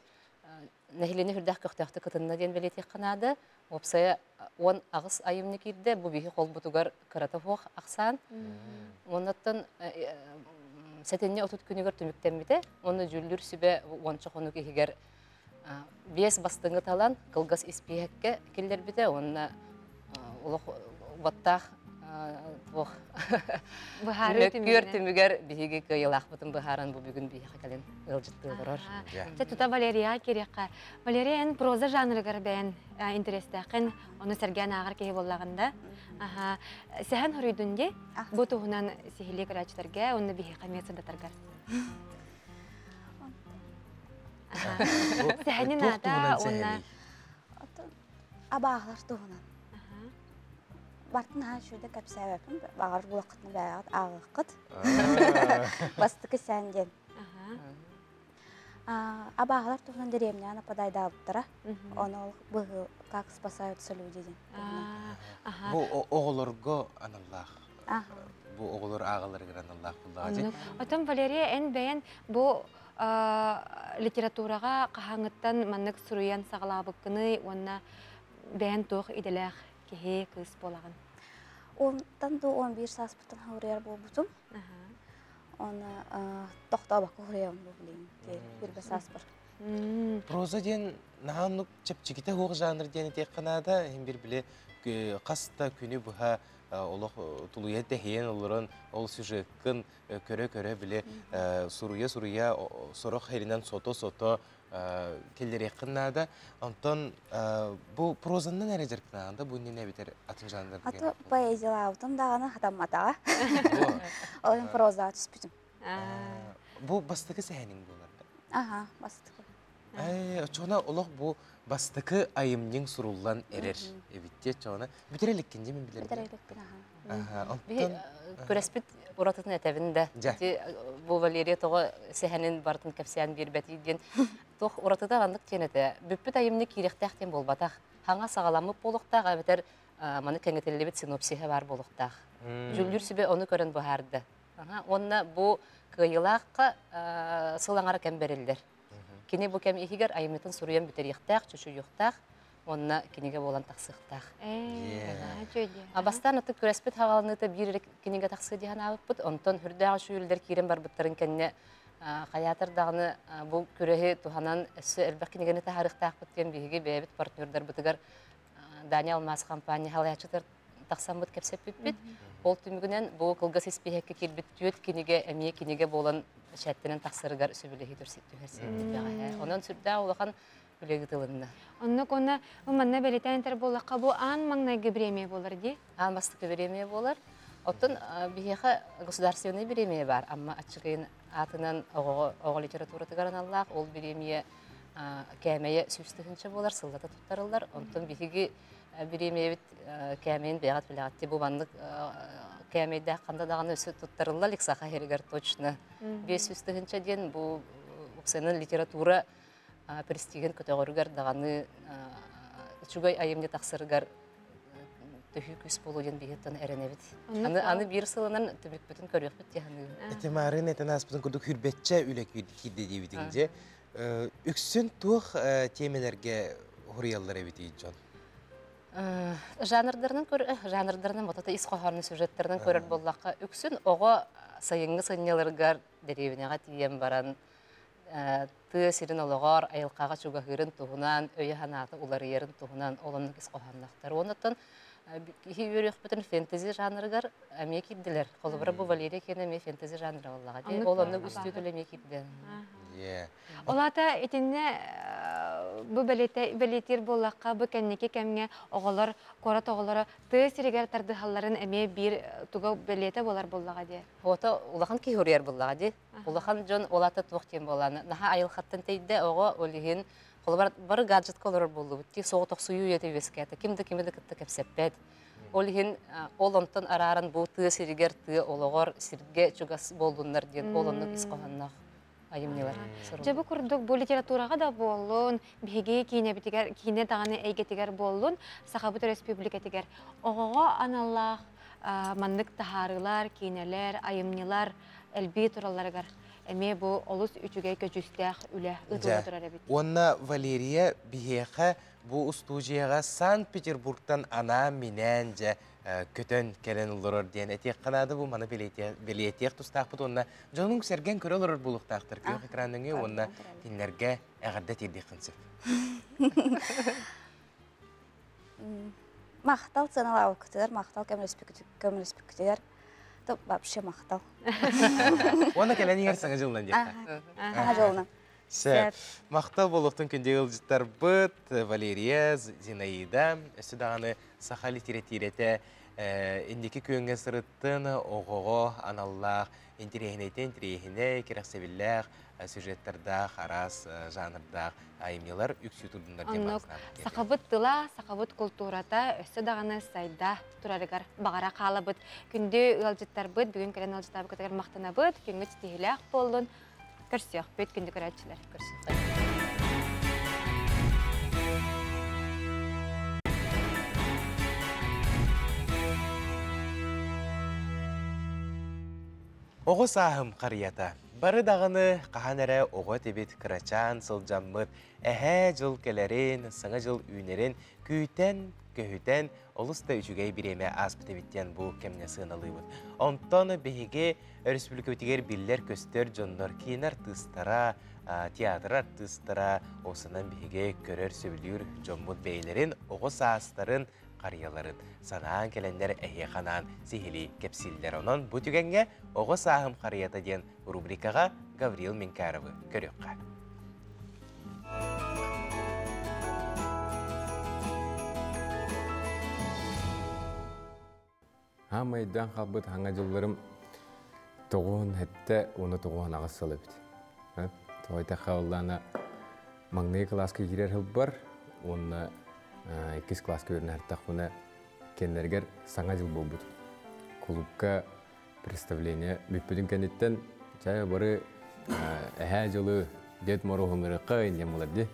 нэһилиэнньэ үрдээх көхтөөхтүк кытынна диэн бэлиэтиэххэ наада. Уопсайа 18 айымньы киирдэ. Бу биһи холбутугар кырата суох ахсаан. Оннуттан сэтинньи 30 күнүгэр түмүктэммитэ. Уонна дьүүллүүр сүбэ уонча хонук иһигэр биэс бастыҥы талан кылгас испииһэккэ киллэрбитэ уонна олох уоттаах туох мөккүөр түмүгэр биһиги кыайыылаахпытын быһааран бу бүгүн биһиэхэ кэлэн ыалдьыттыы олорор. Чэ тута Валерияҕа киириэххэ. Валерия эн проза жанрыгар бэйэн интэриэстээххин, ону сэргээн ааҕар киһи буоллаҕын да. Аха. Сэһэн хоруйдун дии. Бу туһунан сиһилии көрөөччүлэргэ уонна биһиэхэ эмиэ сырдатаргар. Сэһэнин аата уонна Абааһылар туһунан. Бартын аһа үчүгэй кэпсээбэппин, баҕар булаххытына бэйэҕит ааҕыаххыт. Бастакы сээн диэн. Абааһылар туһунан дэриэбинэҕэ нападайдаабыттара. Ону ол быһыы как спасаются люди диэн. Бу оҕолорго аналлаах. Бу оҕолор ааҕаларыгар аналлаах буллаҕа. Оттон Валерия, эн бэйэн бу литератураҕа хаһааҥҥыттан маннык суруйан саҕалаабыккыный уонна бэйэн туох идэлээх киһи, кыыс буолаҕын? Онтон дуу 11 сааспыттан суруйар буолбутум. Оны тохтообокко суруйабын бу билигин бир сааспар. Проза диэн наһаа оннук чэпчэкитэ суох жанр диэн этиэххэ наада. Иһин бир били хас да күнү быһа олох тулуйа тэһийэн олорон ол сюжеккын көрө-көрө били суруйа-суруйа сорох хэринэн сото-сото киллэриэххин наада. Онтон бу прозаннан эрэ дьарыктанаҕын да бу иннинэ эбэтэр атын жанрдарга Аты поэзиялаабытым даҕаны хатамматаҕа. Ол иһин прозаҕа түспүтүм. Бу бастакы сэһэниҥ буолар да? Аха, бастакы. Ээ, оччоҕуна олох бу бастакы айымньыҥ суруллан эрэр эбит дии оччоҕуна бүтэрэ иликкин дии мин билэрбин. Бүтэрэ иликпин, аха. Оттон күрэспит уратытын этэбин да. Ити бу Валерия тоҕо сэһэнин барытын кэпсээн биэрбэтий диэн туох уратыта ханнык диэн этэ. Бүппүт айымньы киириэхтээх диэн буолбатах. Хаҥа саҕаламмыт буолуохтаах эбэтэр маны кэҥэтиллибит синопсиһа баар буолуохтаах. Дьүүллүүр сүбэ ону көрөн быһаарда. Уонна бу кыайыылаахха сыл аҥара кэм бэриллэр. Кини бу кэм иһигэр айымньытын суруйан бүтэриэхтээх, чочуйуохтаах уонна кинигэ буолан тахсыахтаах. Бастаан ытык күрэспит хаҕаланыыта биир эрэ кинигэ тахсыа дии санаабыппыт. Онтон үрдээх үчүгүллэр киирэн барбыттарын кэннэ хайаатар даҕаны бу күрэһи туһанан өссө элбэх кинигэни таһаарыахтаахпыт диэн биһиги бэйэбит партнердарбытыгар Дани Алмаас компания салайааччытыгар тахсаммыт кэпсэппиппит. Ол түмүгүнэн бу кылгас испииһэккэ киирбит түөрт кинигэ эмиэ кинигэ буолан бэчээттэнэн тахсарыгар сөбүлэһии түһэрсибиппит бэҕэһээ. Онон сүрдээх улахан үлэ ыытылынна. Оннук уонна бу манна бэлиэтээн этэр буоллахха, бу аан маҥнайгы бириэмийэ буолар дии? Аан бастакы бириэмийэ буолар. Оттон биһиэхэ государственнай бириэмийэ баар. Амма Аччыгыйын аатынан оҕоҕо оҕо литературатыгар аналлаах ол бириэмийэ кээмэйэ 100 000 буолар, сыллата туттарыллар. Онтон биһиги бириэмийэбит кээмэйин бэйэҕит билэҕит. Бу маннык кээмэйдээх ханна даҕаны өссө туттарылла илик саха иһигэр точно. 500 000 диэн бу уксанын литература престигин көтөҕөрүгэр даҕаны үчүгэй айымньы тахсарыгар төһүү күүс буолуо диэн биһиттэн эрэнэбит. Аны аны биир сылынан түмүкпүтүн көрүөхпүт дии саныыбын. Ити маарыын этэн ааспытын курдук хүрбэччэ үлэ киирдэ диэбитиҥ дьэ. Үксүн туох тиэмэлэргэ хуруйаллар эбитий дьон? Жанрдарынан көр жанрдарынан ботата ис хоһоонун сюжеттарынан көрөр буоллахха үксүн оҕо сайыҥҥы сынньаларыгар дэриэбинэҕэ тиийэн баран тыа сирин олоҕор айылҕаҕа чугаһыырын туһунан, өйө-санаата уларыйарын туһунан ол оннук ис хоһоонноохтор. Оннуттан киһи үөрүөхпүтүн фэнтези жанрыгар эмиэ киирдилэр. Холобура, бу Валерия киэнэ эмиэ фэнтези жанра буоллаҕа дии. Ол оннук үстүү тыл эмиэ киирдэ. Ол аата итиннэ бу бэлиэтиир буоллахха, бу кэнники кэмҥэ оҕолор, куорат оҕолоро тыа сиригэр тардыһалларын эмиэ биир туга бэлиэтэ буолар буоллаҕа дии. Ото улахан киһи уруйар буоллаҕа дии. Улахан дьон ол аата туох диэн буолааны наһаа айылҕаттан тэйдэ оҕо ол иһин холобур бары гаджетка олорор буоллубут дии соҕотохсуйуу үйэтэ үөскээтэ ким да кими да кытта кэпсэппэт. Ол иһин ол онтон арааран бу тыа сиригэр тыа олоҕор сиргэ чугас буоллуннар диэн ол оннук ис хоһоонноох айымньылар. Дьэ бу курдук бу литератураҕа да буоллун, биһиги киинэбитигэр, киинэ даҕаны эйгэтигэр буоллун, Сахабыт Өрөспүүбүлүкэтигэр оҕоҕо аналлаах маннык таһаарыылар, киинэлэр, айымньылар элбии туралларыгар эмиэ бу олус үчүгэй көдьүүстээх үлэ ыытылла турар эбит. Уонна Валерия биһиэхэ бу устуудьуйаҕа Санкт-Петербургтан анаан-минээн дьэ көтөн кэлэн олорор диэн этиэххэ наада бу маны бэлиэтиэх тустаахпыт уонна дьонуҥ сэргэн көрө олорор буолуохтаахтар күөх экран нөҥүө уонна кинилэргэ эҕэрдэ тиэрдиэххин сөп. Махтал сыаналаабыккытыгар, махтал көмөлөспүккүтүгэр. Вообще махтал. Уонна кэлэн иһэр саҥа дьылынан диэххэ. Саҥа дьылынан. Сөп. Махтал буолуохтун күндү ыалдьыттарбыт Валерия, Зинаида, өссө даҕаны саха литэрэтиирэтэ инники күөҥҥэ сырыттын, оҕоҕо аналлаах интэриэһинэйтэн интэриэһинэй, кэрэхсэбиллээх сюжеттардаах, араас жанрдаах айымньылар үксүү турдуннар диэн Оннук сахабыт тыла, сахабыт култуурата өссө даҕаны сайда турарыгар баҕара хаалабыт. Күндү ыалдьыттарбыт, бүгүн кэлэн ыалдьыттаабыккытыгар махтанабыт. Күҥҥүт ситиһиилээх буоллун. Көрсүөхпүт, күндү көрөөччүлэр. Көрсүөххэ. Оҕо сааһым харыйата. Бары даҕаны хаһан эрэ оҕо этибит кырачаан сылдьаммыт эһээ дьыл кэлэрин, саҥа дьыл үүнэрин күүтэн, көһүтэн олус да үчүгэй бириэмэ ааспыт эбит диэн бу кэмҥэ сыаналыыбыт. Онтон биһиги өрөспүүбүлүкэбитигэр биллэр-көстөр дьоннор киинэ артыыстара, театр артыыстара, осынан биһиги көрөр сөбүлүүр дьоммут бэйэлэрин оҕо саастарын харыйаларын санаан кэлэннэр эһиэхэ анаан сиһилии кэпсииллэр. Онон бу түгэҥҥэ «Оҕо сааһым харыйата» диэн рубрикаҕа Гаврил Менкаровы көрүөххэ. Аам өйдөөн хаалбыт хаҥа дьылларым 97 уонна 98 сыл эбит. Тоҕо этэххэ буоллаҕына маҥнайгы кылааска киирэр сылбар уонна иккис кылааска үөрэнэ сырыттахпына кэннэригэр саҥа дьыл буолбут. Кулуупка представление бүппүтүн кэнниттэн чай бары эһээ дьылы Дед Мороһу ыҥырыахха диэн буолар дии.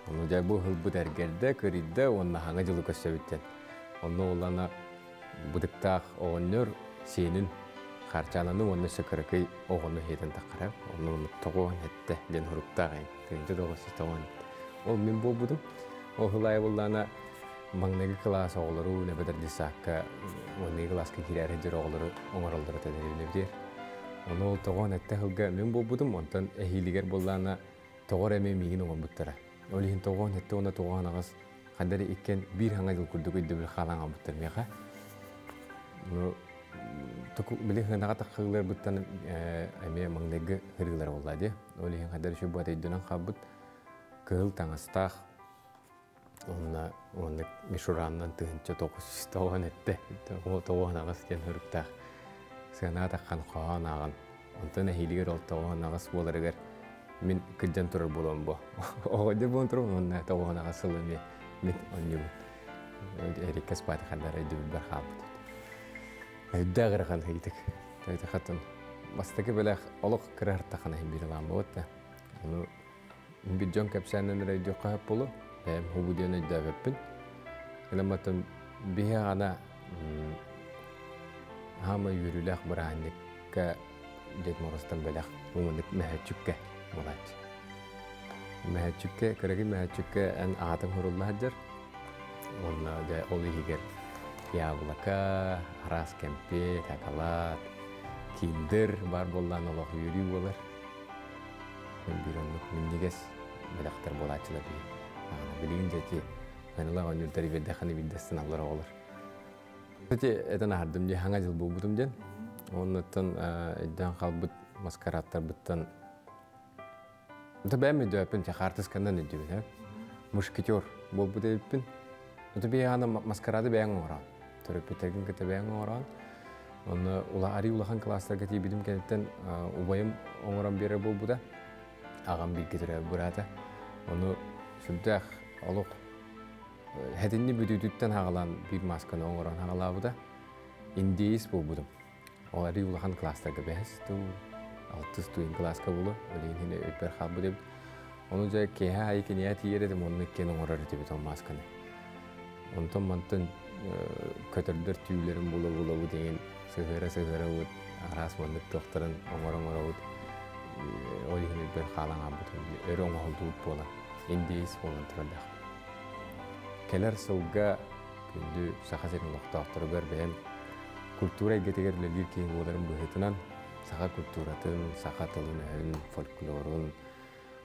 Ону дьэ бу ылбыт эргэрдэ, кырыйда уонна хаҥа дьылы көрсөбүттэн. Онно буоллаҕына бытыктаах оҕонньор сиэнин Харчаананы уонна өссө кыракый оҕону иһитэн таххара. Онно тоҕуон эттэ диэн суруктаах тыынча тоҕус тоҕуон Ол мин буолбутум. Ол сылайа буоллаҕына маҥнайгы кылаас оҕолору эбэтэр детсадка маҥнайгы кылааска киирээри сылдьар оҕолору оҥороллоро тэтэриинэ Ону ол тоҕоон эттэ сылга мин буолбутум, онтон эһиилигэр буоллаҕына тоҕо эрэ эмиэ миигин оҥорбуттара. Ол иһин тоҕоон эттэ уонна тоҕоон аҕыс ханна эрэ иккиэн биир хаҥа дьыл курдук өйдөбүл хаалан хаалбыттар миэхэ. Ну, били хынаҕа таххыыларбыттан эмиэ маҥнайгы ырыылар буолла дии. Ол иһин ханна эрэ үчүгэй буолла өйдөнөн хаалбыт кыһыл таҥастаах Онна оннук мишураннан 1997 98 диэн суруктаах сыана таххан хоһоон ааҕан, онтон эһиилигэр ол 98 буоларыгар мин кырдьан турар буолуом бу. Оҕо буолан турабын уонна 98 сыл эмиэ мин онньубут. Эриккэ спати ханнара өйдөбүлбэр хаалбыт. Өйдөөх ырахан ыйытык. Хатын бастакы бэлэх олох кыра хартахана биир ылаан да. Ону бир дьон кэпсээннэн эрэ өйдүөххэ сөп буолуо. Бэйэм хубу диэн өйдөөбөппүн. Гынан биһи ана хаама үөрүүлээх бырааһынньыкка Дед Морозтан бэлэх бу мөһөөччүккэ буолааччы. Мөһөөччүккэ, кыракый мөһөөччүккэ эн аатыҥ сурулла сылдьар. Онно дьэ ол иһигэр яблоко, араас кэмпиэт, шоколад, киндер бар буоллаан олох үөрүү буолар. Биир оннук минньигэс бэлэхтэр буолааччылар биһи. Билигин дьэ ити Ханыла оонньуурдар биэрдэххинэ биирдэстэн аллар оҕолор. Ити этэн аһардым дии хаҥа дьыл буолбутум диэн. Оннуттан өйдөөн хаалбыт маскарадтарбыттан Ата бэйэм өйдөөппүн, хаартысканан өйдүүбүн, мушкетер буолбут эбиппин. Ата биһиэхэ маскарады бэйэҥ оҥороон, төрөппүттэргин кытта бэйэҥ оҥороон. Онно ари улахан класстарга тиийбитим кэнниттэн убайым оҥорон биэрэр буолбута. Аҕам бииргэ төрөөбүт быраата. Ону сүрдээх олох хэтинни бүтүүтүттэн хаҕалаан биир масканы оҥорон хаҕалаабыта. Индеец буолбутум. Ол ари улахан класстарга бэһис туу, алтыс туин класска булу, өлейин хине өйбөр хаалбыт эбит. Ону дьэ киэһэ айы киниэ тиийэр этим, онно иккиэн оҥорор этибит ол масканы. Онтон мантан көтөрдөр түүлэрин була-була деген сыһыара-сыһыара бут араас маннык туохтарын оҥоро-оҥоробут. Ол иһин өйбөр хаалан хаалбытым. Өрө оҥоһуллубут буолан, индеец буолан турардаах. Кэлэр сылга күндү Саха сирин олохтоохторугар бэйэм культура эйгэтигэр үлэлиир киһи буоларым быһыытынан саха культуратын, саха тылын-өһүн, фольклорун,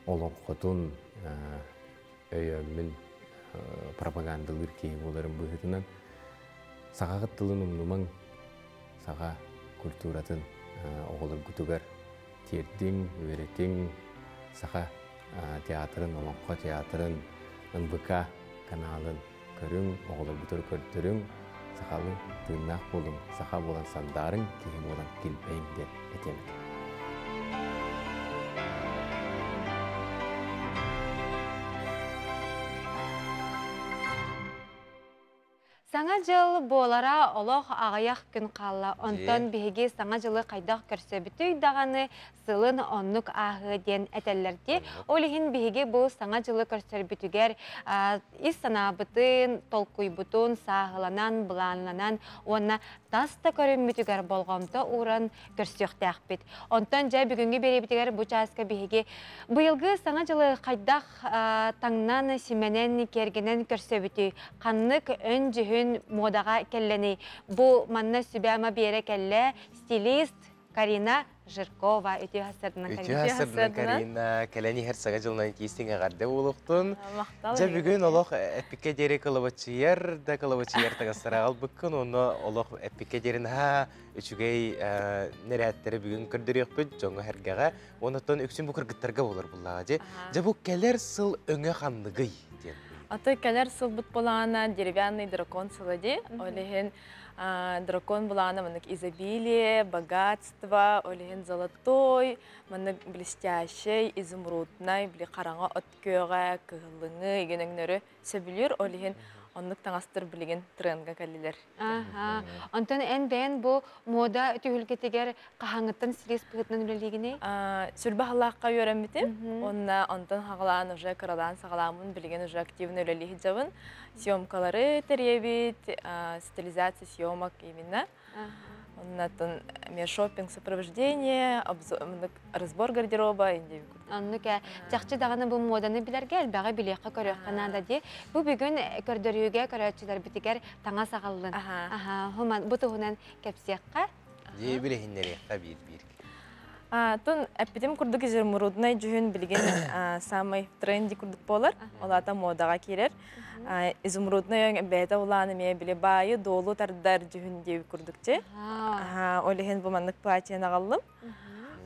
олоҥхотун өйөөммүн пропагандалыыр киһи буоларым быһыытынан саха тылын умнумаҥ, саха культуратын оҕолоргутугар тиэрдиҥ, үөрэтиҥ, саха театрын, олоҥхо театрын, НВК каналын көрүҥ, оҕолоргутугар көрдөрүҥ, сахалы тыыннаах буолуҥ, саха буолан сандаарыҥ, киһи буолан килбэйиҥ диэн этиэм этэ. Саҥа дьыл буолара олох аҕыйах күн хаалла. Онтон биһиги саҥа дьылы хайдах көрсөбүтүй даҕаны сылын оннук ааһыа диэн этэллэр дии. Ол иһин биһиги бу саҥа дьылы көрсөрбүтүгэр ис санаабытын, толкуйбутун сааһыланан, былааннанан уонна тас да көрүммүтүгэр болҕомто ууран көрсүөхтээхпит. Онтон дьэ бүгүҥҥү биэриибитигэр бу чааска биһиги быйылгы саҥа дьылы хайдах таҥнан, симэнэн, киэргэнэн көрсөбүтүй, ханнык өн-дьүһүн муодаҕа кэллэний? Бу манна сүбэ-ама биэрэ кэллэ стилист Карина Жиркова. Үтүө сарсыарданан Үтүө сарсыарданан Карина. Кэлэн иһэр саҥа дьылынан итиистиҥ эҕэрдэ буолуохтун. Дьэ бүгүн олох эппиккэ диэри кылабачыйар да кылабачыйар таҥастара аҕалбыккын, онно олох эппиккэ диэри наһаа үчүгэй нэрээттери бүгүн көрдөрүөхпүт дьоҥҥо-сэргэҕэ. Оннуттан үксүн бу кыргыттарга буолар буллаҕа дьэ. Дьэ бу кэлэр сыл өҥө ханныгый диэн. Аты кэлэр сылбыт булаана деревянный дракон сыла ди. Ол иһин дракон булаана маннык изобилие, богатство, ол иһин золотой, маннык блестящий, изумрудный, били хараҥа от күөҕэ, кыһыллыҥы, игин өҥнөрү сөбүлүүр. Ол иһин оннук таҥастар билигин трендга кэллилэр. Аха. Онтон эн бэйэн бу мода түһүлгэтигэр хаһааҥҥыттан стилист быһыытынан үлэлиигиний? Сүрбэ халаахха үөрэммитим. Онна онтон хаҕалаан уже кыралаан саҕалааммын билигин уже активно үлэлии сылдьабын. Съемкалары тэрийэбит, стилизация съемок именно. Оннотон эмиэ шопинг сопровождение, разбор гардероба инде Оннук ээ. Чахчы даҕаны бу муоданы билэргэ элбэҕи билиэххэ көрүөххэ наада дии. Бу бүгүн көрдөрүүгэ көрөөччүлэрбитигэр таҥас аҕаллын. Аха, бу туһунан кэпсиэххэ. Дии билиһиннэриэххэ биир-биир. Тун эппитим курдук изумрудный дьүһүн билигин самый тренди курдук буолар. Ол аата модаҕа киирэр. Изумрудный өҥ бэйэтэ улаан эмиэ били баайы дуолу тардар дьүһүн диэбит курдук чи. Ол иһин бу маннык платьены аҕаллым.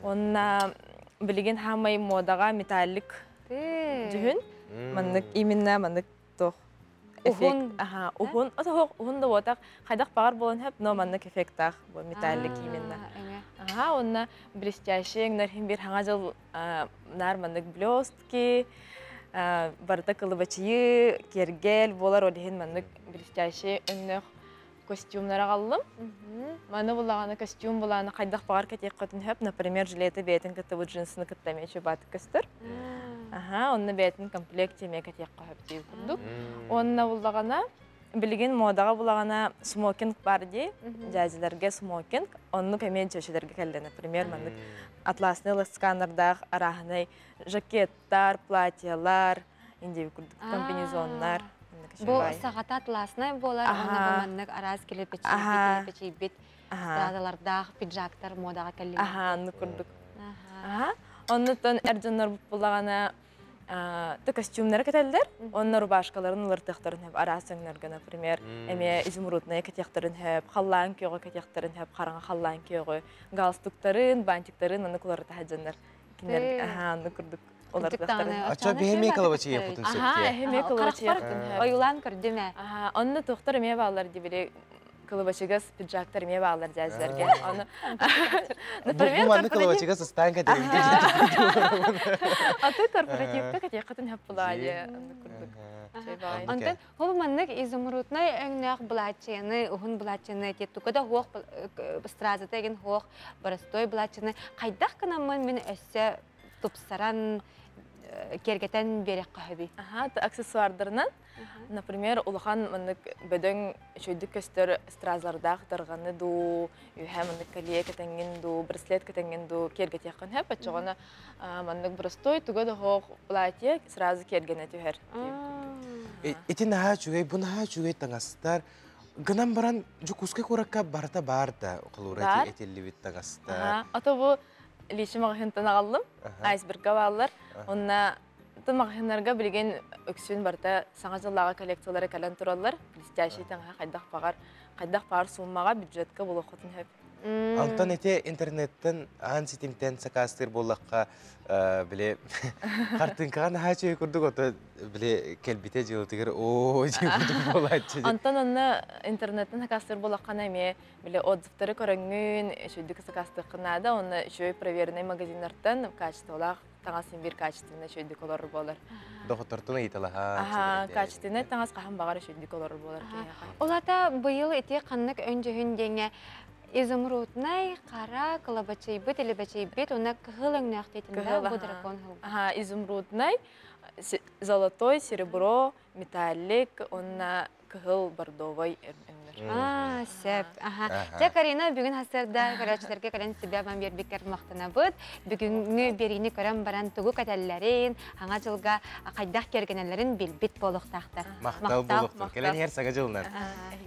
Онна билигин хаамай модаҕа металлик дьүһүн. Маннык именно маннык туох эффект, аха, уһун, ото уһун да буотах, хайдах баҕар буолан хөп, но маннык эффектаах бу металлик именно. Аха, онна блестящий өҥнөр хин бир хаҥа жыл нар маннык блестки, барыта кылыбачыйы, киэргэл буолар, ол иһин маннык блестящий өҥнөөх костюмнар аҕаллым. Маны булаҕана костюм булааны хайдах баҕар кэтиэххитин сөп. Например, жилеты бэйэтин кытта бу джинсыны кытта эмиэ чубаатык көстөр. Аха, онно бэйэтин комплект эмиэ кэтиэххэ сөп дии курдук. Уонна буллаҕана билигин модаҕа булаҕана смокинг бар дии, дьээдьилэргэ смокинг, оннук эмиэ чөчөлөргө кэллэ. Например, маннык атласный ласканардаах арааһынай жакеттар, платьялар, индиви курдук комбинезоннар. Бу саҕата атласный буолар, уонна бу маннык араас килэпэчийбит стразалардаах пиджактар модаҕа кэллилэр. Аха, оннук курдук. Аха. Оннуттан эр дьоннор буллаҕана ты костюмнары кэтэллэр, онно рубашкаларын уларытыахтарын сөп араас өҥнөргө, например, эмиэ изумрудная кэтиэхтэрин сөп, халлаан күөҕү кэтиэхтэрин сөп, хараҥа халлаан күөҕү, галстуктарын, бантиктарын маннык уларыта сылдьаннар кинилэр аха оннук курдук уларытыахтарын. Ача биһи кылабачыйаппытын сөп Аха, эһиме кылабачыйаппытын сөп. Ойулаан көрдүм ээ. Аха, онно туохтар эмиэ бааллар дибили кылыбачыгас пиджактар эмиэ бааллар дьээдьилэргэ. Ону Например, Бу манны кылыбачыгас ыстаан кэтэрим. Аты корпоративка кэтиэххитин сөп булаайы курдук. Онтон ол маннык изумруднай өҥнөөх былааччыйаны, уһун былааччыйаны тука да хуох стразата эгин хуох боростой былааччыны хайдах гынаммын мин өссө тупсаран киэргэтэн биэрэххэ сөбүй? Аха, аксессуардарынан Например, улахан маннык бөдөҥ үчүгэйдик көстөр стразлардаах дарҕаны дуу, үөһэ маннык колье кэтэҥҥин дуу, браслет кэтэҥҥин дуу киэргэтиэххин сөп. Оччоҕуна маннык простой туга да суох платье сразу киэргэнэ түһэр. Ити наһаа үчүгэй, бу наһаа үчүгэй таҥастар. Гынан баран Дьокуускай куоракка барыта баар да, холуура этиллибит таҥастар. Ото бу личи маҕаһыынтан аҕаллым. Айсбергка бааллар. Онно Оттон маҕаһыыннарга билигин үксүн барыта Саҥа дьыллааҕы коллекциялара кэлэн тураллар. Блестящий таҥаһа хайдах баҕар, хайдах баар сууммаҕа бюджетка булуоххутун сөп. Антон ити интернеттэн аан ситимтэн сакаастыыр буоллахха, били хартыынкаҕа наһаа үчүгэй курдук, ото били кэлбитэ дьылытыгар оо дии курдук буолааччы. Антон онно интернеттэн сакаастыыр буоллаххына эмиэ били отзывтары көрөҥҥүн, үчүгэйдик сакаастыаххын наада, уонна үчүгэй проверенный магазиннартан качестволаах таҥас син биир качественный үчүгэйдик олорор буолар. Доҕоттордун ыйыталаһа. Аха, качественный таҥас хаһан баҕар үчүгэйдик олорор буолар киһиэхэ. Ол ата быйыл ити ханнык өҥ-дьүһүн диэҥҥэ изумруднай, хара, кылабачыйбыт, илибэчийбит уонна кыһыл өҥнөөх диэтин да бу дракон хылга. Аха, изумруднай, золотой, серебро, металлик уонна кыһыл бордовай өҥнөр. Аа, сөп. Аха. Дьэ, Карина, бүгүн хасырда көрөөччүлэргэ кэлэн сүбэ-ама биэрбиккэр махтанабыт. Бүгүҥҥү биэриини көрөн баран тугу кэтэллэрин, хаҥа дьылга хайдах киэргэнэллэрин билбит буолуохтаахтар. Махтал буолуохтун. Кэлэн иһэр саҥа дьылынан.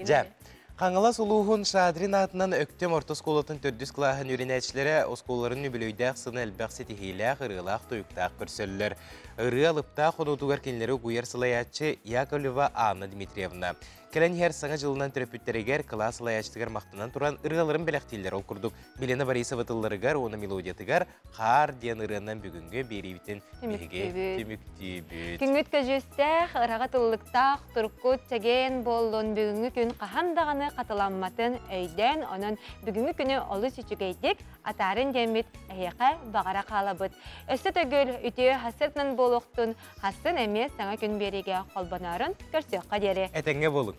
Дьэ, Хаҥалас улууһун Шадрин аатынан Өктөм орто оскуолатын төрдүс кылааһын үөрэнээччилэрэ оскуолаларын үбүлүөйдээх сыны элбэх ситиһиилээх, ырыалаах-тойуктаах көрсөллөр. Ырыа алыптаах хонуутугар кинилэри угуйар салайааччы Яковлева Анна Дмитриевна. Кэлэн иһэр Саҥа дьылынан төрөппүттэригэр, кылаас салайааччытыгар махтанан туран ырыаларын бэлэхтииллэр. Ол курдук Милена Борисова тылларыгар уонна мелодиятыгар «Хаар» диэн ырыанан бүгүҥҥү биэриибитин биһиги түмүктүүбүт. Күҥҥүт көдьүүстээх, ыраҕа тыллыктаах, туруккут чэгиэн буоллун, бүгүҥҥү күн хаһан даҕаны хатыламматын өйдөөн, онон бүгүҥҥү күнү олус үчүгэйдик атаарын диэммит эһиэхэ баҕара хаалабыт. Өссө төгүл үтүө хассытынан буолуохтун, хассын эмиэ саҥа күн биэриигэ холбоноорун көрсүөххэ диэри. Этэҥҥэ буолуҥ.